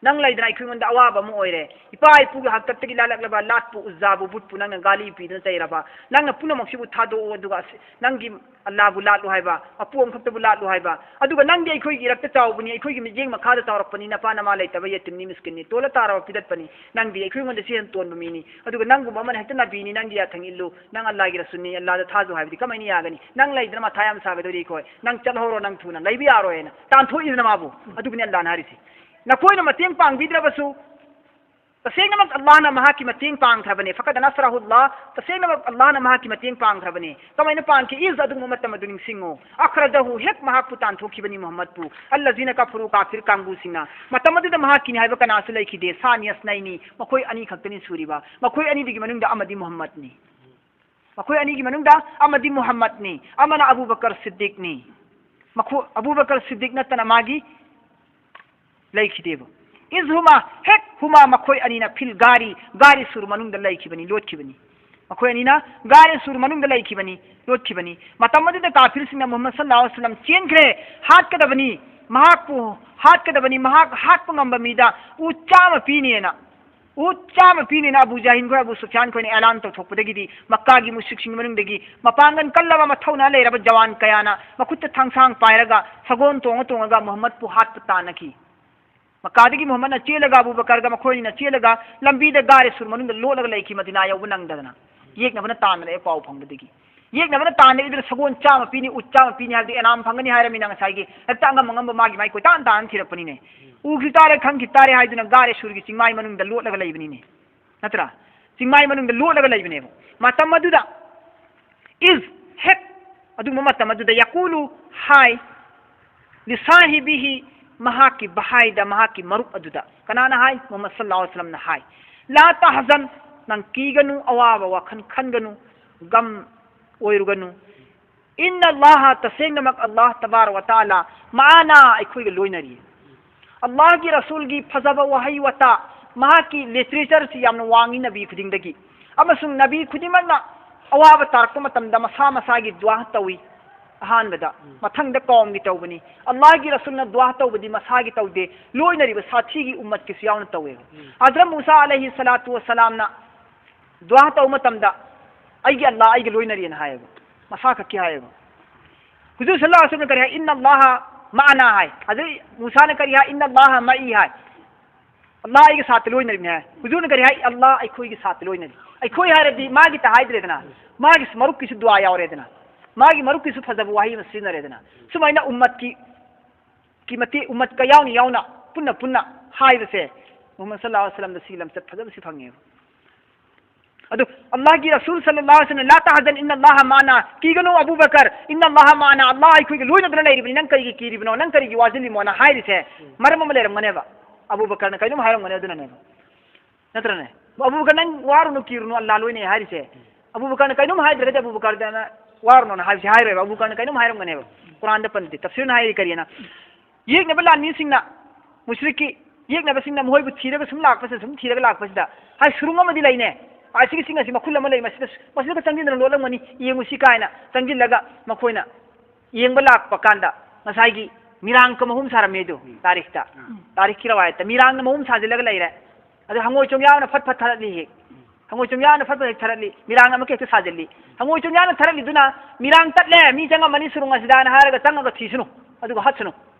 ꯅꯪ ꯂꯩꯗꯅ ꯑꯩꯈꯣꯏꯉꯣꯟꯗ ꯑꯋꯥꯕ ꯑꯃ ꯑꯣꯏꯔꯦ, ꯏꯄꯥ ꯏꯄꯨꯒꯤ ꯍꯥꯛꯇꯛꯇꯒꯤ ꯂꯥꯜꯂꯛꯂꯕ ꯂꯥꯠꯄꯨ, ꯎꯖꯥꯕꯨ, ꯕꯨꯠꯄꯨ ꯅꯪꯅ ꯒꯥꯂꯤ ꯄꯤꯗꯨꯅ ꯆꯩꯔꯕ, ꯅꯪꯅ ꯄꯨꯝꯅꯃꯛꯁꯤꯕꯨ ꯊꯥꯗꯣꯛꯑꯣ, ꯑꯗꯨꯒ ꯑꯁ-, ꯅꯪꯒꯤ ꯑꯜꯂꯥꯕꯨ ꯂꯥꯠꯂꯨ ꯍꯥꯏꯕ, ꯃꯄꯨ ꯑꯃꯈꯛꯇꯕꯨ ꯂꯥꯠꯂꯨ ꯍꯥꯏꯕ, ꯑꯗꯨꯒ ꯅꯪꯗꯤ ꯑꯩꯈꯣꯏꯒꯤ ꯏꯔꯛꯇ ꯆꯥꯎꯕꯅꯤ, ꯑꯩꯈꯣꯏꯒꯤ ꯃꯤꯠꯌꯦꯡ ꯃꯈꯥꯗ ꯆꯥꯎꯔꯛꯄꯅꯤ, ꯅꯄꯥ ꯅꯃꯥ ꯂꯩꯇꯕ ꯌꯦꯇꯤꯝꯅꯤ, ꯃꯤꯁꯀꯤꯟꯅꯤ, ꯇꯣꯜꯂ ꯇꯥꯔꯕ ꯄꯤꯗꯠꯄꯅꯤ, ꯅꯪꯗꯤ ꯑꯩꯈꯣꯏꯉꯣꯟꯗ ꯁꯤ ꯍꯦꯟꯅ ꯇꯣꯟꯕ ꯃꯤꯅꯤ, ꯑꯗꯨꯒ ꯅꯪꯒꯨꯝꯕ ꯑꯃꯅ ꯍꯦꯛꯇ ꯅꯥꯕꯤꯅꯤ, ꯅꯪꯒꯤ ꯌꯥꯊꯪ ꯏꯜꯂꯨ, ꯅꯪ ꯑꯜꯂꯥꯒꯤ ꯔꯁꯨꯜꯅꯤ, ꯑꯜꯂꯥꯗ ꯊꯥꯖꯧ ꯍꯥꯏꯕꯗꯤ ꯀꯃꯥꯏꯅ ꯌꯥꯒꯅꯤ? ꯅꯪ ꯂꯩꯗꯅ ꯃꯊꯥ ꯌꯥꯝ ꯁꯥꯒꯗꯧꯔꯤ ꯑꯩꯈꯣꯏ, ꯅꯪ ꯆꯠꯍꯧꯔꯣ, ꯅꯪ ꯊꯨꯅ ꯂꯩꯕ ꯌꯥꯔꯣꯏ ꯍꯥꯏꯅ ꯇꯥꯟꯊꯣꯛꯏꯗꯅ ꯃꯥꯕꯨ꯫ ꯑꯗꯨꯕꯨꯅꯤ ꯑꯜꯂꯥꯅ ꯍꯥꯏꯔꯤꯁꯤ, "ꯅꯈꯣꯏꯅ ꯃꯇꯦꯡ ꯄꯥꯡꯕꯤꯗ꯭ꯔꯕꯁꯨ, ꯇꯁꯦꯡꯅꯃꯛ ꯑꯜꯂꯥꯅ ꯃꯍꯥꯛꯀꯤ ꯃꯇꯦꯡ ꯄꯥꯡꯈ꯭ꯔꯕꯅꯤ꯫ ꯐꯀꯗ ꯅꯁꯔꯍꯨꯜꯂꯥꯍ, ꯇꯁꯦꯡꯅꯃꯛ ꯑꯜꯂꯥꯍꯅ ꯃꯍꯥꯛꯀꯤ ꯃꯇꯦꯡ ꯄꯥꯡꯈ꯭ꯔꯕꯅꯤ꯫ ꯀꯃꯥꯏꯅ ꯄꯥꯡꯈꯤ? ꯏꯖ, ꯑꯗꯨꯒꯨꯝꯕ ꯃꯇꯝ ꯑꯗꯨ ꯅꯤꯡꯁꯤꯡꯉꯨ꯫ ꯑꯈ꯭ꯔꯖꯍꯨ, ꯍꯦꯛ ꯃꯍꯥꯛꯄꯨ ꯇꯥꯟꯊꯣꯛꯈꯤꯕꯅꯤ ꯃꯨꯍꯝꯃꯗꯄꯨ꯫ ꯑꯜꯂꯖꯤꯅ ꯀꯐꯔꯨ, ꯀꯥꯐꯤꯔ ꯀꯥꯡꯕꯨꯁꯤꯡꯅ꯫ ꯃꯇꯝ ꯑꯗꯨꯗ ꯃꯍꯥꯛꯀꯤꯅꯤ ꯍꯥꯏꯕ ꯀꯅꯥꯁꯨ ꯂꯩꯈꯤꯗꯦ꯫ ꯁꯥꯅꯤꯌ ꯏꯁꯅꯩꯅꯤ, ꯃꯈꯣꯏ ꯑꯅꯤ ꯈꯛꯇꯅꯤ ꯁꯨꯔꯤꯕ꯫ ꯃꯈꯣꯏ ꯑꯅꯤꯗꯨꯒꯤ ꯃꯅꯨꯡꯗ ꯑꯃꯗꯤ ꯃꯨꯍꯝꯃꯗꯅꯤ꯫ ꯃꯈꯣꯏ ꯑꯅꯤꯒꯤ ꯃꯅꯨꯡꯗ ꯑꯃꯗꯤ ꯃꯨꯍꯝꯃꯗꯅꯤ, ꯑꯃꯅ ꯑꯕꯨ ꯕꯀꯔ ꯁꯤꯗꯤꯛꯅꯤ꯫ ꯃꯈꯣꯏ, ꯑꯕꯨ ꯕꯀꯔ ꯁꯤꯗꯤꯛ ꯅꯠꯇꯅ ꯃꯥꯒꯤ ꯂꯩꯈꯤꯗꯦꯕ꯫ ꯏꯖ ꯍꯨꯃꯥ, ꯍꯦꯛ ꯍꯨꯃꯥ, ꯃꯈꯣꯏ ꯑꯅꯤꯅ, ꯐꯤꯜ ꯒꯥꯔꯤ, ꯒꯥꯔꯤ ꯁꯨꯔ ꯃꯅꯨꯡꯗ ꯂꯩꯈꯤꯕꯅꯤ, ꯂꯣꯠꯈꯤꯕꯅꯤ꯫ ꯃꯈꯣꯏ ꯑꯅꯤꯅ ꯒꯥꯔꯤ ꯁꯨꯔ ꯃꯅꯨꯡꯗ ꯂꯩꯈꯤꯕꯅꯤ, ꯂꯣꯠꯈꯤꯕꯅꯤ꯫ ꯃꯇꯝ ꯑꯗꯨꯗ ꯀꯥꯐꯤꯔꯁꯤꯡꯅ ꯃꯨꯍꯝꯃꯗ ꯁꯜꯂꯜꯂꯥꯍꯨ ꯑꯂꯩꯍꯤ ꯋꯥꯁꯜꯂꯝ ꯆꯦꯟꯈ꯭ꯔꯦ, ꯍꯥꯠꯀꯗꯕꯅꯤ, ꯃꯍꯥꯛꯄꯨ ꯍꯥꯠꯀꯗꯕꯅꯤ, ꯃꯍꯥꯛ ꯍꯥꯠꯄ ꯉꯝꯕ ꯃꯤꯗ ꯎ ꯆꯥꯝꯃ ꯄꯤꯅꯦꯅ꯫ ꯎ ꯆꯥꯝꯃ ꯄꯤꯅꯦꯅ ꯑꯕꯨ ꯖꯥꯍꯤꯟ ꯈꯣꯏ, ꯑꯕꯨ ꯁꯨꯐꯤꯌꯥꯟ ꯈꯣꯏꯅ ꯑꯦꯂꯥꯟ ꯇꯧꯊꯣꯛꯄꯗꯒꯤꯗꯤ ꯃꯛꯀꯥꯒꯤ ꯃꯨꯁ꯭ꯔꯤꯛꯁꯤꯡꯒꯤ ꯃꯅꯨꯡꯗꯒꯤ ꯃꯄꯥꯡꯒꯜ ꯀꯜꯂꯕ, ꯃꯊꯧꯅꯥ ꯂꯩꯔꯕ ꯖꯋꯥꯟ ꯀꯌꯥꯅ ꯃꯈꯨꯠꯇ ꯊꯥꯡꯁꯥꯡ ꯄꯥꯏꯔꯒ ꯁꯒꯣꯜ ꯇꯣꯡꯉ ꯇꯣꯡꯉꯒ ꯃꯨꯍꯝꯃꯗꯄꯨ ꯍꯥꯠꯄ ꯇꯥꯟꯅꯈꯤ꯫ ꯃꯛꯀꯥꯗꯒꯤ ꯃꯨꯍꯝꯃꯗꯅ ꯆꯦꯜꯂꯒ, ꯑꯕꯨ ꯕꯀꯔꯒ ꯃꯈꯣꯏ ꯑꯅꯤꯅ ꯆꯦꯜꯂꯒ ꯂꯝꯕꯤꯗ ꯒꯥꯔꯦ ꯁꯨꯔ ꯃꯅꯨꯡꯗ ꯂꯣꯠꯂꯒ ꯂꯩꯈꯤ, ꯃꯗꯤꯅꯥ ꯌꯧꯕ ꯅꯪꯗꯗꯅ꯫ ꯌꯦꯛꯅꯕꯅ ꯇꯥꯟꯅꯔꯛꯑꯦ ꯄꯥꯎ ꯐꯪꯕꯗꯒꯤ꯫ ꯌꯦꯛꯅꯕꯅ ꯇꯥꯟꯅꯔꯛꯏꯗꯨꯅ ꯁꯒꯣꯜ ꯆꯥꯝꯃ ꯄꯤꯅꯤ, ꯎꯠ ꯆꯥꯝꯃ ꯄꯤꯅꯤ ꯍꯥꯏꯕꯗꯤ ꯑꯦꯅꯥꯝ ꯐꯪꯒꯅꯤ ꯍꯥꯏꯔꯃꯤꯅ ꯉꯁꯥꯏꯒꯤ ꯍꯦꯛꯇ ꯑꯉꯝ ꯑꯉꯝꯕ ꯃꯥꯒꯤ ꯃꯥꯏ ꯀꯣꯏꯇꯥꯟ ꯇꯥꯟꯅ ꯊꯤꯔꯛꯄꯅꯤꯅꯦ꯫ ꯎꯈꯤ ꯇꯥꯔꯦ, ꯈꯪꯈꯤ ꯇꯥꯔꯦ ꯍꯥꯏꯗꯨꯅ ꯒꯥꯔꯦ ꯁꯨꯔꯒꯤ ꯆꯤꯡꯃꯥꯏ ꯃꯅꯨꯡꯗ ꯂꯣꯠꯂꯒ ꯂꯩꯕꯅꯤꯅꯦ꯫ ꯅꯠꯇ꯭ꯔꯥ? ꯆꯤꯡꯃꯥꯏ ꯃꯅꯨꯡꯗ ꯂꯣꯠꯂꯒ ꯂꯩꯕꯅꯦꯕ꯫ ꯃꯇꯝ ꯑꯗꯨꯗ ꯏꯖ, ꯍꯦꯛ ꯑꯗꯨꯒꯨꯝꯕ ꯃꯇꯝ ꯑꯗꯨꯗ ꯌꯥꯀꯨꯂꯨ, ꯍꯥꯏ, ꯂꯤꯁꯥꯍꯤꯕꯤꯍꯤ, ꯃꯍꯥꯛꯀꯤ ꯚꯥꯏꯗ, ꯃꯍꯥꯛꯀꯤ ꯃꯔꯨꯞ ꯑꯗꯨꯗ꯫ ꯀꯅꯥꯅ ꯍꯥꯏ? ꯃꯨꯍꯝꯃꯗ ꯁꯜꯂꯜꯂꯥꯍꯨ ꯑꯂꯩꯍꯤ ꯋꯥꯁꯜꯂꯝꯅ ꯍꯥꯏ꯫ "ꯂꯥ ꯇꯍꯖꯟ", ꯅꯪ ꯀꯤꯒꯅꯨ, ꯑꯋꯥꯕ ꯋꯥꯈꯜ ꯈꯟꯒꯅꯨ, ꯒꯝ ꯑꯣꯏꯔꯨꯒꯅꯨ꯫ "ꯏꯟꯅ ꯑꯜꯂꯥꯍ, ꯇꯁꯦꯡꯅꯃꯛ ꯑꯜꯂꯥꯍ ꯇꯕꯥꯔ ꯋ ꯇꯥꯂꯥ, ꯃꯥꯅ, ꯑꯩꯈꯣꯏꯒ ꯂꯣꯏꯅꯔꯤ"꯫ ꯑꯜꯂꯥꯍꯒꯤ ꯔꯁꯨꯜꯒꯤ ꯐꯖꯕ ꯋꯥꯍꯩ ꯋꯥꯇꯥ, ꯃꯍꯥꯛꯀꯤ ꯂꯤꯇꯔꯦꯆꯔꯁꯤ ꯌꯥꯝꯅ ꯋꯥꯡꯉꯤ ꯅꯕꯤ ꯈꯨꯗꯤꯡꯗꯒꯤ꯫ ꯑꯃꯁꯨꯡ ꯅꯕꯤ ꯈꯨꯗꯤꯡꯃꯛꯅ ꯑꯋꯥꯕ ꯇꯥꯔꯛꯄ ꯃꯇꯝꯗ ꯃꯁꯥ ꯃꯁꯥꯒꯤ ꯗꯨꯋꯥ ꯇꯧꯏ꯫ ꯑꯍꯥꯟꯕꯗ, ꯎꯝ꯫ ꯃꯊꯪꯗ ꯀꯧꯝꯒꯤ ꯇꯧꯕꯅꯤ꯫ ꯑꯜꯂꯥꯍꯒꯤ ꯔꯁꯨꯜꯅ ꯗꯨꯋꯥ ꯇꯧꯕꯗꯤ ꯃꯁꯥꯒꯤ ꯇꯧꯗꯦ, ꯂꯣꯏꯅꯔꯤꯕ ꯁꯥꯊꯤꯒꯤ ꯎꯝꯃꯠꯀꯤꯁꯨ ꯌꯥꯎꯅ ꯇꯧꯋꯦꯕ꯫ ꯎꯝ꯫ ꯍꯖꯔꯠ ꯃꯨꯁꯥ ꯑꯂꯩꯍꯤ ꯁꯂꯥꯇꯨ ꯋꯁꯂꯥꯝꯅ ꯗꯨꯋꯥ ꯇꯧꯕ ꯃꯇꯝꯗ, "ꯑꯩꯒꯤ ꯑꯜꯂꯥꯍ ꯑꯩꯒ ꯂꯣꯏꯅꯔꯤꯅ" ꯍꯥꯏꯌꯦꯕ, ꯃꯁꯥ ꯈꯛꯀꯤ ꯍꯥꯏꯌꯦꯕ꯫ ꯍꯨꯖꯨꯔ ꯁꯜꯂꯜꯂꯥꯍꯨ ꯑꯂꯩꯍꯤ ꯋꯁꯜꯂꯝꯅ ꯀꯔꯤ ꯍꯥꯏ? "ꯏꯟꯅ ꯑꯜꯂꯥꯍ ꯃꯥꯅꯥ" ꯍꯥꯏ꯫ ꯑꯗꯩ ꯃꯨꯁꯥꯅ ꯀꯔꯤ ꯍꯥꯏ? "ꯏꯟꯅ ꯑꯜꯂꯥꯍ ꯃꯥꯏ" ꯍꯥꯏ꯫ "ꯑꯜꯂꯥꯍ ꯑꯩꯒ ꯁꯥꯠꯇ ꯂꯣꯏꯅꯔꯤꯕꯅꯤ" ꯍꯥꯏ꯫ ꯍꯨꯖꯨꯔꯅ ꯀꯔꯤ ꯍꯥꯏ? "ꯑꯜꯂꯥꯍ ꯑꯩꯈꯣꯏꯒꯤ ꯁꯥꯠꯇ ꯂꯣꯏꯅꯔꯤ"꯫ ꯑꯩꯈꯣꯏ ꯍꯥꯏꯔꯗꯤ ꯃꯥꯒꯤ ꯇ ꯍꯥꯏꯗ꯭ꯔꯦꯗꯅ, ꯃꯥꯒꯤ ꯃꯔꯨꯞꯀꯤꯁꯨ ꯗꯨꯋꯥ ꯌꯥꯎꯔꯦꯗꯅ, ꯃꯥꯒꯤ ꯃꯔꯨꯞꯀꯤꯁꯨ ꯐꯖꯕ ꯋꯥꯍꯩ ꯑꯃ ꯁꯤꯖꯤꯟꯅꯔꯦꯗꯅ꯫ ꯁꯨꯃꯥꯏꯅ ꯎꯝꯃꯠꯀꯤ, ꯀꯤ ꯃꯇꯦꯛ, ꯎꯝꯃꯠꯀ ꯌꯥꯎꯅ ꯌꯥꯎꯅ, ꯄꯨꯟꯅ ꯄꯨꯟꯅ ꯍꯥꯏꯕꯁꯦ, ꯃꯨꯍꯝꯃꯗ ꯁꯜꯂꯜꯂꯥꯍꯨ ꯑꯂꯩꯍꯤ ꯋꯁꯜꯂꯝꯗ ꯁꯤ ꯂꯝꯆꯠ ꯐꯖꯕꯁꯤ ꯐꯪꯉꯦꯕ꯫ ꯑꯗꯨ ꯑꯜꯂꯥꯍꯒꯤ ꯔꯁꯨꯜ ꯁꯜꯂꯜꯂꯥꯍꯨ ꯑꯂꯩꯍꯤ ꯋꯁꯜꯂꯝꯅ, "ꯂꯥ ꯇꯍꯖꯟ ꯏꯟꯅ ꯑꯜꯂꯥꯍ ꯃꯥꯅꯥ", ꯀꯤꯒꯅꯨ ꯑꯕꯨ ꯕꯀꯔ, "ꯏꯟꯅ ꯑꯜꯂꯥꯍ ꯃꯥꯅꯥ", ꯑꯜꯂꯥꯍ ꯑꯩꯈꯣꯏꯒ ꯂꯣꯏꯅꯗꯨꯅ ꯂꯩꯔꯤꯕꯅꯤ, ꯅꯪ ꯀꯔꯤꯒꯤ ꯀꯤꯔꯤꯕꯅꯣ, ꯅꯪ ꯀꯔꯤꯒꯤ ꯋꯥꯁꯤꯜꯂꯤꯃꯣꯅ ꯍꯥꯏꯔꯤꯁꯦ ꯃꯔꯝ ꯑꯃ ꯂꯩꯔꯝꯒꯅꯦꯕ꯫ ꯑꯕꯨ ꯕꯀꯔꯅ ꯀꯩꯅꯣꯝ ꯍꯥꯏꯔꯝꯒꯅꯤ, ꯑꯗꯨꯅꯅꯦꯕ꯫ ꯅꯠꯇ꯭ꯔꯅꯦ? ꯑꯕꯨ ꯕꯀꯔ, "ꯅꯪ ꯋꯥꯔꯨꯅꯨ, ꯀꯤꯔꯨꯅꯨ, ꯑꯜꯂꯥꯍ ꯂꯣꯏꯅꯩ" ꯍꯥꯏꯔꯤꯁꯦ꯫ ꯑꯕꯨ ꯕꯀꯔꯅ ꯀꯩꯅꯣꯝ ꯍꯥꯏꯗ꯭ꯔꯒꯗꯤ ꯑꯕꯨ ꯕꯀꯔꯗꯅ "ꯋꯥꯔꯨꯅꯨꯅ" ꯍꯥꯏꯕꯁꯦ ꯍꯥꯏꯔꯣꯏꯕ꯫ ꯑꯕꯨ ꯕꯀꯔꯅ ꯀꯩꯅꯣꯝ ꯍꯥꯏꯔꯝꯒꯅꯦꯕ꯫ ꯀꯨꯔꯥꯟꯗ ꯄꯟꯗꯦ, ꯇꯐꯁꯤꯔꯅ ꯍꯥꯏꯔꯤ ꯀꯔꯤꯅ? ꯌꯦꯛꯅꯕ ꯂꯥꯟꯃꯤꯁꯤꯡꯅ, ꯃꯨꯁ꯭ꯔꯤꯛꯀꯤ ꯌꯦꯛꯅꯕꯁꯤꯡꯅ ꯃꯈꯣꯏꯕꯨ ꯊꯤꯔꯒ ꯁꯨꯝ ꯂꯥꯛꯄꯁꯤꯗ, ꯁꯨꯝ ꯊꯤꯔꯒ ꯂꯥꯛꯄꯁꯤꯗ, "ꯍꯥꯏ, ꯁꯨꯔꯨꯡ ꯑꯃꯗꯤ ꯂꯩꯅꯦ, ꯑꯁꯤꯒꯤ ꯆꯤꯡ ꯑꯁꯤ ꯃꯈꯨꯜ ꯑꯃ ꯂꯩ, ꯃꯁꯤꯗ, ꯃꯁꯤꯗꯒ ꯆꯪꯁꯤꯟꯗꯅ ꯂꯣꯠꯂꯝꯒꯅꯤ, ꯌꯦꯡꯉꯨꯁꯤ" ꯀꯥꯏꯅ ꯆꯪꯁꯤꯜꯂꯒ ꯃꯈꯣꯏꯅ ꯌꯦꯡꯕ ꯂꯥꯛꯄ ꯀꯥꯟꯗ ꯉꯁꯥꯏꯒꯤ ꯃꯤꯔꯥꯡꯀ ꯃꯍꯨꯝ ꯁꯥꯔꯝꯃꯦ ꯑꯗꯨ ꯎꯝ꯫ ꯇꯥꯔꯤꯈꯇ꯫ ꯎꯝ꯫ ꯇꯥꯔꯤꯈꯀꯤ ꯔꯋꯥꯌꯠꯇ ꯃꯤꯔꯥꯡꯅ ꯃꯍꯨꯝ ꯁꯥꯖꯤꯜꯂꯒ ꯂꯩꯔꯦ꯫ ꯑꯗꯨ ꯍꯪꯉꯣꯏ ꯆꯣꯡꯌꯥꯅ ꯐꯠ ꯐꯠ ꯊꯥꯔꯠꯂꯤ ꯍꯦꯛ꯫ ꯎꯝ꯫ ꯍꯪꯉꯣꯏ ꯆꯣꯡꯌꯥꯅ ꯐꯠ ꯐꯠ ꯍꯦꯛ ꯊꯥꯔꯠꯂꯤ꯫ ꯃꯤꯔꯥꯡ ꯑꯃ ꯍꯦꯛꯇ ꯁꯥꯖꯤꯜꯂꯤ꯫ ꯍꯪꯉꯣꯏ ꯆꯣꯡꯌꯥꯅ ꯊꯥꯔꯠꯂꯤꯗꯨꯅ ꯃꯤꯔꯥꯡ ꯇꯠꯂꯦ, ꯃꯤ ꯆꯪꯉꯝꯃꯅꯤ ꯁꯨꯔꯨꯡ ꯑꯁꯤꯗꯅ ꯍꯥꯏꯔꯒ ꯆꯪꯉꯒ ꯊꯤꯁꯅꯨ꯫ ꯑꯗꯨꯒ ꯍꯠꯁꯅꯨ꯫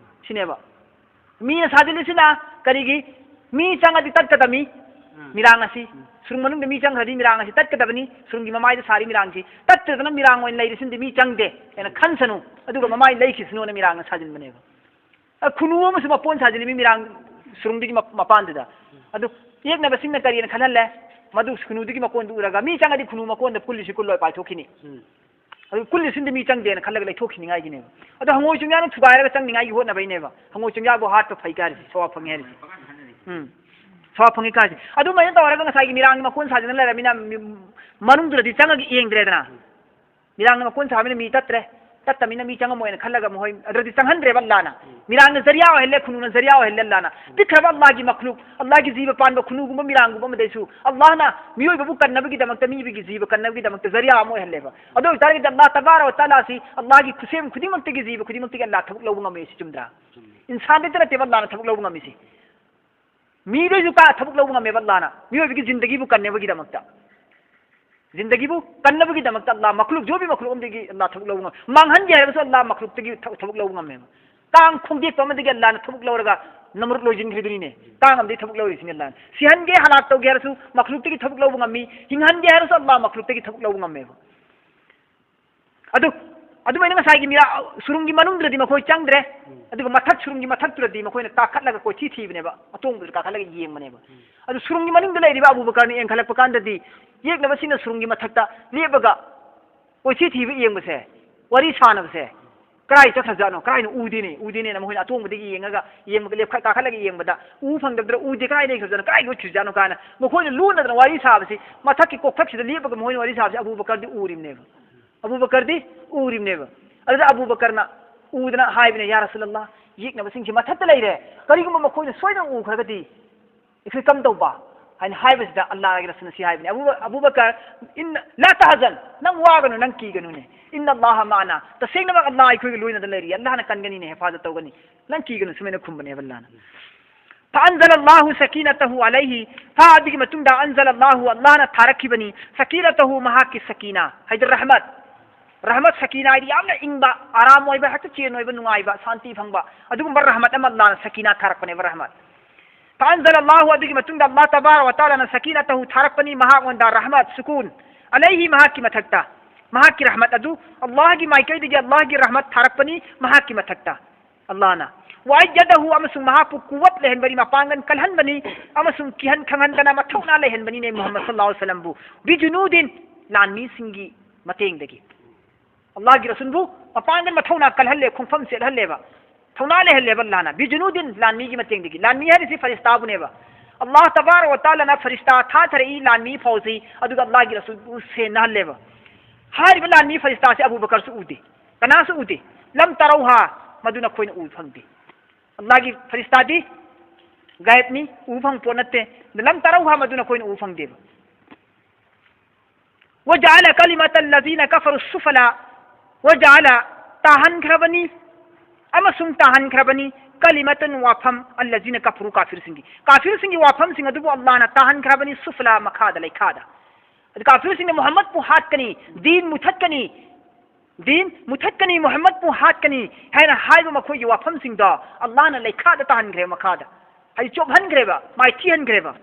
ꯁꯤꯅꯦꯕ꯫ ꯃꯤꯅ ꯁꯥꯖꯤꯜꯂꯤꯁꯤꯅ ꯀꯔꯤꯒꯤ? ꯃꯤ ꯆꯪꯉꯗꯤ ꯇꯠꯀꯗꯕꯅꯤ꯫ ꯎꯝ꯫ ꯃꯤꯔꯥꯡ ꯑꯁꯤ꯫ ꯎꯝ꯫ ꯁꯨꯔꯨꯡ ꯃꯅꯨꯡꯗ ꯃꯤ ꯆꯪꯈ꯭ꯔꯗꯤ ꯃꯤꯔꯥꯡ ꯑꯁꯤ ꯇꯠꯀꯗꯕꯅꯤ꯫ ꯁꯨꯔꯨꯡꯒꯤ ꯃꯃꯥꯏꯗ ꯁꯥꯔꯤ ꯃꯤꯔꯥꯡꯁꯤ ꯇꯠꯇꯗꯅ ꯃꯤꯔꯥꯡ ꯑꯣꯏꯅ ꯂꯩꯔꯤꯁꯤꯅꯗꯤ ꯃꯤ ꯆꯪꯗꯦ ꯍꯥꯏꯅ ꯎꯝ꯫ ꯈꯟꯁꯅꯨ꯫ ꯑꯗꯨꯒ ꯃꯃꯥꯏ ꯂꯩꯈꯤꯁꯅꯨꯅ ꯃꯤꯔꯥꯡꯅ ꯁꯥꯖꯤꯟꯕꯅꯦꯕ꯫ ꯑ, ꯈꯨꯟꯅꯨ ꯑꯃꯁꯨ ꯃꯄꯣꯟ ꯁꯥꯖꯤꯜꯂꯤ ꯃꯤ ꯃꯤꯔꯥꯡ ꯁꯨꯔꯨꯡꯗꯨꯒꯤ ꯃꯞ-, ꯃꯄꯥꯟꯗꯨꯗ꯫ ꯑꯗꯨ ꯌꯦꯛꯅꯕꯁꯤꯡꯅ ꯀꯔꯤꯅ ꯈꯜꯍꯜꯂꯦ? ꯃꯗꯨ ꯈꯨꯟꯅꯨꯗꯨꯒꯤ ꯃꯀꯣꯟꯗꯨ ꯎꯔꯒ ꯃꯤ ꯆꯪꯉꯗꯤ ꯈꯨꯟꯅꯨ ꯃꯀꯣꯟꯗ ꯀꯨꯜꯂꯤꯁꯤ ꯀꯨꯜꯂꯣꯏ ꯄꯥꯏꯊꯣꯛꯈꯤꯅꯤ꯫ ꯎꯝ꯫ ꯑꯗꯨ ꯀꯨꯜꯂꯤꯁꯤꯡꯗꯤ ꯃꯤ ꯆꯪꯗꯦꯅ ꯈꯜꯂꯒ ꯂꯩꯊꯣꯛꯈꯤꯅꯤꯉꯥꯏꯒꯤꯅꯦꯕ꯫ ꯑꯗꯣ ꯍꯪꯉꯣꯏ ꯆꯣꯡꯌꯥꯅ ꯊꯨꯒꯥꯏꯔꯒ ꯆꯪꯅꯤꯡꯉꯥꯏꯒꯤ ꯍꯣꯠꯅꯕꯩꯅꯦꯕ꯫ ꯍꯪꯉꯣꯏ ꯆꯣꯡꯌꯥꯕꯨ ꯍꯥꯠꯄ ꯐꯩ ꯀꯥꯏꯔꯤꯁꯤ, ꯁꯋꯥ ꯐꯪꯉꯦ ꯍꯥꯏꯔꯤꯁꯤ꯫ ꯎꯝ꯫ ꯁꯋꯥ ꯐꯪꯉꯤ ꯀꯥꯏꯁꯤ꯫ ꯑꯗꯨꯃꯥꯏꯅ ꯇꯧꯔꯒ ꯉꯁꯥꯏꯒꯤ ꯃꯤꯔꯥꯡꯒꯤ ꯃꯀꯣꯟ ꯁꯥꯖꯤꯟꯅ ꯂꯩꯔꯃꯤꯅ ꯃꯤ-, ꯃꯅꯨꯡꯗꯨꯗꯗꯤ ꯆꯪꯉꯒ ꯌꯦꯡꯗ꯭ꯔꯦꯗꯅ꯫ ꯃꯤꯔꯥꯡꯅ ꯃꯀꯣꯟ ꯁꯥꯕꯅꯤꯅ ꯃꯤ ꯇꯠꯇ꯭ꯔꯦ, ꯇꯠꯇꯕꯅꯤꯅ ꯃꯤ ꯆꯪꯉꯝꯃꯣꯏꯅ ꯈꯜꯂꯒ ꯃꯈꯣꯏ ꯑꯗꯨꯗꯤ ꯆꯪꯍꯟꯗ꯭ꯔꯦꯕ ꯑꯜꯂꯥꯅ꯫ ꯃꯤꯔꯥꯡꯅ ꯖꯔꯤꯌꯥ ꯑꯣꯏꯍꯜꯂꯦ, ꯈꯨꯅꯨꯅ ꯖꯔꯤꯌꯥ ꯑꯣꯏꯍꯜꯂꯦ ꯑꯜꯂꯥꯅ꯫ ꯄꯤꯛꯈ꯭ꯔꯕ ꯑꯜꯂꯥꯒꯤ ꯃꯈꯂꯨꯛ, ꯑꯜꯂꯥꯒꯤ ꯖꯤꯕ ꯄꯥꯟꯕ ꯈꯨꯅꯨꯒꯨꯝꯕ ꯃꯤꯔꯥꯡꯒꯨꯝꯕ ꯑꯃꯗꯩꯁꯨ ꯑꯜꯂꯥꯅ ꯃꯤꯑꯣꯏꯕꯕꯨ ꯀꯟꯅꯕꯒꯤꯗꯃꯛꯇ, ꯃꯤꯒꯤ ꯖꯤꯕ ꯀꯟꯅꯕꯒꯤꯗꯃꯛꯇ ꯖꯔꯤꯌꯥ ꯑꯃ ꯑꯣꯏꯍꯜꯂꯦꯕ꯫ ꯑꯗꯨ ꯑꯣꯏꯇꯥꯔꯒꯗꯤ ꯑꯜꯂꯥ ꯇꯕꯥꯔꯛ ꯋ ꯇꯥꯂꯥꯁꯤ ꯑꯜꯂꯥꯒꯤ ꯈꯨꯠꯁꯦꯝ ꯈꯨꯗꯤꯡꯃꯛꯇꯒꯤ, ꯖꯤꯕ ꯈꯨꯗꯤꯡꯃꯛꯇꯒꯤ ꯑꯜꯂꯥ ꯊꯕꯛ ꯂꯧꯕ ꯉꯝꯃꯦ, ꯁꯤ ꯆꯨꯝꯗ꯭ꯔꯥ? ꯏꯟꯁꯥꯟꯗꯩꯇ ꯅꯠꯇꯦꯕ ꯑꯜꯂꯥꯅ ꯊꯕꯛ ꯂꯧꯕ ꯉꯝꯃꯤꯁꯤ꯫ ꯃꯤꯗꯩꯁꯨ ꯀꯥ ꯊꯕꯛ ꯂꯧꯕ ꯉꯝꯃꯦꯕ ꯑꯜꯂꯥꯅ, ꯃꯤꯑꯣꯏꯕꯒꯤ ꯖꯤꯟꯗꯒꯤꯕꯨ ꯀꯟꯅꯕꯒꯤꯗꯃꯛꯇ꯫ ꯖꯤꯟꯗꯒꯤꯕꯨ ꯀꯟꯅꯕꯒꯤꯗꯃꯛꯇ ꯑꯜꯂꯥ, ꯃꯈꯂꯨꯛ, ꯖꯣꯕꯤ ꯃꯈꯂꯨꯛ ꯑꯃꯗꯒꯤ ꯑꯜꯂꯥ ꯊꯕꯛ ꯂꯧꯕ ꯉꯝꯃꯦ꯫ ꯃꯥꯡꯍꯟꯒꯦ ꯍꯥꯏꯔꯕꯁꯨ ꯑꯜꯂꯥ ꯃꯈꯂꯨꯛꯇꯒꯤ ꯊꯕꯛ, ꯊꯕꯛ ꯂꯧꯕ ꯉꯝꯃꯦꯕ꯫ ꯀꯥꯡ ꯈꯣꯡꯗꯦꯛꯄ ꯑꯃꯗꯒꯤ ꯑꯜꯂꯥꯅ ꯊꯕꯛ ꯂꯧꯔꯒ ꯅꯃꯔꯨꯗ ꯂꯣꯏꯁꯤꯟꯈ꯭ꯔꯤꯗꯨꯅꯤꯅꯦ꯫ ꯀꯥꯡ ꯑꯃꯗꯒꯤ ꯊꯕꯛ ꯂꯧꯔꯤꯁꯤꯅꯦ ꯑꯜꯂꯥꯅ꯫ ꯁꯤꯍꯟꯒꯦ, ꯍꯂꯥꯛ ꯇꯧꯒꯦ ꯍꯥꯏꯔꯁꯨ ꯃꯈꯂꯨꯛꯇꯒꯤ ꯊꯕꯛ ꯂꯧꯕ ꯉꯝꯃꯤ꯫ ꯍꯤꯡꯍꯟꯒꯦ ꯍꯥꯏꯔꯁꯨ ꯑꯜꯂꯥ ꯃꯈꯂꯨꯛꯇꯒꯤ ꯊꯕꯛ ꯂꯧꯕ ꯉꯝꯃꯦꯕ꯫ ꯑꯗꯨ, ꯑꯗꯨꯃꯥꯏꯅ ꯉꯁꯥꯏꯒꯤ ꯃꯤꯔꯥ-, ꯁꯨꯔꯨꯡꯒꯤ ꯃꯅꯨꯡꯗꯨꯗꯗꯤ ꯃꯈꯣꯏ ꯆꯪꯗ꯭ꯔꯦ꯫ ꯑꯗꯨꯒ ꯃꯊꯛ, ꯁꯨꯔꯨꯡꯒꯤ ꯃꯊꯛꯇꯨꯗꯗꯤ ꯃꯈꯣꯏꯅ ꯀꯥꯈꯠꯂꯒ ꯀꯣꯏꯊꯤ ꯊꯤꯕꯅꯦꯕ, ꯑꯇꯣꯡꯕꯗꯨꯗ ꯀꯥꯈꯠꯂꯒ ꯌꯦꯡꯕꯅꯦꯕ꯫ ꯑꯗꯨ ꯁꯨꯔꯨꯡꯒꯤ ꯃꯅꯨꯡꯗ ꯂꯩꯔꯤꯕ ꯑꯕꯨ ꯕꯀꯔꯅ ꯌꯦꯡꯈꯠꯂꯛꯄ ꯀꯥꯟꯗꯗꯤ, ꯌꯦꯛꯅꯕꯁꯤꯡꯅ ꯁꯨꯔꯨꯡꯒꯤ ꯃꯊꯛꯇ ꯂꯦꯞꯄꯒ ꯀꯣꯏꯊꯤ ꯊꯤꯕ ꯌꯦꯡꯕꯁꯦ, ꯋꯥꯔꯤ ꯁꯥꯟꯅꯕꯁꯦ, ꯀꯗꯥꯏ ꯆꯠꯈ꯭ꯔꯖꯥꯠꯅꯣ, ꯀꯗꯥꯏꯅꯣ ꯎꯗꯦꯅꯦ, ꯎꯗꯦꯅꯦꯅ ꯃꯈꯣꯏꯅ ꯑꯇꯣꯡꯕꯗꯒꯤ ꯌꯦꯡꯉꯒ, ꯌꯦꯡꯕꯒ ꯂꯦꯞꯈꯠ-, ꯀꯥꯈꯠꯂꯒ ꯌꯦꯡꯕꯗ ꯎ ꯐꯪꯗꯕꯗꯨꯗ ꯎꯗꯦ, ꯀꯗꯥꯏ ꯂꯩꯈ꯭ꯔꯖꯥꯠꯅꯣ, ꯀꯗꯥꯏ ꯂꯣꯠꯈ꯭ꯔꯖꯥꯠꯅꯣ ꯀꯥꯏꯅ ꯃꯈꯣꯏꯅ ꯂꯣꯟꯅꯗꯅ ꯋꯥꯔꯤ ꯁꯥꯕꯁꯤ, ꯃꯊꯛꯀꯤ ꯀꯣꯛꯊꯛꯁꯤꯗ ꯂꯦꯞꯄꯒ ꯃꯈꯣꯏꯅ ꯋꯥꯔꯤ ꯁꯥꯕꯁꯤ ꯑꯕꯨ ꯕꯀꯔꯗꯤ ꯎꯔꯤꯕꯅꯦꯕ꯫ ꯑꯕꯨ ꯕꯀꯔꯗꯤ ꯎꯔꯤꯕꯅꯦꯕ꯫ ꯑꯗꯨꯗ ꯑꯕꯨ ꯕꯀꯔꯅ ꯎꯗꯅ ꯍꯥꯏꯕꯅꯦ, "ꯌꯥ ꯔꯁꯨꯂꯜꯂꯥ, ꯌꯦꯛꯅꯕꯁꯤꯡꯁꯤ ꯃꯊꯛꯇ ꯂꯩꯔꯦ, ꯀꯔꯤꯒꯨꯝꯕ ꯃꯈꯣꯏꯅ ꯁꯣꯏꯗꯅ ꯎꯈ꯭ꯔꯒꯗꯤ ꯑꯩꯈꯣꯏ ꯀꯝꯗꯧꯕ?" ꯍꯥꯏꯅ ꯍꯥꯏꯕꯁꯤꯗ ꯑꯜꯂꯥꯍꯒꯤ ꯔꯁꯨꯜꯅ ꯁꯤ ꯍꯥꯏꯕꯅꯦ, "ꯑꯕꯨ, ꯑꯕꯨ ꯕꯀꯔ, ꯏꯟ, ꯂꯥ ꯇꯍꯖꯟ, ꯅꯪ ꯋꯥꯒꯅꯨ, ꯅꯪ ꯀꯤꯒꯅꯨꯅꯦ꯫ ꯏꯟꯅ ꯑꯜꯂꯥꯍ ꯃꯥꯅ, ꯇꯁꯦꯡꯅꯃꯛ ꯑꯜꯂꯥꯍ ꯑꯩꯈꯣꯏꯒ ꯂꯣꯏꯅꯗꯅ ꯂꯩꯔꯤ, ꯑꯜꯂꯥꯍꯅ ꯀꯟꯒꯅꯤꯅꯦ, ꯍꯦꯐꯥꯖꯠ ꯇꯧꯒꯅꯤ, ꯅꯪ ꯀꯤꯒꯅꯨ", ꯁꯨꯃꯥꯏꯅ ꯈꯨꯝꯕꯅꯦꯕ ꯑꯜꯂꯥꯍꯅ꯫ فأنزل الله سكينته عليه. ꯐꯥ ꯑꯗꯨꯒꯤ ꯃꯇꯨꯡꯗ أنزل الله, ꯑꯜꯂꯥꯍꯅ ꯊꯥꯔꯛꯈꯤꯕꯅꯤ, سكينته, ꯃꯍꯥꯛꯀꯤ ꯁꯀꯤꯅꯥ ꯍꯥꯏꯗꯤ ꯔꯍꯃꯠ꯫ ꯔꯍꯃꯠ, ꯁꯀꯤꯅꯥ ꯍꯥꯏꯗꯤ ꯌꯥꯝꯅ ꯏꯪꯕ, ꯑꯔꯥꯝ ꯑꯣꯏꯕ, ꯍꯦꯛꯇ ꯆꯦꯟ ꯑꯣꯏꯕ, ꯅꯨꯡꯉꯥꯏꯕ, ꯁꯥꯟꯇꯤ ꯐꯪꯕ, ꯑꯗꯨꯒꯨꯝꯕ ꯔꯍꯃꯠ ꯑꯃ ꯑꯜꯂꯥꯍꯅ ꯁꯀꯤꯅꯥ ꯊꯥꯔꯛꯄꯅꯦꯕ, ꯔꯍꯃꯠ꯫ فأنزل الله, ꯑꯗꯨꯒꯤ ꯃꯇꯨꯡꯗ ꯑꯜꯂꯥꯍ ꯇꯕꯥꯔꯛ ꯋ ꯇꯥꯂꯥꯅ سكينته ꯊꯥꯔꯛꯄꯅꯤ ꯃꯍꯥꯛꯉꯣꯟꯗ, ꯔꯍꯃꯠ, ꯁꯨꯀꯨꯟ, عليه, ꯃꯍꯥꯛꯀꯤ ꯃꯊꯛꯇ꯫ ꯃꯍꯥꯛꯀꯤ ꯔꯍꯃꯠ ꯑꯗꯨ, ꯑꯜꯂꯥꯍꯒꯤ ꯃꯥꯏꯀꯩꯗꯒꯤ ꯑꯜꯂꯥꯍꯒꯤ ꯔꯍꯃꯠ ꯊꯥꯔꯛꯄꯅꯤ ꯃꯍꯥꯛꯀꯤ ꯃꯊꯛꯇ꯫ ꯑꯜꯂꯥꯍꯅ꯫ وأيده, ꯑꯃꯁꯨꯡ ꯃꯍꯥꯛꯄꯨ ꯀꯨꯋꯠ ꯂꯩꯍꯟꯕꯅꯤ, ꯃꯄꯥꯡꯒꯜ ꯀꯜꯍꯟꯕꯅꯤ, ꯑꯃꯁꯨꯡ ꯀꯤꯍꯟ ꯈꯪꯍꯟꯗꯅ ꯃꯊꯧꯅꯥ ꯂꯩꯍꯟꯕꯅꯤꯅꯦ ꯃꯨꯍꯝꯃꯗ ꯁꯜꯂꯜꯂꯥꯍꯨ ꯑꯂꯥꯏꯍꯤ ꯋꯥꯁꯜꯂꯝꯕꯨ, بجنود, ꯂꯥꯟꯃꯤꯁꯤꯡꯒꯤ ꯃꯇꯦꯡꯗꯒꯤ꯫ ꯑꯜꯂꯥꯍꯒꯤ ꯔꯁꯨꯜꯕꯨ ꯃꯄꯥꯡꯒꯜ, ꯃꯊꯧꯅꯥ ꯀꯜꯍꯜꯂꯦ, ꯈꯣꯡꯐꯝ ꯆꯦꯠꯍꯜꯂꯦꯕ, ꯊꯧꯅꯥ ꯂꯩꯍꯜꯂꯦꯕ ꯑꯜꯂꯥꯍꯅ꯫ بجنود, ꯂꯥꯟꯃꯤꯒꯤ ꯃꯇꯦꯡꯗꯒꯤ꯫ ꯂꯥꯟꯃꯤ ꯍꯥꯏꯔꯤꯁꯤ ꯐꯔꯤꯁꯇꯥꯕꯨꯅꯦꯕ꯫ ꯑꯜꯂꯥꯍ ꯇꯕꯥꯔꯛ ꯋ ꯇꯥꯂꯥꯅ ꯐꯔꯤꯁꯇꯥ ꯊꯥꯊꯔꯛꯏ ꯂꯥꯟꯃꯤ ꯐꯥꯎꯁꯤ, ꯑꯗꯨꯒ ꯑꯜꯂꯥꯍꯒꯤ ꯔꯁꯨꯜꯕꯨ ꯁꯦꯟꯅꯍꯜꯂꯦꯕ꯫ ꯍꯥꯏꯔꯤꯕ ꯂꯥꯟꯃꯤ ꯐꯔꯤꯁꯇꯥꯁꯤ ꯑꯕꯨ ꯕꯀꯔꯁꯨ ꯎꯗꯦ, ꯀꯅꯥꯁꯨ ꯎꯗꯦ꯫ ꯂꯝ ꯇꯔꯧꯍꯥ ꯃꯗꯨ ꯅꯈꯣꯏꯅ ꯎꯕ ꯐꯪꯗꯦ꯫ ꯑꯜꯂꯥꯍꯒꯤ ꯐꯔꯤꯁꯇꯥꯗꯤ ꯒꯥꯏꯕꯅꯤ, ꯎꯕ ꯐꯪꯕ ꯄꯣꯠ ꯅꯠꯇꯦ꯫ ꯑꯗꯨ ꯂꯝ ꯇꯔꯧꯍꯥ ꯃꯗꯨ ꯅꯈꯣꯏꯅ ꯎꯕ ꯐꯪꯗꯦꯕ꯫ وجعل كلمة الذين كفروا السفلى وجعل ꯇꯥꯍꯟꯈ꯭ꯔꯕꯅꯤ ꯑꯃꯁꯨꯡ ꯇꯥꯍꯟꯈ꯭ꯔꯕꯅꯤ كلمة ꯋꯥꯐꯝ الذين كفروا ꯀꯥꯐꯤꯔꯁꯤꯡꯒꯤ ꯀꯥꯐꯤꯔꯁꯤꯡꯒꯤ ꯋꯥꯐꯝꯁꯤꯡ ꯑꯗꯨꯕꯨ ꯑꯜꯂꯥꯍꯅ ꯇꯥꯍꯟꯈ꯭ꯔꯕꯅꯤ ꯁꯨꯐꯂꯥ ꯃꯈꯥꯗ ꯂꯩꯈꯥꯗ꯫ ꯑꯗꯨ ꯀꯥꯐꯤꯔꯁꯤꯡꯅ ꯃꯨꯍꯝꯃꯗꯄꯨ ꯍꯥꯠꯀꯅꯤ, ꯗꯤꯟ ꯃꯨꯊꯠꯀꯅꯤ, ꯗꯤꯟ ꯃꯨꯊꯠꯀꯅꯤ, ꯃꯨꯍꯝꯃꯗꯄꯨ ꯍꯥꯠꯀꯅꯤ ꯍꯥꯏꯅ ꯍꯥꯏꯕ ꯃꯈꯣꯏꯒꯤ ꯋꯥꯐꯝꯁꯤꯡꯗꯣ ꯑꯜꯂꯥꯍꯅ ꯂꯩꯈꯥꯗ ꯇꯥꯍꯟꯈ꯭ꯔꯦ, ꯃꯈꯥꯗ ꯍꯥꯏꯗꯤ ꯆꯣꯞꯍꯟꯈ꯭ꯔꯦꯕ, ꯃꯥꯏꯊꯤꯍꯟꯈ꯭ꯔꯦꯕ꯫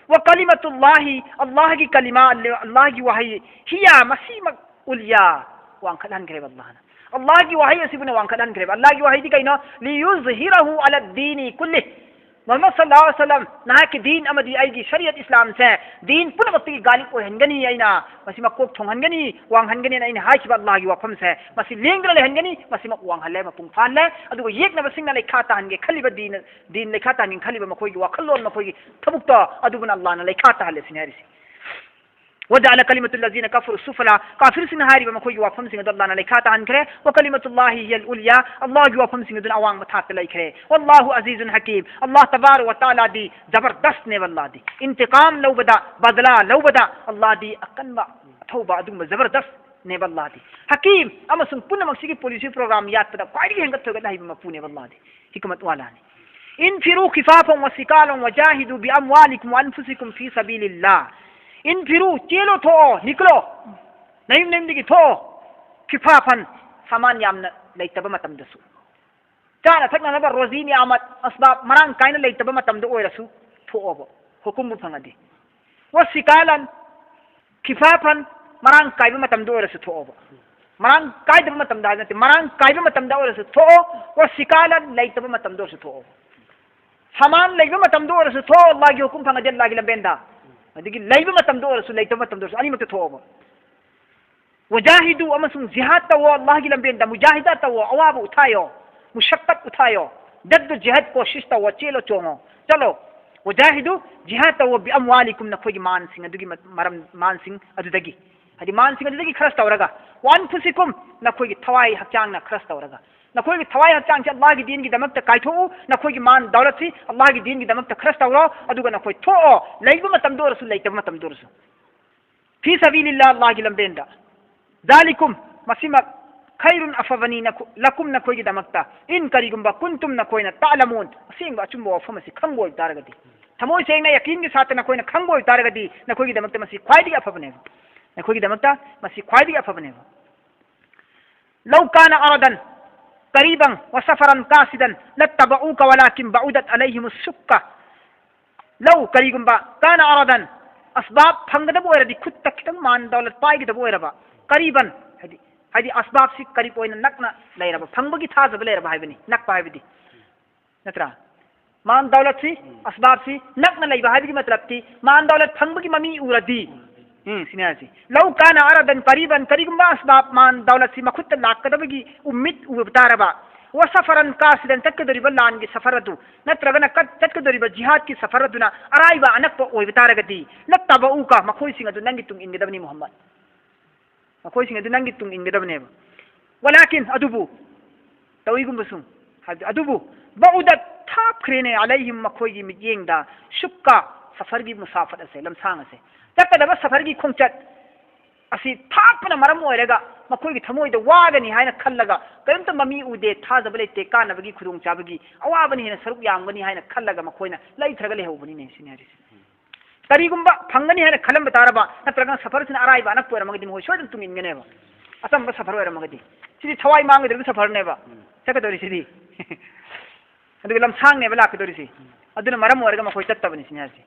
وكلمة الله ꯑꯜꯂꯥꯍꯒꯤ ꯀꯂꯤꯃꯥ, ꯑꯜꯂꯥꯍꯒꯤ ꯋꯥꯍꯩ ꯍꯤꯌꯥ ꯃꯁꯤꯃꯛ ꯎꯂꯤꯌꯥ ꯋꯥꯡꯈꯠꯍꯟꯈ꯭ꯔꯦꯕ ꯑꯜꯂꯥꯍꯅ꯫ ꯑꯜꯂꯥꯍꯒꯤ ꯋꯥꯍꯩ ꯑꯁꯤꯕꯨꯅ ꯋꯥꯡꯈꯠꯍꯟꯈ꯭ꯔꯦꯕ꯫ ꯑꯜꯂꯥꯍꯒꯤ ꯋꯥꯍꯩꯗꯤ ꯀꯩꯅꯣ? ليظهره على الدين كله ꯃꯨꯍꯝꯃꯗ ꯁꯜꯂꯥꯍꯨ ꯑꯂꯩꯍꯤ ꯋꯥꯁꯂꯝ ꯅꯍꯥꯛꯀꯤ ꯗꯤꯟ ꯑꯃꯗꯤ ꯑꯩꯒꯤ ꯁꯔꯤꯌꯠ ꯏꯁꯂꯥꯝꯁꯦ ꯗꯤꯟ ꯄꯨꯝꯅꯃꯛꯇꯒꯤ ꯒꯥꯂꯤꯕ ꯑꯣꯏꯍꯟꯒꯅꯤ, ꯑꯩꯅ ꯃꯁꯤ ꯃꯀꯣꯛ ꯊꯣꯡꯍꯟꯒꯅꯤ, ꯋꯥꯡꯍꯟꯒꯅꯤ ꯍꯥꯏꯅ ꯑꯩꯅ ꯍꯥꯏꯈꯤꯕ ꯑꯜꯂꯥꯍꯒꯤ ꯋꯥꯐꯝꯁꯦ ꯃꯁꯤ ꯂꯦꯡꯗꯅ ꯂꯩꯍꯟꯒꯅꯤ, ꯃꯁꯤꯃꯛ ꯋꯥꯡꯍꯜꯂꯦ, ꯃꯄꯨꯡ ꯐꯥꯍꯜꯂꯦ꯫ ꯑꯗꯨꯒ ꯌꯦꯛꯅꯕꯁꯤꯡꯅ ꯂꯩꯈꯥ ꯇꯥꯍꯟꯒꯦ ꯈꯜꯂꯤꯕ ꯗꯤꯟ, ꯗꯤꯟ ꯂꯩꯈꯥ ꯇꯥꯍꯟꯒꯦ ꯈꯜꯂꯤꯕ ꯃꯈꯣꯏꯒꯤ ꯋꯥꯈꯜꯂꯣꯟ, ꯃꯈꯣꯏꯒꯤ ꯊꯕꯛꯇꯣ ꯑꯗꯨꯕꯨꯅ ꯑꯜꯂꯥꯍꯅ ꯂꯩꯈꯥ ꯇꯥꯍꯜꯂꯦ ꯁꯤꯅꯤ ꯍꯥꯏꯔꯤꯁꯤ꯫ وجعل كلمة الذين كفروا السفلى ꯀꯥꯐꯤꯔꯁꯤꯡꯅ ꯍꯥꯏꯔꯤꯕ ꯃꯈꯣꯏꯒꯤ ꯋꯥꯐꯝꯁꯤꯡ ꯑꯗꯨ ꯑꯜꯂꯥꯍꯅ ꯂꯩꯈꯥ ꯇꯥꯍꯟꯈ꯭ꯔꯦ꯫ وكلمة الله هي العليا ꯑꯜꯂꯥꯍꯒꯤ ꯋꯥꯐꯝꯁꯤꯡ ꯑꯗꯨꯅ ꯑꯋꯥꯡꯕ ꯊꯥꯛꯇ ꯂꯩꯈ꯭ꯔꯦ꯫ والله عزيز حكيم ꯑꯜꯂꯥꯍ ꯇꯕꯥꯔꯛ ꯋ ꯇꯥꯂꯥꯗꯤ ꯖꯕꯔꯗꯁꯅꯦꯕ, ꯑꯜꯂꯥꯍꯗꯤ ꯏꯟꯇꯤꯀꯥꯝ ꯂꯧꯕꯗ, ꯕꯗꯂꯥ ꯂꯧꯕꯗ ꯑꯜꯂꯥꯍꯗꯤ ꯑꯀꯟꯕ, ꯑꯊꯧꯕ, ꯑꯗꯨꯒꯨꯝꯕ ꯖꯕꯔꯗꯁꯅꯦꯕ ꯑꯜꯂꯥꯍꯗꯤ꯫ ꯍꯀꯤꯝ ꯑꯃꯁꯨꯡ ꯄꯨꯝꯅꯃꯛꯁꯤꯒꯤ ꯄꯣꯂꯤꯁꯤ ꯄ꯭ꯔꯣꯒ꯭ꯔꯥꯝ ꯌꯥꯠꯄꯗ ꯈ꯭ꯋꯥꯏꯗꯒꯤ ꯍꯦꯟꯒꯠ ꯊꯣꯏꯒꯠꯅ ꯍꯩꯕ ꯃꯄꯨꯅꯦꯕ ꯑꯜꯂꯥꯍꯗꯤ꯫ ꯍꯤꯀꯃꯠ ꯋꯥꯂꯥꯅꯤ꯫ انفروا خفافا وثقالا وجاهدوا بأموالكم وأنفسكم في سبيل الله. انفروا ꯆꯦꯜꯂꯣ, ꯊꯣꯛꯑꯣ, ꯅꯤꯀꯂꯣ, ꯅꯌꯨꯝ ꯅꯌꯨꯝꯗꯒꯤ ꯊꯣꯛꯑꯣ꯫ ꯈꯤꯐꯥꯐꯟ ꯁꯥꯃꯥꯟ ꯌꯥꯝꯅ ꯂꯩꯇꯕ ꯃꯇꯝꯗꯁꯨ, ꯆꯥꯅ ꯊꯛꯅꯅꯕ ꯔꯣꯖꯤ ꯅꯤꯌꯥꯃꯠ ꯑꯁꯕꯥꯕ ꯃꯔꯥꯡ ꯀꯥꯏꯅ ꯂꯩꯇꯕ ꯃꯇꯝꯗ ꯑꯣꯏꯔꯁꯨ ꯊꯣꯛꯑꯣꯕ, ꯍꯨꯀꯨꯝꯕꯨ ꯐꯪꯉꯗꯤ꯫ ꯋꯁꯤꯀꯥꯂꯟ ꯈꯤꯐꯥꯐꯟ ꯃꯔꯥꯡ ꯀꯥꯏꯕ ꯃꯇꯝꯗ ꯑꯣꯏꯔꯁꯨ ꯊꯣꯛꯑꯣꯕ꯫ ꯃꯔꯥꯡ ꯀꯥꯏꯗꯕ ꯃꯇꯝꯗ ꯍꯥꯏꯕ ꯅꯠꯇꯦ, ꯃꯔꯥꯡ ꯀꯥꯏꯕ ꯃꯇꯝꯗ ꯑꯣꯏꯔꯁꯨ ꯊꯣꯛꯑꯣ꯫ ꯋꯁꯤꯀꯥꯂꯟ ꯂꯩꯇꯕ ꯃꯇꯝꯗ ꯑꯣꯏꯔꯁꯨ ꯊꯣꯛꯑꯣ꯫ ꯁꯥꯃꯥꯟ ꯂꯩꯕ ꯃꯇꯝꯗ ꯑꯣꯏꯔꯁꯨ ꯊꯣꯛꯑꯣ, ꯑꯜꯂꯥꯍꯒꯤ ꯍꯨꯀꯨꯝ ꯐꯪꯉꯗꯤ ꯑꯜꯂꯥꯍꯒꯤ ꯂꯝꯕꯦꯟꯗ꯫ ꯑꯗꯒꯤ ꯂꯩꯕ ꯃꯇꯝꯗ ꯑꯣꯏꯔꯁꯨ ꯂꯩꯇꯕ ꯃꯇꯝꯗ ꯑꯣꯏꯔꯁꯨ ꯑꯅꯤꯃꯛꯇ ꯊꯣꯛꯑꯣꯕ꯫ ꯋꯖꯥꯍꯤꯗꯨ ꯑꯃꯁꯨꯡ ꯖꯤꯍꯥꯗ ꯇꯧꯋꯣ, ꯑꯜꯂꯥꯍꯒꯤ ꯂꯝꯕꯦꯟꯗ ꯃꯨꯖꯥꯍꯤꯗꯥ ꯇꯧꯋꯣ, ꯑꯋꯥꯕ ꯎꯊꯥꯏꯌꯣ, ꯃꯨꯁꯛꯀꯠ ꯎꯊꯥꯏꯌꯣ꯫ ꯖꯗꯨ ꯖꯤꯍꯥꯗ ꯀꯣꯁꯤꯁ ꯇꯧꯋꯣ, ꯆꯦꯜꯂꯣ, ꯆꯣꯡꯉꯣ, ꯆꯠꯂꯣ꯫ ꯋꯖꯥꯍꯤꯗꯨ ꯖꯤꯍꯥꯗ ꯇꯧꯋꯣ ꯕꯤ ꯑꯝꯋꯥꯂꯤꯀꯨꯝ ꯅꯈꯣꯏꯒꯤ ꯃꯥꯟꯁꯤꯡ ꯑꯗꯨꯒꯤ ꯃ-, ꯃꯔꯝ, ꯃꯥꯟꯁꯤꯡ ꯑꯗꯨꯗꯒꯤ꯫ ꯍꯥꯏꯗꯤ ꯃꯥꯟꯁꯤꯡ ꯑꯗꯨꯗꯒꯤ ꯈꯔꯁ ꯇꯧꯔꯒ, "ꯋꯥꯟꯐꯨꯁꯤꯀꯨꯝ", ꯅꯈꯣꯏꯒꯤ ꯊꯋꯥꯏ ꯍꯛꯆꯥꯡꯅ ꯈꯔꯁ ꯇꯧꯔꯒ, ꯅꯈꯣꯏꯒꯤ ꯊꯋꯥꯏ ꯍꯛꯆꯥꯡꯁꯤ ꯑꯜꯂꯥꯍꯒꯤ ꯗꯤꯟꯒꯤꯗꯃꯛꯇ ꯀꯥꯏꯊꯣꯛꯎ, ꯅꯈꯣꯏꯒꯤ ꯃꯥꯟ ꯗꯧꯂꯠꯁꯤ ꯑꯜꯂꯥꯍꯒꯤ ꯗꯤꯟꯒꯤꯗꯃꯛꯇ ꯈꯔꯁ ꯇꯧꯔꯣ, ꯑꯗꯨꯒ ꯅꯈꯣꯏ ꯊꯣꯛꯑꯣ, ꯂꯩꯕ ꯃꯇꯝꯗ ꯑꯣꯏꯔꯁꯨ ꯂꯩꯇꯕ ꯃꯇꯝꯗ ꯑꯣꯏꯔꯁꯨ꯫ "ꯐꯤ ꯁꯕꯤꯂꯤꯜꯂꯥꯍ", ꯑꯜꯂꯥꯍꯒꯤ ꯂꯝꯕꯦꯟꯗ꯫ "ذلكم", ꯃꯁꯤꯃꯛ, "خير", ꯑꯐꯕꯅꯤ, "لكم", ꯅꯈꯣꯏꯒꯤꯗꯃꯛꯇ, "إن", ꯀꯔꯤꯒꯨꯝꯕ, "كنتم", ꯅꯈꯣꯏꯅ, "تعلمون", ꯑꯁꯦꯡꯕ ꯑꯆꯨꯝꯕ ꯋꯥꯐꯝ ꯑꯁꯤ ꯈꯪꯕ ꯑꯣꯏꯕ ꯇꯥꯔꯒꯗꯤ, ꯊꯃꯣꯏ ꯁꯦꯡꯅ ꯌꯥꯀꯤꯟꯒꯤ ꯁꯥꯠꯇ ꯅꯈꯣꯏꯅ ꯈꯪꯕ ꯑꯣꯏꯕ ꯇꯥꯔꯒꯗꯤ, ꯅꯈꯣꯏꯒꯤꯗꯃꯛꯇ ꯃꯁꯤ ꯈ꯭ꯋꯥꯏꯗꯒꯤ ꯑꯐꯕꯅꯦꯕ꯫ ꯅꯈꯣꯏꯒꯤꯗꯃꯛꯇ ꯃꯁꯤ ꯈ꯭ꯋꯥꯏꯗꯒꯤ ꯑꯐꯕꯅꯦꯕ꯫ "لو كان عرضا قريبا وسفرا قاصدا لاتبعوك ولكن بعدت عليهم الشقة". "لو", ꯀꯔꯤꯒꯨꯝꯕ, "كان عرضا", ꯑꯁꯕꯥꯕ ꯐꯪꯒꯗꯕ ꯑꯣꯏꯔꯗꯤ, ꯈꯨꯠꯇ ꯈꯤꯇꯪ ꯃꯥꯟ ꯗꯧꯂꯠ ꯄꯥꯏꯒꯗꯕ ꯑꯣꯏꯔꯕ, "قريبا", ꯍꯥꯏꯗꯤ, ꯍꯥꯏꯗꯤ ꯑꯁꯕꯥꯕꯁꯤ ꯀꯔꯤꯕ ꯑꯣꯏꯅ ꯅꯛꯅ ꯂꯩꯔꯕ, ꯐꯪꯕꯒꯤ ꯊꯥꯖꯕ ꯂꯩꯔꯕ ꯍꯥꯏꯕꯅꯤ, ꯅꯛꯄ ꯍꯥꯏꯕꯗꯤ, ꯅꯠꯇ꯭ꯔꯥ? ꯃꯥꯟ ꯗꯧꯂꯠꯁꯤ, ꯑꯁꯕꯥꯕꯁꯤ ꯅꯛꯅ ꯂꯩꯕ ꯍꯥꯏꯕꯒꯤ ꯃꯇꯂꯕꯇꯤ, ꯃꯥꯟ ꯗꯧꯂꯠ ꯐꯪꯕꯒꯤ ꯃꯃꯤ ꯎꯔꯗꯤ, ꯎꯝ, ꯁꯤꯅꯤ ꯍꯥꯏꯁꯤ꯫ "لو كان عرضا قريبا", ꯀꯔꯤꯒꯨꯝꯕ ꯑꯁꯕꯥꯕ, ꯃꯥꯟ ꯗꯧꯂꯠꯁꯤ ꯃꯈꯨꯠꯇ ꯂꯥꯛꯀꯗꯕꯒꯤ ꯎꯝꯃꯤꯠ ꯎꯕ ꯇꯥꯔꯕ, "وسفرا قاصدا", ꯆꯠꯀꯗꯧꯔꯤꯕ ꯂꯥꯟꯒꯤ ꯁꯐꯔ ꯑꯗꯨ, ꯅꯠꯇ꯭ꯔꯒꯅ ꯀꯠ-, ꯆꯠꯀꯗꯧꯔꯤꯕ ꯖꯤꯍꯥꯗꯀꯤ ꯁꯐꯔ ꯑꯗꯨꯅ ꯑꯔꯥꯏꯕ, ꯑꯅꯛꯄ ꯑꯣꯏꯕ ꯇꯥꯔꯒꯗꯤ, "لاتبعوك", ꯃꯈꯣꯏꯁꯤꯡ ꯑꯗꯨ ꯅꯪꯒꯤ ꯇꯨꯡ ꯏꯟꯒꯗꯕꯅꯤ, ꯃꯨꯍꯝꯃꯗ꯫ ꯃꯈꯣꯏꯁꯤꯡ ꯑꯗꯨ ꯅꯪꯒꯤ ꯇꯨꯡ ꯏꯟꯒꯗꯕꯅꯦꯕ꯫ "ولكن", ꯑꯗꯨꯕꯨ, ꯇꯧꯏꯒꯨꯝꯕꯁꯨ, ꯍꯥꯏꯕꯗꯤ, ꯑꯗꯨꯕꯨ, "بعدت", ꯊꯥꯞꯈ꯭ꯔꯦꯅꯦ, "عليهم", ꯃꯈꯣꯏꯒꯤ ꯃꯤꯠꯌꯦꯡꯗ, "الشقة", ꯁꯐꯔꯒꯤ ꯃꯨꯁꯥꯐꯠ ꯑꯁꯦ, ꯂꯝꯁꯥꯡ ꯑꯁꯦ, ꯆꯠꯀꯗꯕ ꯁꯐꯔꯒꯤ ꯈꯣꯡꯆꯠ ꯑꯁꯤ ꯊꯥꯞꯄꯅ ꯃꯔꯝ ꯑꯣꯏꯔꯒ ꯃꯈꯣꯏꯒꯤ ꯊꯃꯣꯏꯗ ꯋꯥꯒꯅꯤ ꯍꯥꯏꯅ ꯈꯜꯂꯒ, ꯀꯔꯤꯝꯇ ꯃꯃꯤ ꯎꯗꯦ, ꯊꯥꯖꯕ ꯂꯩꯇꯦ, ꯀꯥꯟꯅꯕꯒꯤ ꯈꯨꯗꯣꯡꯆꯥꯕꯒꯤ ꯑꯋꯥꯕꯅ ꯍꯦꯟꯅ ꯁꯔꯨꯛ ꯌꯥꯝꯒꯅꯤ ꯍꯥꯏꯅ ꯈꯜꯂꯒ ꯃꯈꯣꯏꯅ ꯂꯩꯊꯔꯒ ꯂꯩꯍꯧꯕꯅꯤꯅꯦ, ꯁꯤꯅꯤ ꯍꯥꯏꯔꯤꯁꯦ꯫ ꯀꯔꯤꯒꯨꯝꯕ ꯐꯪꯒꯅꯤ ꯍꯥꯏꯅ ꯈꯜꯂꯝꯕ ꯇꯥꯔꯕ, ꯅꯠꯇ꯭ꯔꯒꯅ ꯁꯐꯔꯁꯤꯅ ꯑꯔꯥꯏꯕ, ꯑꯅꯛꯄ ꯑꯣꯏꯔꯝꯃꯒꯗꯤ ꯃꯈꯣꯏ ꯁꯣꯏꯗꯅ ꯇꯨꯡ ꯏꯟꯒꯅꯦꯕ꯫ ꯑꯆꯝꯕ ꯁꯐꯔ ꯑꯣꯏꯔꯝꯃꯒꯗꯤ, ꯁꯤꯗꯤ ꯊꯋꯥꯏ ꯃꯥꯡꯒꯗꯧꯔꯤꯕ ꯁꯐꯔꯅꯦꯕ, ꯎꯝ, ꯆꯠꯀꯗꯧꯔꯤꯁꯤꯗꯤ꯫ ꯑꯗꯨꯒ ꯂꯝꯁꯥꯡꯅꯦꯕ ꯂꯥꯛꯀꯗꯧꯔꯤꯁꯤ꯫ ꯑꯗꯨꯅ ꯃꯔꯝ ꯑꯣꯏꯔꯒ ꯃꯈꯣꯏ ꯆꯠꯇꯕꯅꯤ, ꯁꯤꯅꯤ ꯍꯥꯏꯔꯤꯁꯤ꯫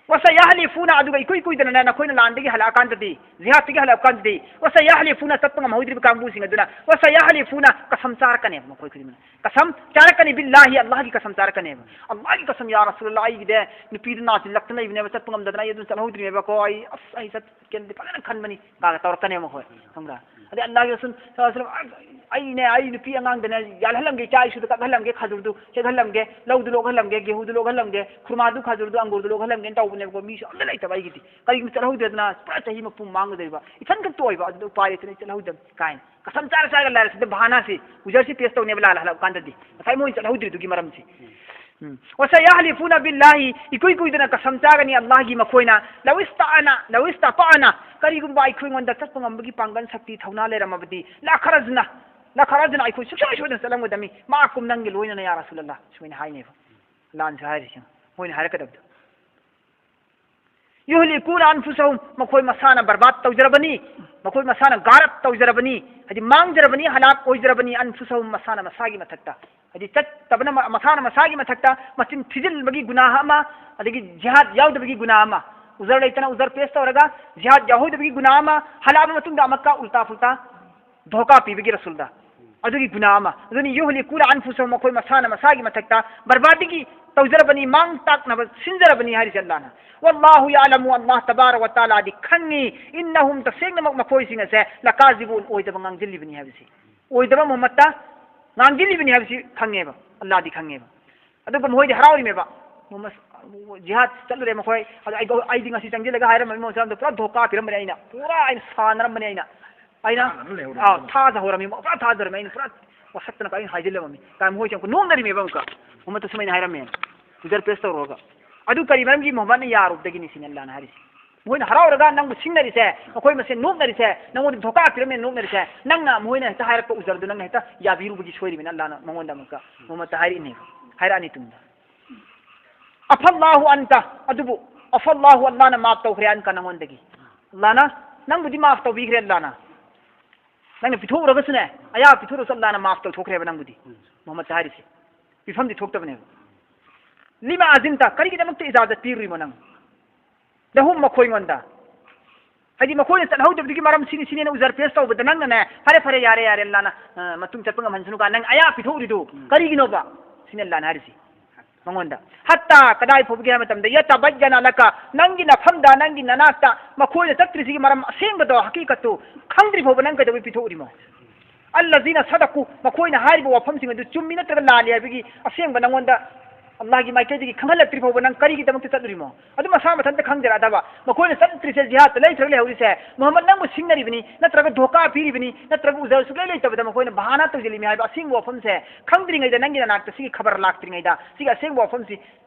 "وسيحلفون", ꯑꯗꯨꯒ ꯏꯀꯨꯏ ꯀꯨꯏꯗꯅꯅꯦ ꯅꯈꯣꯏꯅ ꯂꯥꯟꯗꯒꯤ ꯍꯜꯂꯛꯑꯀꯥꯟꯗꯗꯤ, ꯖꯤꯍꯥꯗꯇꯒꯤ ꯍꯜꯂꯛꯑꯀꯥꯟꯗꯗꯤ, "وسيحلفون", ꯆꯠꯄ ꯉꯝꯍꯧꯗ꯭ꯔꯤꯕ ꯀꯥꯡꯕꯨꯁꯤꯡ ꯑꯗꯨꯅ, "وسيحلفون", ꯀꯁꯝ ꯆꯥꯔꯛꯀꯅꯦꯕ ꯃꯈꯣꯏ ꯈꯨꯗꯤꯡꯃꯛꯅ꯫ ꯀꯁꯝ ꯆꯥꯔꯛꯀꯅꯤ, "بالله", ꯑꯜꯂꯥꯍꯒꯤ ꯀꯁꯝ ꯆꯥꯔꯛꯀꯅꯦꯕ꯫ "ꯑꯜꯂꯥꯍꯒꯤ ꯀꯁꯝ, ꯌꯥ ꯔꯁꯨꯂꯜꯂꯥꯍ, ꯑꯩꯒꯤꯗꯤ ꯅꯨꯄꯤꯗꯨ ꯅꯥꯁꯤꯜꯂꯛꯇꯅ ꯂꯩꯕꯅꯦꯕ, ꯆꯠꯄ ꯉꯝꯗꯗꯅ ꯑꯩ ꯑꯗꯨꯝ ꯆꯠꯍꯧꯗ꯭ꯔꯤꯅꯦꯕꯀꯣ, ꯑꯩ, ꯑꯁ, ꯑꯩ ꯆꯠꯀꯦꯅꯗꯤ ꯐꯖꯅ ꯈꯟꯕꯅꯤ", ꯀꯥꯒ ꯇꯧꯔꯛꯀꯅꯦꯕ ꯃꯈꯣꯏ, ꯈꯪꯕ꯭ꯔꯥ? ꯑꯗꯩ ꯑꯜꯂꯥꯍꯒꯤ ꯔꯁꯨꯜ ꯁꯜꯂꯜꯂꯥꯍꯨ ꯑꯂꯩꯍꯤ ꯋꯁꯜꯂꯝ, "ꯑꯩꯅꯦ, ꯑꯩ ꯅꯨꯄꯤ ꯑꯉꯥꯡꯗꯅꯦ ꯌꯥꯜꯍꯜꯂꯝꯒꯦ, ꯏꯆꯥ ꯏꯁꯨꯗ ꯀꯛꯍꯜꯂꯝꯒꯦ, ꯈꯖꯨꯔꯗꯨ ꯍꯦꯛꯍꯜꯂꯝꯒꯦ, ꯂꯧꯗꯨ ꯂꯣꯛꯍꯜꯂꯝꯒꯦ, ꯒꯦꯍꯨꯗꯨ ꯂꯣꯛꯍꯜꯂꯝꯒꯦ, ꯈꯨꯔꯃꯥꯗꯨ, ꯈꯖꯨꯔꯗꯨ, ꯑꯪꯒꯨꯔꯗꯨ ꯂꯣꯛꯍꯜꯂꯝꯒꯦꯅ" ꯇꯧꯕꯅꯦꯕꯀꯣ꯫ ꯃꯤꯁꯨ ꯑꯝꯇ ꯂꯩꯇꯕ ꯑꯩꯒꯤꯗꯤ꯫ ꯀꯔꯤꯒꯨꯝꯕ ꯆꯠꯍꯧꯗ꯭ꯔꯦꯗꯅ ꯄꯨꯔꯥ ꯆꯍꯤ ꯃꯄꯨꯡ ꯃꯥꯡꯒꯗꯣꯏꯕ꯫ ꯏꯊꯟ ꯈꯛꯇ ꯑꯣꯏꯕ꯫ ꯑꯗꯨꯗ ꯎꯄꯥꯏ ꯂꯩꯇꯅ ꯑꯩ ꯆꯠꯍꯧꯗꯕ ꯀꯥꯏꯅ꯫ ꯀꯁꯝ ꯆꯥꯔ ꯆꯥꯔꯒ ꯂꯥꯏꯔꯤꯛꯁꯤꯗ ꯕꯍꯥꯅꯥꯁꯤ, ꯎꯖꯔꯁꯤ ꯄꯦꯁ ꯇꯧꯅꯦꯕ ꯂꯥꯜ ꯍꯜꯂꯛꯄ ꯀꯥꯟꯗꯗꯤ꯫ ꯉꯁꯥꯏ ꯃꯣꯏꯅ ꯆꯠꯍꯧꯗ꯭ꯔꯤꯗꯨꯒꯤ ꯃꯔꯝꯁꯤ꯫ ꯎꯝ꯫ "ꯋꯁꯌꯍꯂꯤꯐꯨꯅ ꯕꯤꯜꯂꯥꯍꯤ", ꯏꯀꯨꯏ ꯀꯨꯏꯗꯅ ꯀꯁꯝ ꯆꯥꯒꯅꯤ ꯑꯜꯂꯥꯍꯒꯤ ꯃꯈꯣꯏꯅ, "ꯂꯧ ꯏꯁꯇꯥꯑꯅ, ꯂꯧ ꯏꯁꯇꯥꯄꯥꯑꯅ", ꯀꯔꯤꯒꯨꯝꯕ ꯑꯩꯈꯣꯏꯉꯣꯟꯗ ꯆꯠꯄ ꯉꯝꯕꯒꯤ ꯄꯥꯡꯒꯜ ꯁꯛꯇꯤ ꯊꯧꯅꯥ ꯂꯩꯔꯝꯃꯕꯗꯤ, "ꯂꯈꯔꯖꯅ, ꯂꯈꯔꯖꯅ", ꯑꯩꯈꯣꯏ ꯁꯨꯡꯁꯣꯏ ꯁꯣꯏꯗꯅ ꯆꯠꯂꯝꯒꯗꯕꯅꯤ, "ꯃꯥꯑꯀꯨꯝ", ꯅꯪꯒꯤ ꯂꯣꯏꯅꯅ, "ꯌꯥ ꯔꯁꯨꯂꯜꯂꯥꯍ", ꯁꯨꯃꯥꯏꯅ ꯍꯥꯏꯅꯦꯕ꯫ ꯑꯜꯂꯥꯍꯅꯁꯨ ꯍꯥꯏꯔꯤꯁꯦ ꯃꯣꯏꯅ ꯍꯥꯏꯔꯛꯀꯗꯕꯗꯣ꯫ "ꯌꯨꯍꯂꯤꯀꯨꯅ ꯑꯟꯐꯨꯁꯍꯨꯝ", ꯃꯈꯣꯏ ꯃꯁꯥꯅ ꯕꯔꯕꯥꯗ ꯇꯧꯖꯔꯕꯅꯤ, ꯃꯈꯣꯏ ꯃꯁꯥꯅ ꯒꯥꯔꯞ ꯇꯧꯖꯔꯕꯅꯤ, ꯍꯥꯏꯗꯤ ꯃꯥꯡꯖꯔꯕꯅꯤ, ꯍꯂꯥꯛ ꯑꯣꯏꯖꯔꯕꯅꯤ, "ꯑꯟꯐꯨꯁꯍꯨꯝ", ꯃꯁꯥꯅ ꯃꯁꯥꯒꯤ ꯃꯊꯛꯇ꯫ ꯍꯥꯏꯗꯤ ꯆꯠꯇꯕꯅ ꯃ-, ꯃꯁꯥꯅ ꯃꯁꯥꯒꯤ ꯃꯊꯛꯇ ꯃꯆꯤꯟ ꯊꯤꯖꯤꯟꯕꯒꯤ ꯒꯨꯅꯥꯍ ꯑꯃ, ꯑꯗꯒꯤ ꯖꯤꯍꯥꯗ ꯌꯥꯎꯗꯕꯒꯤ ꯒꯨꯅꯥꯍ ꯑꯃ, ꯎꯖꯔ ꯂꯩꯇꯅ ꯎꯖꯔ ꯄꯦꯁ ꯇꯧꯔꯒ ꯖꯤꯍꯥꯗ ꯌꯥꯎꯍꯧꯗꯕꯒꯤ ꯒꯨꯅꯥꯍ ꯑꯃ, ꯍꯜꯂꯛꯑꯕ ꯃꯇꯨꯡꯗ ꯑꯃꯛꯀ ꯎꯜꯇꯥ ꯐꯨꯜꯇꯥ ꯙꯣꯀꯥ ꯄꯤꯕꯒꯤ ꯔꯁꯨꯜꯗ, ꯑꯗꯨꯒꯤ ꯒꯨꯅꯥꯍ ꯑꯃ꯫ ꯑꯗꯨꯅꯤ "ꯌꯨꯍꯂꯤꯀꯨꯅ ꯑꯟꯐꯨꯁꯍꯨꯝ", ꯃꯈꯣꯏ ꯃꯁꯥꯅ ꯃꯁꯥꯒꯤ ꯃꯊꯛꯇ ꯕꯔꯕꯥꯗꯒꯤ ꯇꯧꯖꯔꯕꯅꯤ, ꯃꯥꯡ ꯇꯥꯛꯅꯕ ꯁꯤꯟꯖꯔꯕꯅꯤ ꯍꯥꯏꯔꯤꯁꯦ ꯑꯜꯂꯥꯍꯅ꯫ "ꯋꯜꯂꯥꯍꯨ ꯌꯥꯂꯃꯨ", ꯑꯜꯂꯥꯍ ꯇꯕꯥꯔꯛ ꯋ ꯇꯥꯂꯥꯗꯤ ꯈꯪꯉꯤ, "ꯏꯟꯅꯍꯨꯝ", ꯇꯁꯦꯡꯅꯃꯛ ꯃꯈꯣꯏꯁꯤꯡ ꯑꯁꯦ, "ꯂꯀꯥꯖꯤꯕꯨꯟ", ꯑꯣꯏꯗꯕ ꯉꯥꯡꯁꯤꯜꯂꯤꯕꯅꯤ ꯍꯥꯏꯕꯁꯤ꯫ ꯑꯣꯏꯗꯕ ꯃꯨꯍꯝꯃꯗꯇ ꯉꯥꯡꯁꯤꯜꯂꯤꯕꯅꯤ ꯍꯥꯏꯕꯁꯤ ꯈꯪꯉꯦꯕ, ꯑꯜꯂꯥꯍꯗꯤ ꯈꯪꯉꯦꯕ꯫ ꯑꯗꯨꯒ ꯃꯈꯣꯏꯗꯤ ꯍꯔꯥꯎꯔꯤꯃꯦꯕ, ꯃꯨꯍꯝꯃꯗ ꯖꯤꯍꯥꯗ ꯆꯠꯂꯨꯔꯦ ꯃꯈꯣꯏ, ꯑꯗꯣ ꯑꯩ-, ꯑꯩꯗꯤ ꯉꯁꯤ ꯆꯪꯁꯤꯜꯂꯒ ꯍꯥꯏꯔꯝꯃꯤ ꯃꯣꯏ ꯃꯁꯥꯗꯣ ꯄꯨꯔꯥ ꯙꯣꯀꯥ ꯄꯤꯔꯝꯕꯅꯦ ꯑꯩꯅ, ꯄꯨꯔꯥ ꯑꯩꯅ ꯁꯥꯟꯅꯔꯝꯕꯅꯦ ꯑꯩꯅ, ꯑꯩꯅ, ꯁꯥꯟꯅꯔ ꯂꯩꯍꯧꯔꯦ꯫ ꯑꯥ, ꯊꯥꯖꯍꯧꯔꯝꯃꯤ, ꯄꯨꯔꯥ ꯊꯥꯖꯍꯧꯔꯝꯃꯤ ꯑꯩꯅ, ꯄꯨꯔꯥ ꯋꯥꯁꯛꯇꯅ ꯑꯩꯅ ꯍꯥꯏꯖꯤꯜꯂꯝꯃꯤ꯫ ꯀꯥꯏ ꯃꯈꯣꯏꯁꯦ ꯑꯃꯨꯛꯀ ꯅꯣꯛꯅꯔꯤꯃꯦꯕ ꯑꯃꯨꯛꯀ, ꯃꯨꯍꯝꯃꯗꯇ ꯁꯨꯃꯥꯏꯅ ꯍꯥꯏꯔꯝꯃꯦꯅ, ꯎꯖꯔ ꯄꯦꯁ ꯇꯧꯔꯨꯔꯒ꯫ ꯑꯗꯨ ꯀꯔꯤ ꯃꯔꯝꯒꯤ ꯃꯨꯍꯝꯃꯗꯅ ꯌꯥꯔꯨꯕꯗꯒꯤꯅꯤ ꯁꯤꯅꯤ ꯑꯜꯂꯥꯍꯅ ꯍꯥꯏꯔꯤꯁꯦ꯫ ꯃꯈꯣꯏꯅ ꯍꯔꯥꯎꯔꯒ ꯅꯪꯕꯨ ꯁꯤꯡꯅꯔꯤꯁꯦ, ꯃꯈꯣꯏ ꯃꯁꯦꯟ ꯅꯣꯛꯅꯔꯤꯁꯦ, ꯅꯪꯉꯣꯟꯗ ꯙꯣꯀꯥ ꯄꯤꯔꯝꯃꯦ ꯅꯣꯛꯅꯔꯤꯁꯦ, ꯅꯪꯅ ꯃꯈꯣꯏꯅ ꯍꯦꯛꯇ ꯍꯥꯏꯔꯛꯄ ꯎꯖꯔꯗꯨ ꯅꯪꯅ ꯍꯦꯛꯇ ꯌꯥꯕꯤꯔꯨꯕꯒꯤ ꯁꯣꯏꯔꯤꯕꯅꯤ꯫ ꯑꯜꯂꯥꯍꯅ ꯃꯉꯣꯟꯗ ꯑꯃꯨꯛꯀ ꯃꯨꯍꯝꯃꯗꯇ ꯍꯥꯏꯔꯛꯏꯅꯦ, ꯍꯥꯏꯔꯛꯑꯅꯤ ꯇꯨꯡꯗ꯫ "ꯑꯐꯜꯂꯥꯍꯨ ꯑꯟꯀ", ꯑꯗꯨꯕꯨ "ꯑꯐꯜꯂꯥꯍꯨ", ꯑꯜꯂꯥꯍꯅ ꯃꯥꯐ ꯇꯧꯈ꯭ꯔꯦ, "ꯑꯟꯀ", ꯅꯪꯉꯣꯟꯗꯒꯤ꯫ ꯑꯜꯂꯥꯍꯅ ꯅꯪꯕꯨꯗꯤ ꯃꯥꯐ ꯇꯧꯕꯤꯈ꯭ꯔꯦ ꯑꯜꯂꯥꯍꯅ꯫ ꯅꯪꯅ ꯄꯤꯊꯣꯛꯎꯔꯒꯁꯨꯅꯦ, ꯑꯌꯥ ꯄꯤꯊꯣꯛꯎꯔꯁꯨ ꯑꯜꯂꯥꯍꯅ ꯃꯥꯐ ꯇꯧꯊꯣꯛꯈ꯭ꯔꯦꯕ ꯅꯪꯕꯨꯗꯤ꯫ ꯃꯨꯍꯝꯃꯗꯇ ꯍꯥꯏꯔꯤꯁꯦ꯫ ꯄꯤꯐꯝꯗꯤ ꯊꯣꯛꯇꯕꯅꯦꯕ꯫ "ꯂꯤꯃꯥ ꯑꯖꯤꯟꯇ", ꯀꯔꯤꯒꯤꯗꯃꯛꯇ ꯏꯖꯥꯖꯠ ꯄꯤꯔꯨꯔꯤꯃꯣ ꯅꯪ? "ꯂꯍꯨꯝ", ꯃꯈꯣꯏꯉꯣꯟꯗ꯫ ꯍꯥꯏꯗꯤ ꯃꯈꯣꯏꯅ ꯆꯠꯍꯧꯗꯕꯗꯨꯒꯤ ꯃꯔꯝ ꯁꯤꯅꯤ ꯁꯤꯅꯦꯅ ꯎꯖꯔ ꯄꯦꯁ ꯇꯧꯕꯗ ꯅꯪꯅꯅꯦ, "ꯐꯔꯦ, ꯐꯔꯦ, ꯌꯥꯔꯦ, ꯌꯥꯔꯦ, ꯑꯜꯂꯥꯍꯅ, ꯑ, ꯃꯇꯨꯡ ꯆꯠꯄ ꯉꯝꯍꯟꯁꯅꯨ" ꯀꯥꯏꯅ ꯅꯪ ꯑꯌꯥ ꯄꯤꯊꯣꯛꯎꯔꯤꯗꯨ ꯎꯝ꯫ ꯀꯔꯤꯒꯤꯅꯣꯕ? ꯁꯤꯅꯤ ꯑꯜꯂꯥꯍꯅ ꯍꯥꯏꯔꯤꯁꯤ꯫ ꯃꯉꯣꯟꯗ꯫ ꯍꯠꯇꯥ, ꯀꯗꯥꯏ ꯐꯥꯎꯕꯒꯤ ꯍꯥꯏꯕ ꯃꯇꯝꯗ, ꯌꯇꯕꯌ꯭ꯌꯅ ꯂꯀ, ꯅꯪꯒꯤ ꯅꯐꯝꯗ, ꯅꯪꯒꯤ ꯅꯅꯥꯛꯇ ꯃꯈꯣꯏꯅ ꯆꯠꯇ꯭ꯔꯤꯁꯤꯒꯤ ꯃꯔꯝ ꯑꯁꯦꯡꯕꯗꯣ, ꯍꯀꯤꯀꯠꯇꯨ ꯈꯪꯗ꯭ꯔꯤ ꯐꯥꯎꯕ ꯅꯪ ꯀꯩꯗꯧꯕꯩ ꯄꯤꯊꯣꯛꯎꯔꯤꯃꯣ? ꯑꯜꯂꯖꯤꯅ ꯁꯗꯀꯨ, ꯃꯈꯣꯏꯅ ꯍꯥꯏꯔꯤꯕ ꯋꯥꯐꯝꯁꯤꯡ ꯑꯗꯨ ꯆꯨꯝꯃꯤ ꯅꯠꯇ꯭ꯔꯒ ꯂꯥꯜꯂꯤ ꯍꯥꯏꯕꯒꯤ ꯑꯁꯦꯡꯕ ꯅꯉꯣꯟꯗ ꯑꯜꯂꯥꯍꯒꯤ ꯃꯥꯏꯀꯩꯗꯒꯤ ꯈꯪꯍꯜꯂꯛꯇ꯭ꯔꯤ ꯐꯥꯎꯕ ꯅꯪ ꯀꯔꯤꯒꯤꯗꯃꯛꯇ ꯆꯠꯂꯨꯔꯤꯃꯣ? ꯑꯗꯨ ꯃꯁꯥ ꯃꯊꯟꯇ ꯈꯪꯖꯔꯛꯑꯗꯕ꯫ ꯃꯈꯣꯏꯅ ꯆꯠꯇ꯭ꯔꯤꯁꯦ, ꯖꯤꯍꯥꯗꯇ ꯂꯩꯇ꯭ꯔꯒ ꯂꯩꯍꯧꯔꯤꯁꯦ, ꯃꯨꯍꯝꯃꯗ ꯅꯪꯕꯨ ꯁꯤꯡꯅꯔꯤꯕꯅꯤ, ꯅꯠꯇ꯭ꯔꯒ ꯙꯣꯀꯥ ꯄꯤꯔꯤꯕꯅꯤ, ꯅꯠꯇ꯭ꯔꯒ ꯎꯖꯔ ꯁꯨꯛꯂꯩ ꯂꯩꯇꯕꯗ ꯃꯈꯣꯏꯅ ꯕꯍꯥꯅꯥ ꯇꯧꯁꯤꯜꯂꯤꯃꯤ ꯍꯥꯏꯕ ꯑꯁꯦꯡꯕ ꯋꯥꯐꯝꯁꯦ ꯈꯪꯗ꯭ꯔꯤꯉꯩꯗ, ꯅꯪꯒꯤ ꯅꯅꯥꯛꯇ ꯁꯤꯒꯤ ꯈꯕꯔ ꯂꯥꯛꯇ꯭ꯔꯤꯉꯩꯗ, ꯁꯤꯒꯤ ꯑꯁꯦꯡꯕ ꯋꯥꯐꯝꯁꯤ,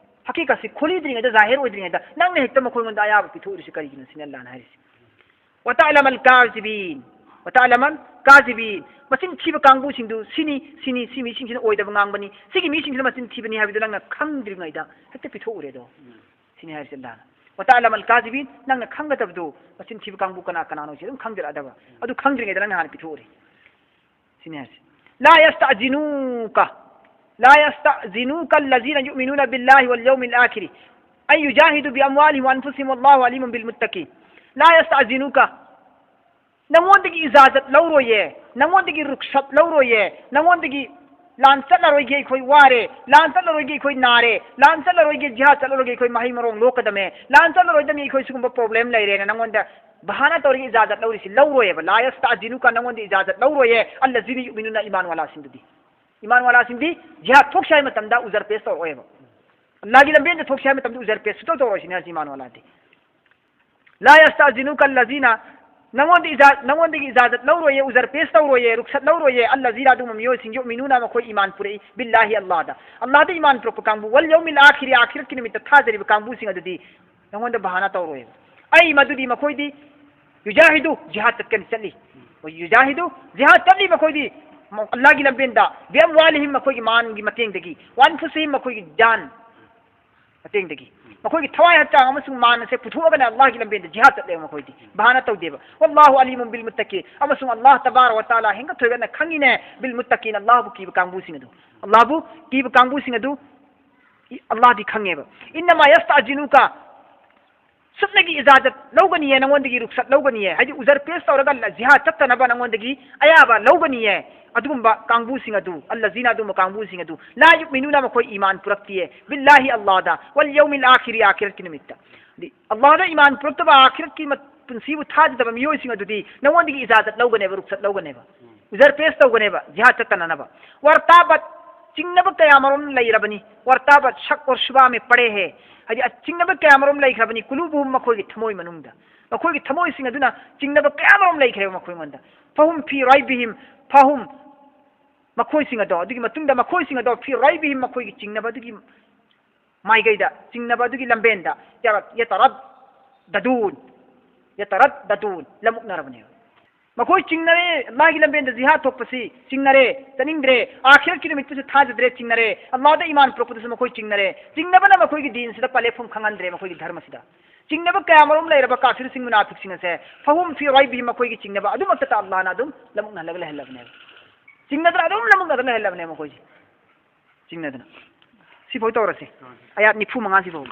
ꯍꯀꯤꯀꯠꯁꯤ ꯈꯣꯂꯤꯗ꯭ꯔꯤꯉꯩꯗ, ꯖꯥꯍꯤꯔ ꯑꯣꯏꯗ꯭ꯔꯤꯉꯩꯗ ꯅꯪꯅ ꯍꯦꯛꯇ ꯃꯈꯣꯏꯉꯣꯟꯗ ꯑꯌꯥꯕ ꯄꯤꯊꯣꯛꯎꯔꯤꯁꯤ ꯀꯔꯤꯒꯤꯅꯣ ꯁꯤꯅꯤ ꯑꯜꯂꯥꯍꯅ ꯍꯥꯏꯔꯤꯁꯤ꯫ ꯋꯇꯥꯂꯃꯜ ꯀꯥꯖꯤꯕꯤꯟ, ꯋꯇꯥꯂꯃꯜ ꯀꯥꯖꯤꯕꯤꯟ, ꯃꯆꯤꯟ ꯊꯤꯕ ꯀꯥꯡꯕꯨꯁꯤꯡꯗꯨ ꯁꯤꯅꯤ, ꯁꯤꯅꯤ, ꯁꯤ ꯃꯤꯁꯤꯡꯁꯤꯅ ꯑꯣꯏꯗꯕ ꯉꯥꯡꯕꯅꯤ, ꯁꯤꯒꯤ ꯃꯤꯁꯤꯡꯁꯤꯅ ꯃꯆꯤꯟ ꯊꯤꯕꯅꯤ ꯍꯥꯏꯕꯗꯨ ꯅꯪꯅ ꯈꯪꯗ꯭ꯔꯤꯉꯩꯗ ꯍꯦꯛꯇ ꯄꯤꯊꯣꯛꯎꯔꯦꯗꯣ꯫ ꯁꯤꯅꯤ ꯍꯥꯏꯔꯤꯁꯦ ꯑꯜꯂꯥꯍꯅ꯫ ꯋꯇꯥꯂꯃꯜ ꯀꯥꯖꯤꯕꯤꯟ, ꯅꯪꯅ ꯈꯪꯒꯗꯕꯗꯨ, ꯃꯆꯤꯟ ꯊꯤꯕ ꯀꯥꯡꯕꯨ ꯀꯅꯥ ꯀꯅꯥꯅꯣ ꯁꯤ ꯑꯗꯨꯝ ꯈꯪꯖꯔꯛꯑꯗꯕ꯫ ꯑꯗꯨ ꯈꯪꯗ꯭ꯔꯤꯉꯩꯗ ꯅꯪꯅ ꯍꯥꯟꯅ ꯄꯤꯊꯣꯛꯎꯔꯦ꯫ ꯁꯤꯅꯤ ꯍꯥꯏꯔꯤꯁꯦ꯫ لا يستأذنوك، لا يستأذنوك الذين يؤمنون بالله واليوم الآخر أن يجاهدوا بأموالهم وأنفسهم والله عليم بالمتقين. لا يستأذنوك، ꯅꯉꯣꯟꯗꯒꯤ ꯏꯖꯥꯖꯠ ꯂꯧꯔꯣꯏꯌꯦ, ꯅꯉꯣꯟꯗꯒꯤ ꯔꯨꯛꯁꯠ ꯂꯧꯔꯣꯏꯌꯦ, ꯅꯉꯣꯟꯗꯒꯤ ꯂꯥꯟ ꯆꯠꯂꯔꯣꯏꯒꯦ ꯑꯩꯈꯣꯏ ꯋꯥꯔꯦ, ꯂꯥꯟ ꯆꯠꯂꯔꯣꯏꯒꯦ ꯑꯩꯈꯣꯏ ꯅꯥꯔꯦ, ꯂꯥꯟ ꯆꯠꯂꯔꯣꯏꯒꯦ ꯖꯤꯍꯥꯗ ꯆꯠꯂꯔꯣꯏꯒꯦ ꯑꯩꯈꯣꯏ ꯃꯍꯩ ꯃꯔꯣꯡ ꯂꯣꯛꯀꯗꯃꯦ, ꯂꯥꯟ ꯆꯠꯂꯔꯣꯏꯗꯃꯤ ꯑꯩꯈꯣꯏ ꯁꯤꯒꯨꯝꯕ ꯄ꯭ꯔꯣꯕ꯭ꯂꯦꯝ ꯂꯩꯔꯦꯅ ꯅꯉꯣꯟꯗ ꯕꯍꯥꯅꯥ ꯇꯧꯔꯒ ꯏꯖꯥꯖꯠ ꯂꯧꯔꯤꯁꯤ ꯂꯧꯔꯣꯏꯌꯦꯕ꯫ لا يستأذنوك، ꯅꯉꯣꯟꯗ ꯏꯖꯥꯖꯠ ꯂꯧꯔꯣꯏꯌꯦ, الذين يؤمنون, ꯏꯃꯥꯟ ꯋꯥꯂꯥꯁꯤꯡꯗꯨꯗꯤ꯫ ꯏꯃꯥꯟ ꯋꯥꯂꯥꯁꯤꯡꯗꯤ ꯖꯤꯍꯥꯗ ꯊꯣꯛꯁꯤ ꯍꯥꯏꯕ ꯃꯇꯝꯗ ꯎꯖꯔ ꯄꯦꯁ ꯇꯧꯔꯛꯑꯣꯏꯕ꯫ ꯑꯜꯂꯥꯍꯒꯤ ꯂꯝꯕꯦꯟꯗ ꯊꯣꯛꯁꯤ ꯍꯥꯏꯕ ꯃꯇꯝꯗ ꯎꯖꯔ ꯄꯦꯁ ꯁꯨꯇꯧ ꯇꯧꯔꯛꯑꯣꯏ ꯁꯤꯅꯤ ꯍꯥꯏꯁꯤ ꯏꯃꯥꯟ ꯋꯥꯂꯥꯗꯤ꯫ لا يستأذنوك الذين، ꯅꯉꯣꯟꯗ ꯏꯖꯥ-, ꯅꯉꯣꯟꯗꯒꯤ ꯏꯖꯥꯖꯠ ꯂꯧꯔꯣꯏꯌꯦ, ꯎꯖꯔ ꯄꯦꯁ ꯇꯧꯔꯣꯏꯌꯦ, ꯔꯨꯛꯁꯠ ꯂꯧꯔꯣꯏꯌꯦ, الذين، ꯑꯗꯨꯒꯨꯝꯕ ꯃꯤꯑꯣꯏꯁꯤꯡ, يؤمنون، ꯃꯈꯣꯏ ꯏꯃꯥꯟ ꯄꯨꯔꯛꯏ, بالله، ꯑꯜꯂꯥꯍꯗ, ꯑꯜꯂꯥꯍꯗ ꯏꯃꯥꯟ ꯄꯨꯔꯛꯄ ꯀꯥꯡꯕꯨ, واليوم الآخر، ꯑꯈꯤꯔꯠꯀꯤ ꯅꯨꯃꯤꯠꯇ ꯊꯥꯖꯔꯤꯕ ꯀꯥꯡꯕꯨꯁꯤꯡ ꯑꯗꯨꯗꯤ ꯅꯉꯣꯟꯗ ꯕꯍꯥꯅꯥ ꯇꯧꯔꯣꯏꯕ꯫ ꯑꯩ ꯃꯗꯨꯗꯤ ꯃꯈꯣꯏꯗꯤ يجاهدوا، ꯖꯤꯍꯥꯗ ꯆꯠꯀꯅꯤ, ꯆꯠꯂꯤ꯫ يجاهدوا، ꯖꯤꯍꯥꯗ ꯆꯠꯂꯤ ꯃꯈꯣꯏꯗꯤ, ꯑꯜꯂꯥꯍꯒꯤ ꯂꯝꯕꯦꯟꯗ, بأموالهم، ꯃꯈꯣꯏꯒꯤ ꯃꯥꯟꯒꯤ ꯃꯇꯦꯡꯗꯒꯤ, وأنفسهم، ꯃꯈꯣꯏꯒꯤ ꯖꯥꯟ ꯃꯇꯦꯡꯗꯒꯤ, ꯃꯈꯣꯏꯒꯤ ꯊꯋꯥꯏ ꯍꯛꯆꯥꯡ ꯑꯃꯁꯨꯡ ꯃꯥꯟ ꯑꯁꯦ ꯄꯨꯊꯣꯛꯑꯒꯅ ꯑꯜꯂꯥꯍꯒꯤ ꯂꯝꯕꯦꯟꯗ ꯖꯤꯍꯥꯗ ꯆꯠꯂꯦꯕ ꯃꯈꯣꯏꯗꯤ, ꯕꯍꯥꯅꯥ ꯇꯧꯗꯦꯕ꯫ والله عليم بالمتقين، ꯑꯃꯁꯨꯡ ꯑꯜꯂꯥꯍ ꯇꯕꯥꯔꯛ ꯋ ꯇꯥꯂꯥ ꯍꯦꯟꯒꯠ ꯊꯣꯏꯒꯠꯅ ꯈꯪꯉꯤꯅꯦ, بالمتقين، ꯑꯜꯂꯥꯍꯕꯨ ꯀꯤꯕ ꯀꯥꯡꯕꯨꯁꯤꯡ ꯑꯗꯨ, ꯑꯜꯂꯥꯍꯕꯨ ꯀꯤꯕ ꯀꯥꯡꯕꯨꯁꯤꯡ ꯑꯗꯨ ꯑꯜꯂꯥꯍꯗꯤ ꯈꯪꯉꯦꯕ꯫ إنما يستعجلونك، ꯆꯨꯞꯅꯒꯤ ꯏꯖꯥꯖꯠ ꯂꯧꯒꯅꯤꯌꯦ, ꯅꯉꯣꯟꯗꯒꯤ ꯔꯨꯛꯁꯠ ꯂꯧꯒꯅꯤꯌꯦ, ꯍꯥꯏꯗꯤ ꯎꯖꯔ ꯄꯦꯁ ꯇꯧꯔꯒ ꯖꯤꯍꯥꯗ ꯆꯠꯇꯅꯕ ꯅꯉꯣꯟꯗꯒꯤ ꯑꯌꯥꯕ ꯂꯧꯒꯅꯤꯌꯦ꯫ ꯑꯗꯨꯒꯨꯝꯕ ꯀꯥꯡꯕꯨꯁꯤꯡ ꯑꯗꯨ, ꯑꯜꯂꯖꯤꯅ ꯑꯗꯨꯒꯨꯝꯕ ꯀꯥꯡꯕꯨꯁꯤꯡ ꯑꯗꯨ, ꯂꯥ ꯌꯨꯛꯃꯤꯅꯨꯅ ꯃꯈꯣꯏ ꯏꯃꯥꯟ ꯄꯨꯔꯛꯇꯤꯌꯦ, ꯕꯤꯜꯂꯥꯍꯤ ꯑꯜꯂꯥꯍꯗ, ꯋꯜ ꯌꯧꯃꯤꯜ ꯑꯥꯈꯤꯔꯤ ꯑꯥꯈꯤꯔꯠꯀꯤ ꯅꯨꯃꯤꯠꯇ꯫ ꯑꯗꯤ ꯑꯜꯂꯥꯍꯗ ꯏꯃꯥꯟ ꯄꯨꯔꯛꯇꯕ, ꯑꯥꯈꯤꯔꯠꯀꯤ ꯃꯠ-, ꯄꯨꯟꯁꯤꯕꯨ ꯊꯥꯖꯗꯕ ꯃꯤꯑꯣꯏꯁꯤꯡ ꯑꯗꯨꯗꯤ ꯅꯉꯣꯟꯗꯒꯤ ꯏꯖꯥꯖꯠ ꯂꯧꯒꯅꯦꯕ, ꯔꯨꯛꯁꯠ ꯂꯧꯒꯅꯦꯕ, ꯎꯖꯔ ꯄꯦꯁ ꯇꯧꯒꯅꯦꯕ ꯖꯤꯍꯥꯗ ꯆꯠꯇꯅꯅꯕ꯫ ꯋꯥꯔꯇꯥꯕꯠ, ꯆꯤꯡꯅꯕ ꯀꯌꯥ ꯃꯔꯨꯝ ꯂꯩꯔꯕꯅꯤ꯫ ꯋꯥꯔꯇꯥꯕꯠ ꯁꯛ ꯑꯣꯔ ꯁꯨꯕꯥ ꯃꯦ ꯄꯔꯦ ꯍꯦ꯫ ꯍꯥꯏꯗꯤ ꯆꯤꯡꯅꯕ ꯀꯌꯥ ꯃꯔꯨꯝ ꯂꯩꯈ꯭ꯔꯕꯅꯤ꯫ ꯀꯨꯂꯨꯕꯨꯍꯨꯝ ꯃꯈꯣꯏꯒꯤ ꯊꯃꯣꯏ ꯃꯅꯨꯡꯗ꯫ ꯃꯈꯣꯏꯒꯤ ꯊꯃꯣꯏꯁꯤꯡ ꯑꯗꯨꯅ ꯆꯤꯡꯅꯕ ꯀꯌꯥ ꯃꯔꯨꯝ ꯂꯩꯈ꯭ꯔꯦꯕ ꯃꯈꯣꯏꯉꯣꯟꯗ꯫ ꯐꯍꯨꯝ ꯐꯤ ꯔꯥꯏꯕꯤꯍꯤꯝ꯫ ꯐꯍꯨꯝ ꯃꯈꯣꯏꯁꯤꯡ ꯑꯗꯣ, ꯑꯗꯨꯒꯤ ꯃꯇꯨꯡꯗ ꯃꯈꯣꯏꯁꯤꯡ ꯑꯗꯣ ꯐꯤ ꯔꯥꯏꯕꯤꯍꯤꯝ ꯃꯈꯣꯏꯒꯤ ꯆꯤꯡꯅꯕ ꯑꯗꯨꯒꯤ ꯃꯥꯏꯀꯩꯗ, ꯆꯤꯡꯅꯕ ꯑꯗꯨꯒꯤ ꯂꯝꯕꯦꯟꯗ ꯌꯥꯔ-, ꯌꯇꯔꯠ ꯗꯗꯨꯟ, ꯌꯇꯔꯠ ꯗꯗꯨꯟ ꯂꯃꯨꯛꯅꯔꯕꯅꯦꯕ꯫ ꯃꯈꯣꯏ ꯆꯤꯡꯅꯔꯦ, ꯑꯜꯂꯥꯍꯒꯤ ꯂꯝꯕꯦꯟꯗ ꯖꯤꯍꯥꯗ ꯊꯣꯛꯄꯁꯤ ꯆꯤꯡꯅꯔꯦ, ꯆꯠꯅꯤꯡꯗ꯭ꯔꯦ, ꯑꯥꯈꯤꯔꯠꯀꯤ ꯅꯨꯃꯤꯠꯇꯁꯨ ꯊꯥꯖꯗ꯭ꯔꯦ, ꯆꯤꯡꯅꯔꯦ, ꯑꯜꯂꯥꯍꯗ ꯏꯃꯥꯟ ꯄꯨꯔꯛꯄꯗꯁꯨ ꯃꯈꯣꯏ ꯆꯤꯡꯅꯔꯦ꯫ ꯆꯤꯡꯅꯕꯅ ꯃꯈꯣꯏꯒꯤ ꯗꯤꯟꯁꯤꯗ ꯄꯂꯦꯐꯝ ꯈꯪꯍꯟꯗ꯭ꯔꯦ, ꯃꯈꯣꯏꯒꯤ ꯙꯔꯃꯁꯤꯗ꯫ ꯆꯤꯡꯅꯕ ꯀꯌꯥ ꯃꯔꯨꯝ ꯂꯩꯔꯕ ꯀꯥꯐꯤꯔꯁꯤꯡ, ꯃꯨꯅꯥꯐꯤꯛꯁꯤꯡ ꯑꯁꯦ ꯐꯍꯨꯝ ꯐꯤ ꯔꯥꯏꯕꯤꯍꯤꯝ ꯃꯈꯣꯏꯒꯤ ꯆꯤꯡꯅꯕ ꯑꯗꯨꯃꯛꯇꯗ ꯑꯜꯂꯥꯍꯅ ꯑꯗꯨꯝ ꯂꯃꯨꯛꯅꯍꯜꯂꯒ ꯂꯩꯍꯜꯂꯕꯅꯦꯕ꯫ ꯆꯤꯡꯅꯗꯅ ꯑꯗꯨꯝ ꯂꯃꯨꯛꯅꯗꯅ ꯂꯩꯍꯜꯂꯕꯅꯦ ꯃꯈꯣꯏꯁꯦ꯫ ꯆꯤꯡꯅꯗꯅ꯫ ꯁꯤꯐꯥꯎ ꯇꯧꯔꯁꯦ꯫ ꯑꯌꯥꯠ ꯅꯤꯐꯨ ꯃꯉꯥ ꯁꯤꯐꯥꯎ꯫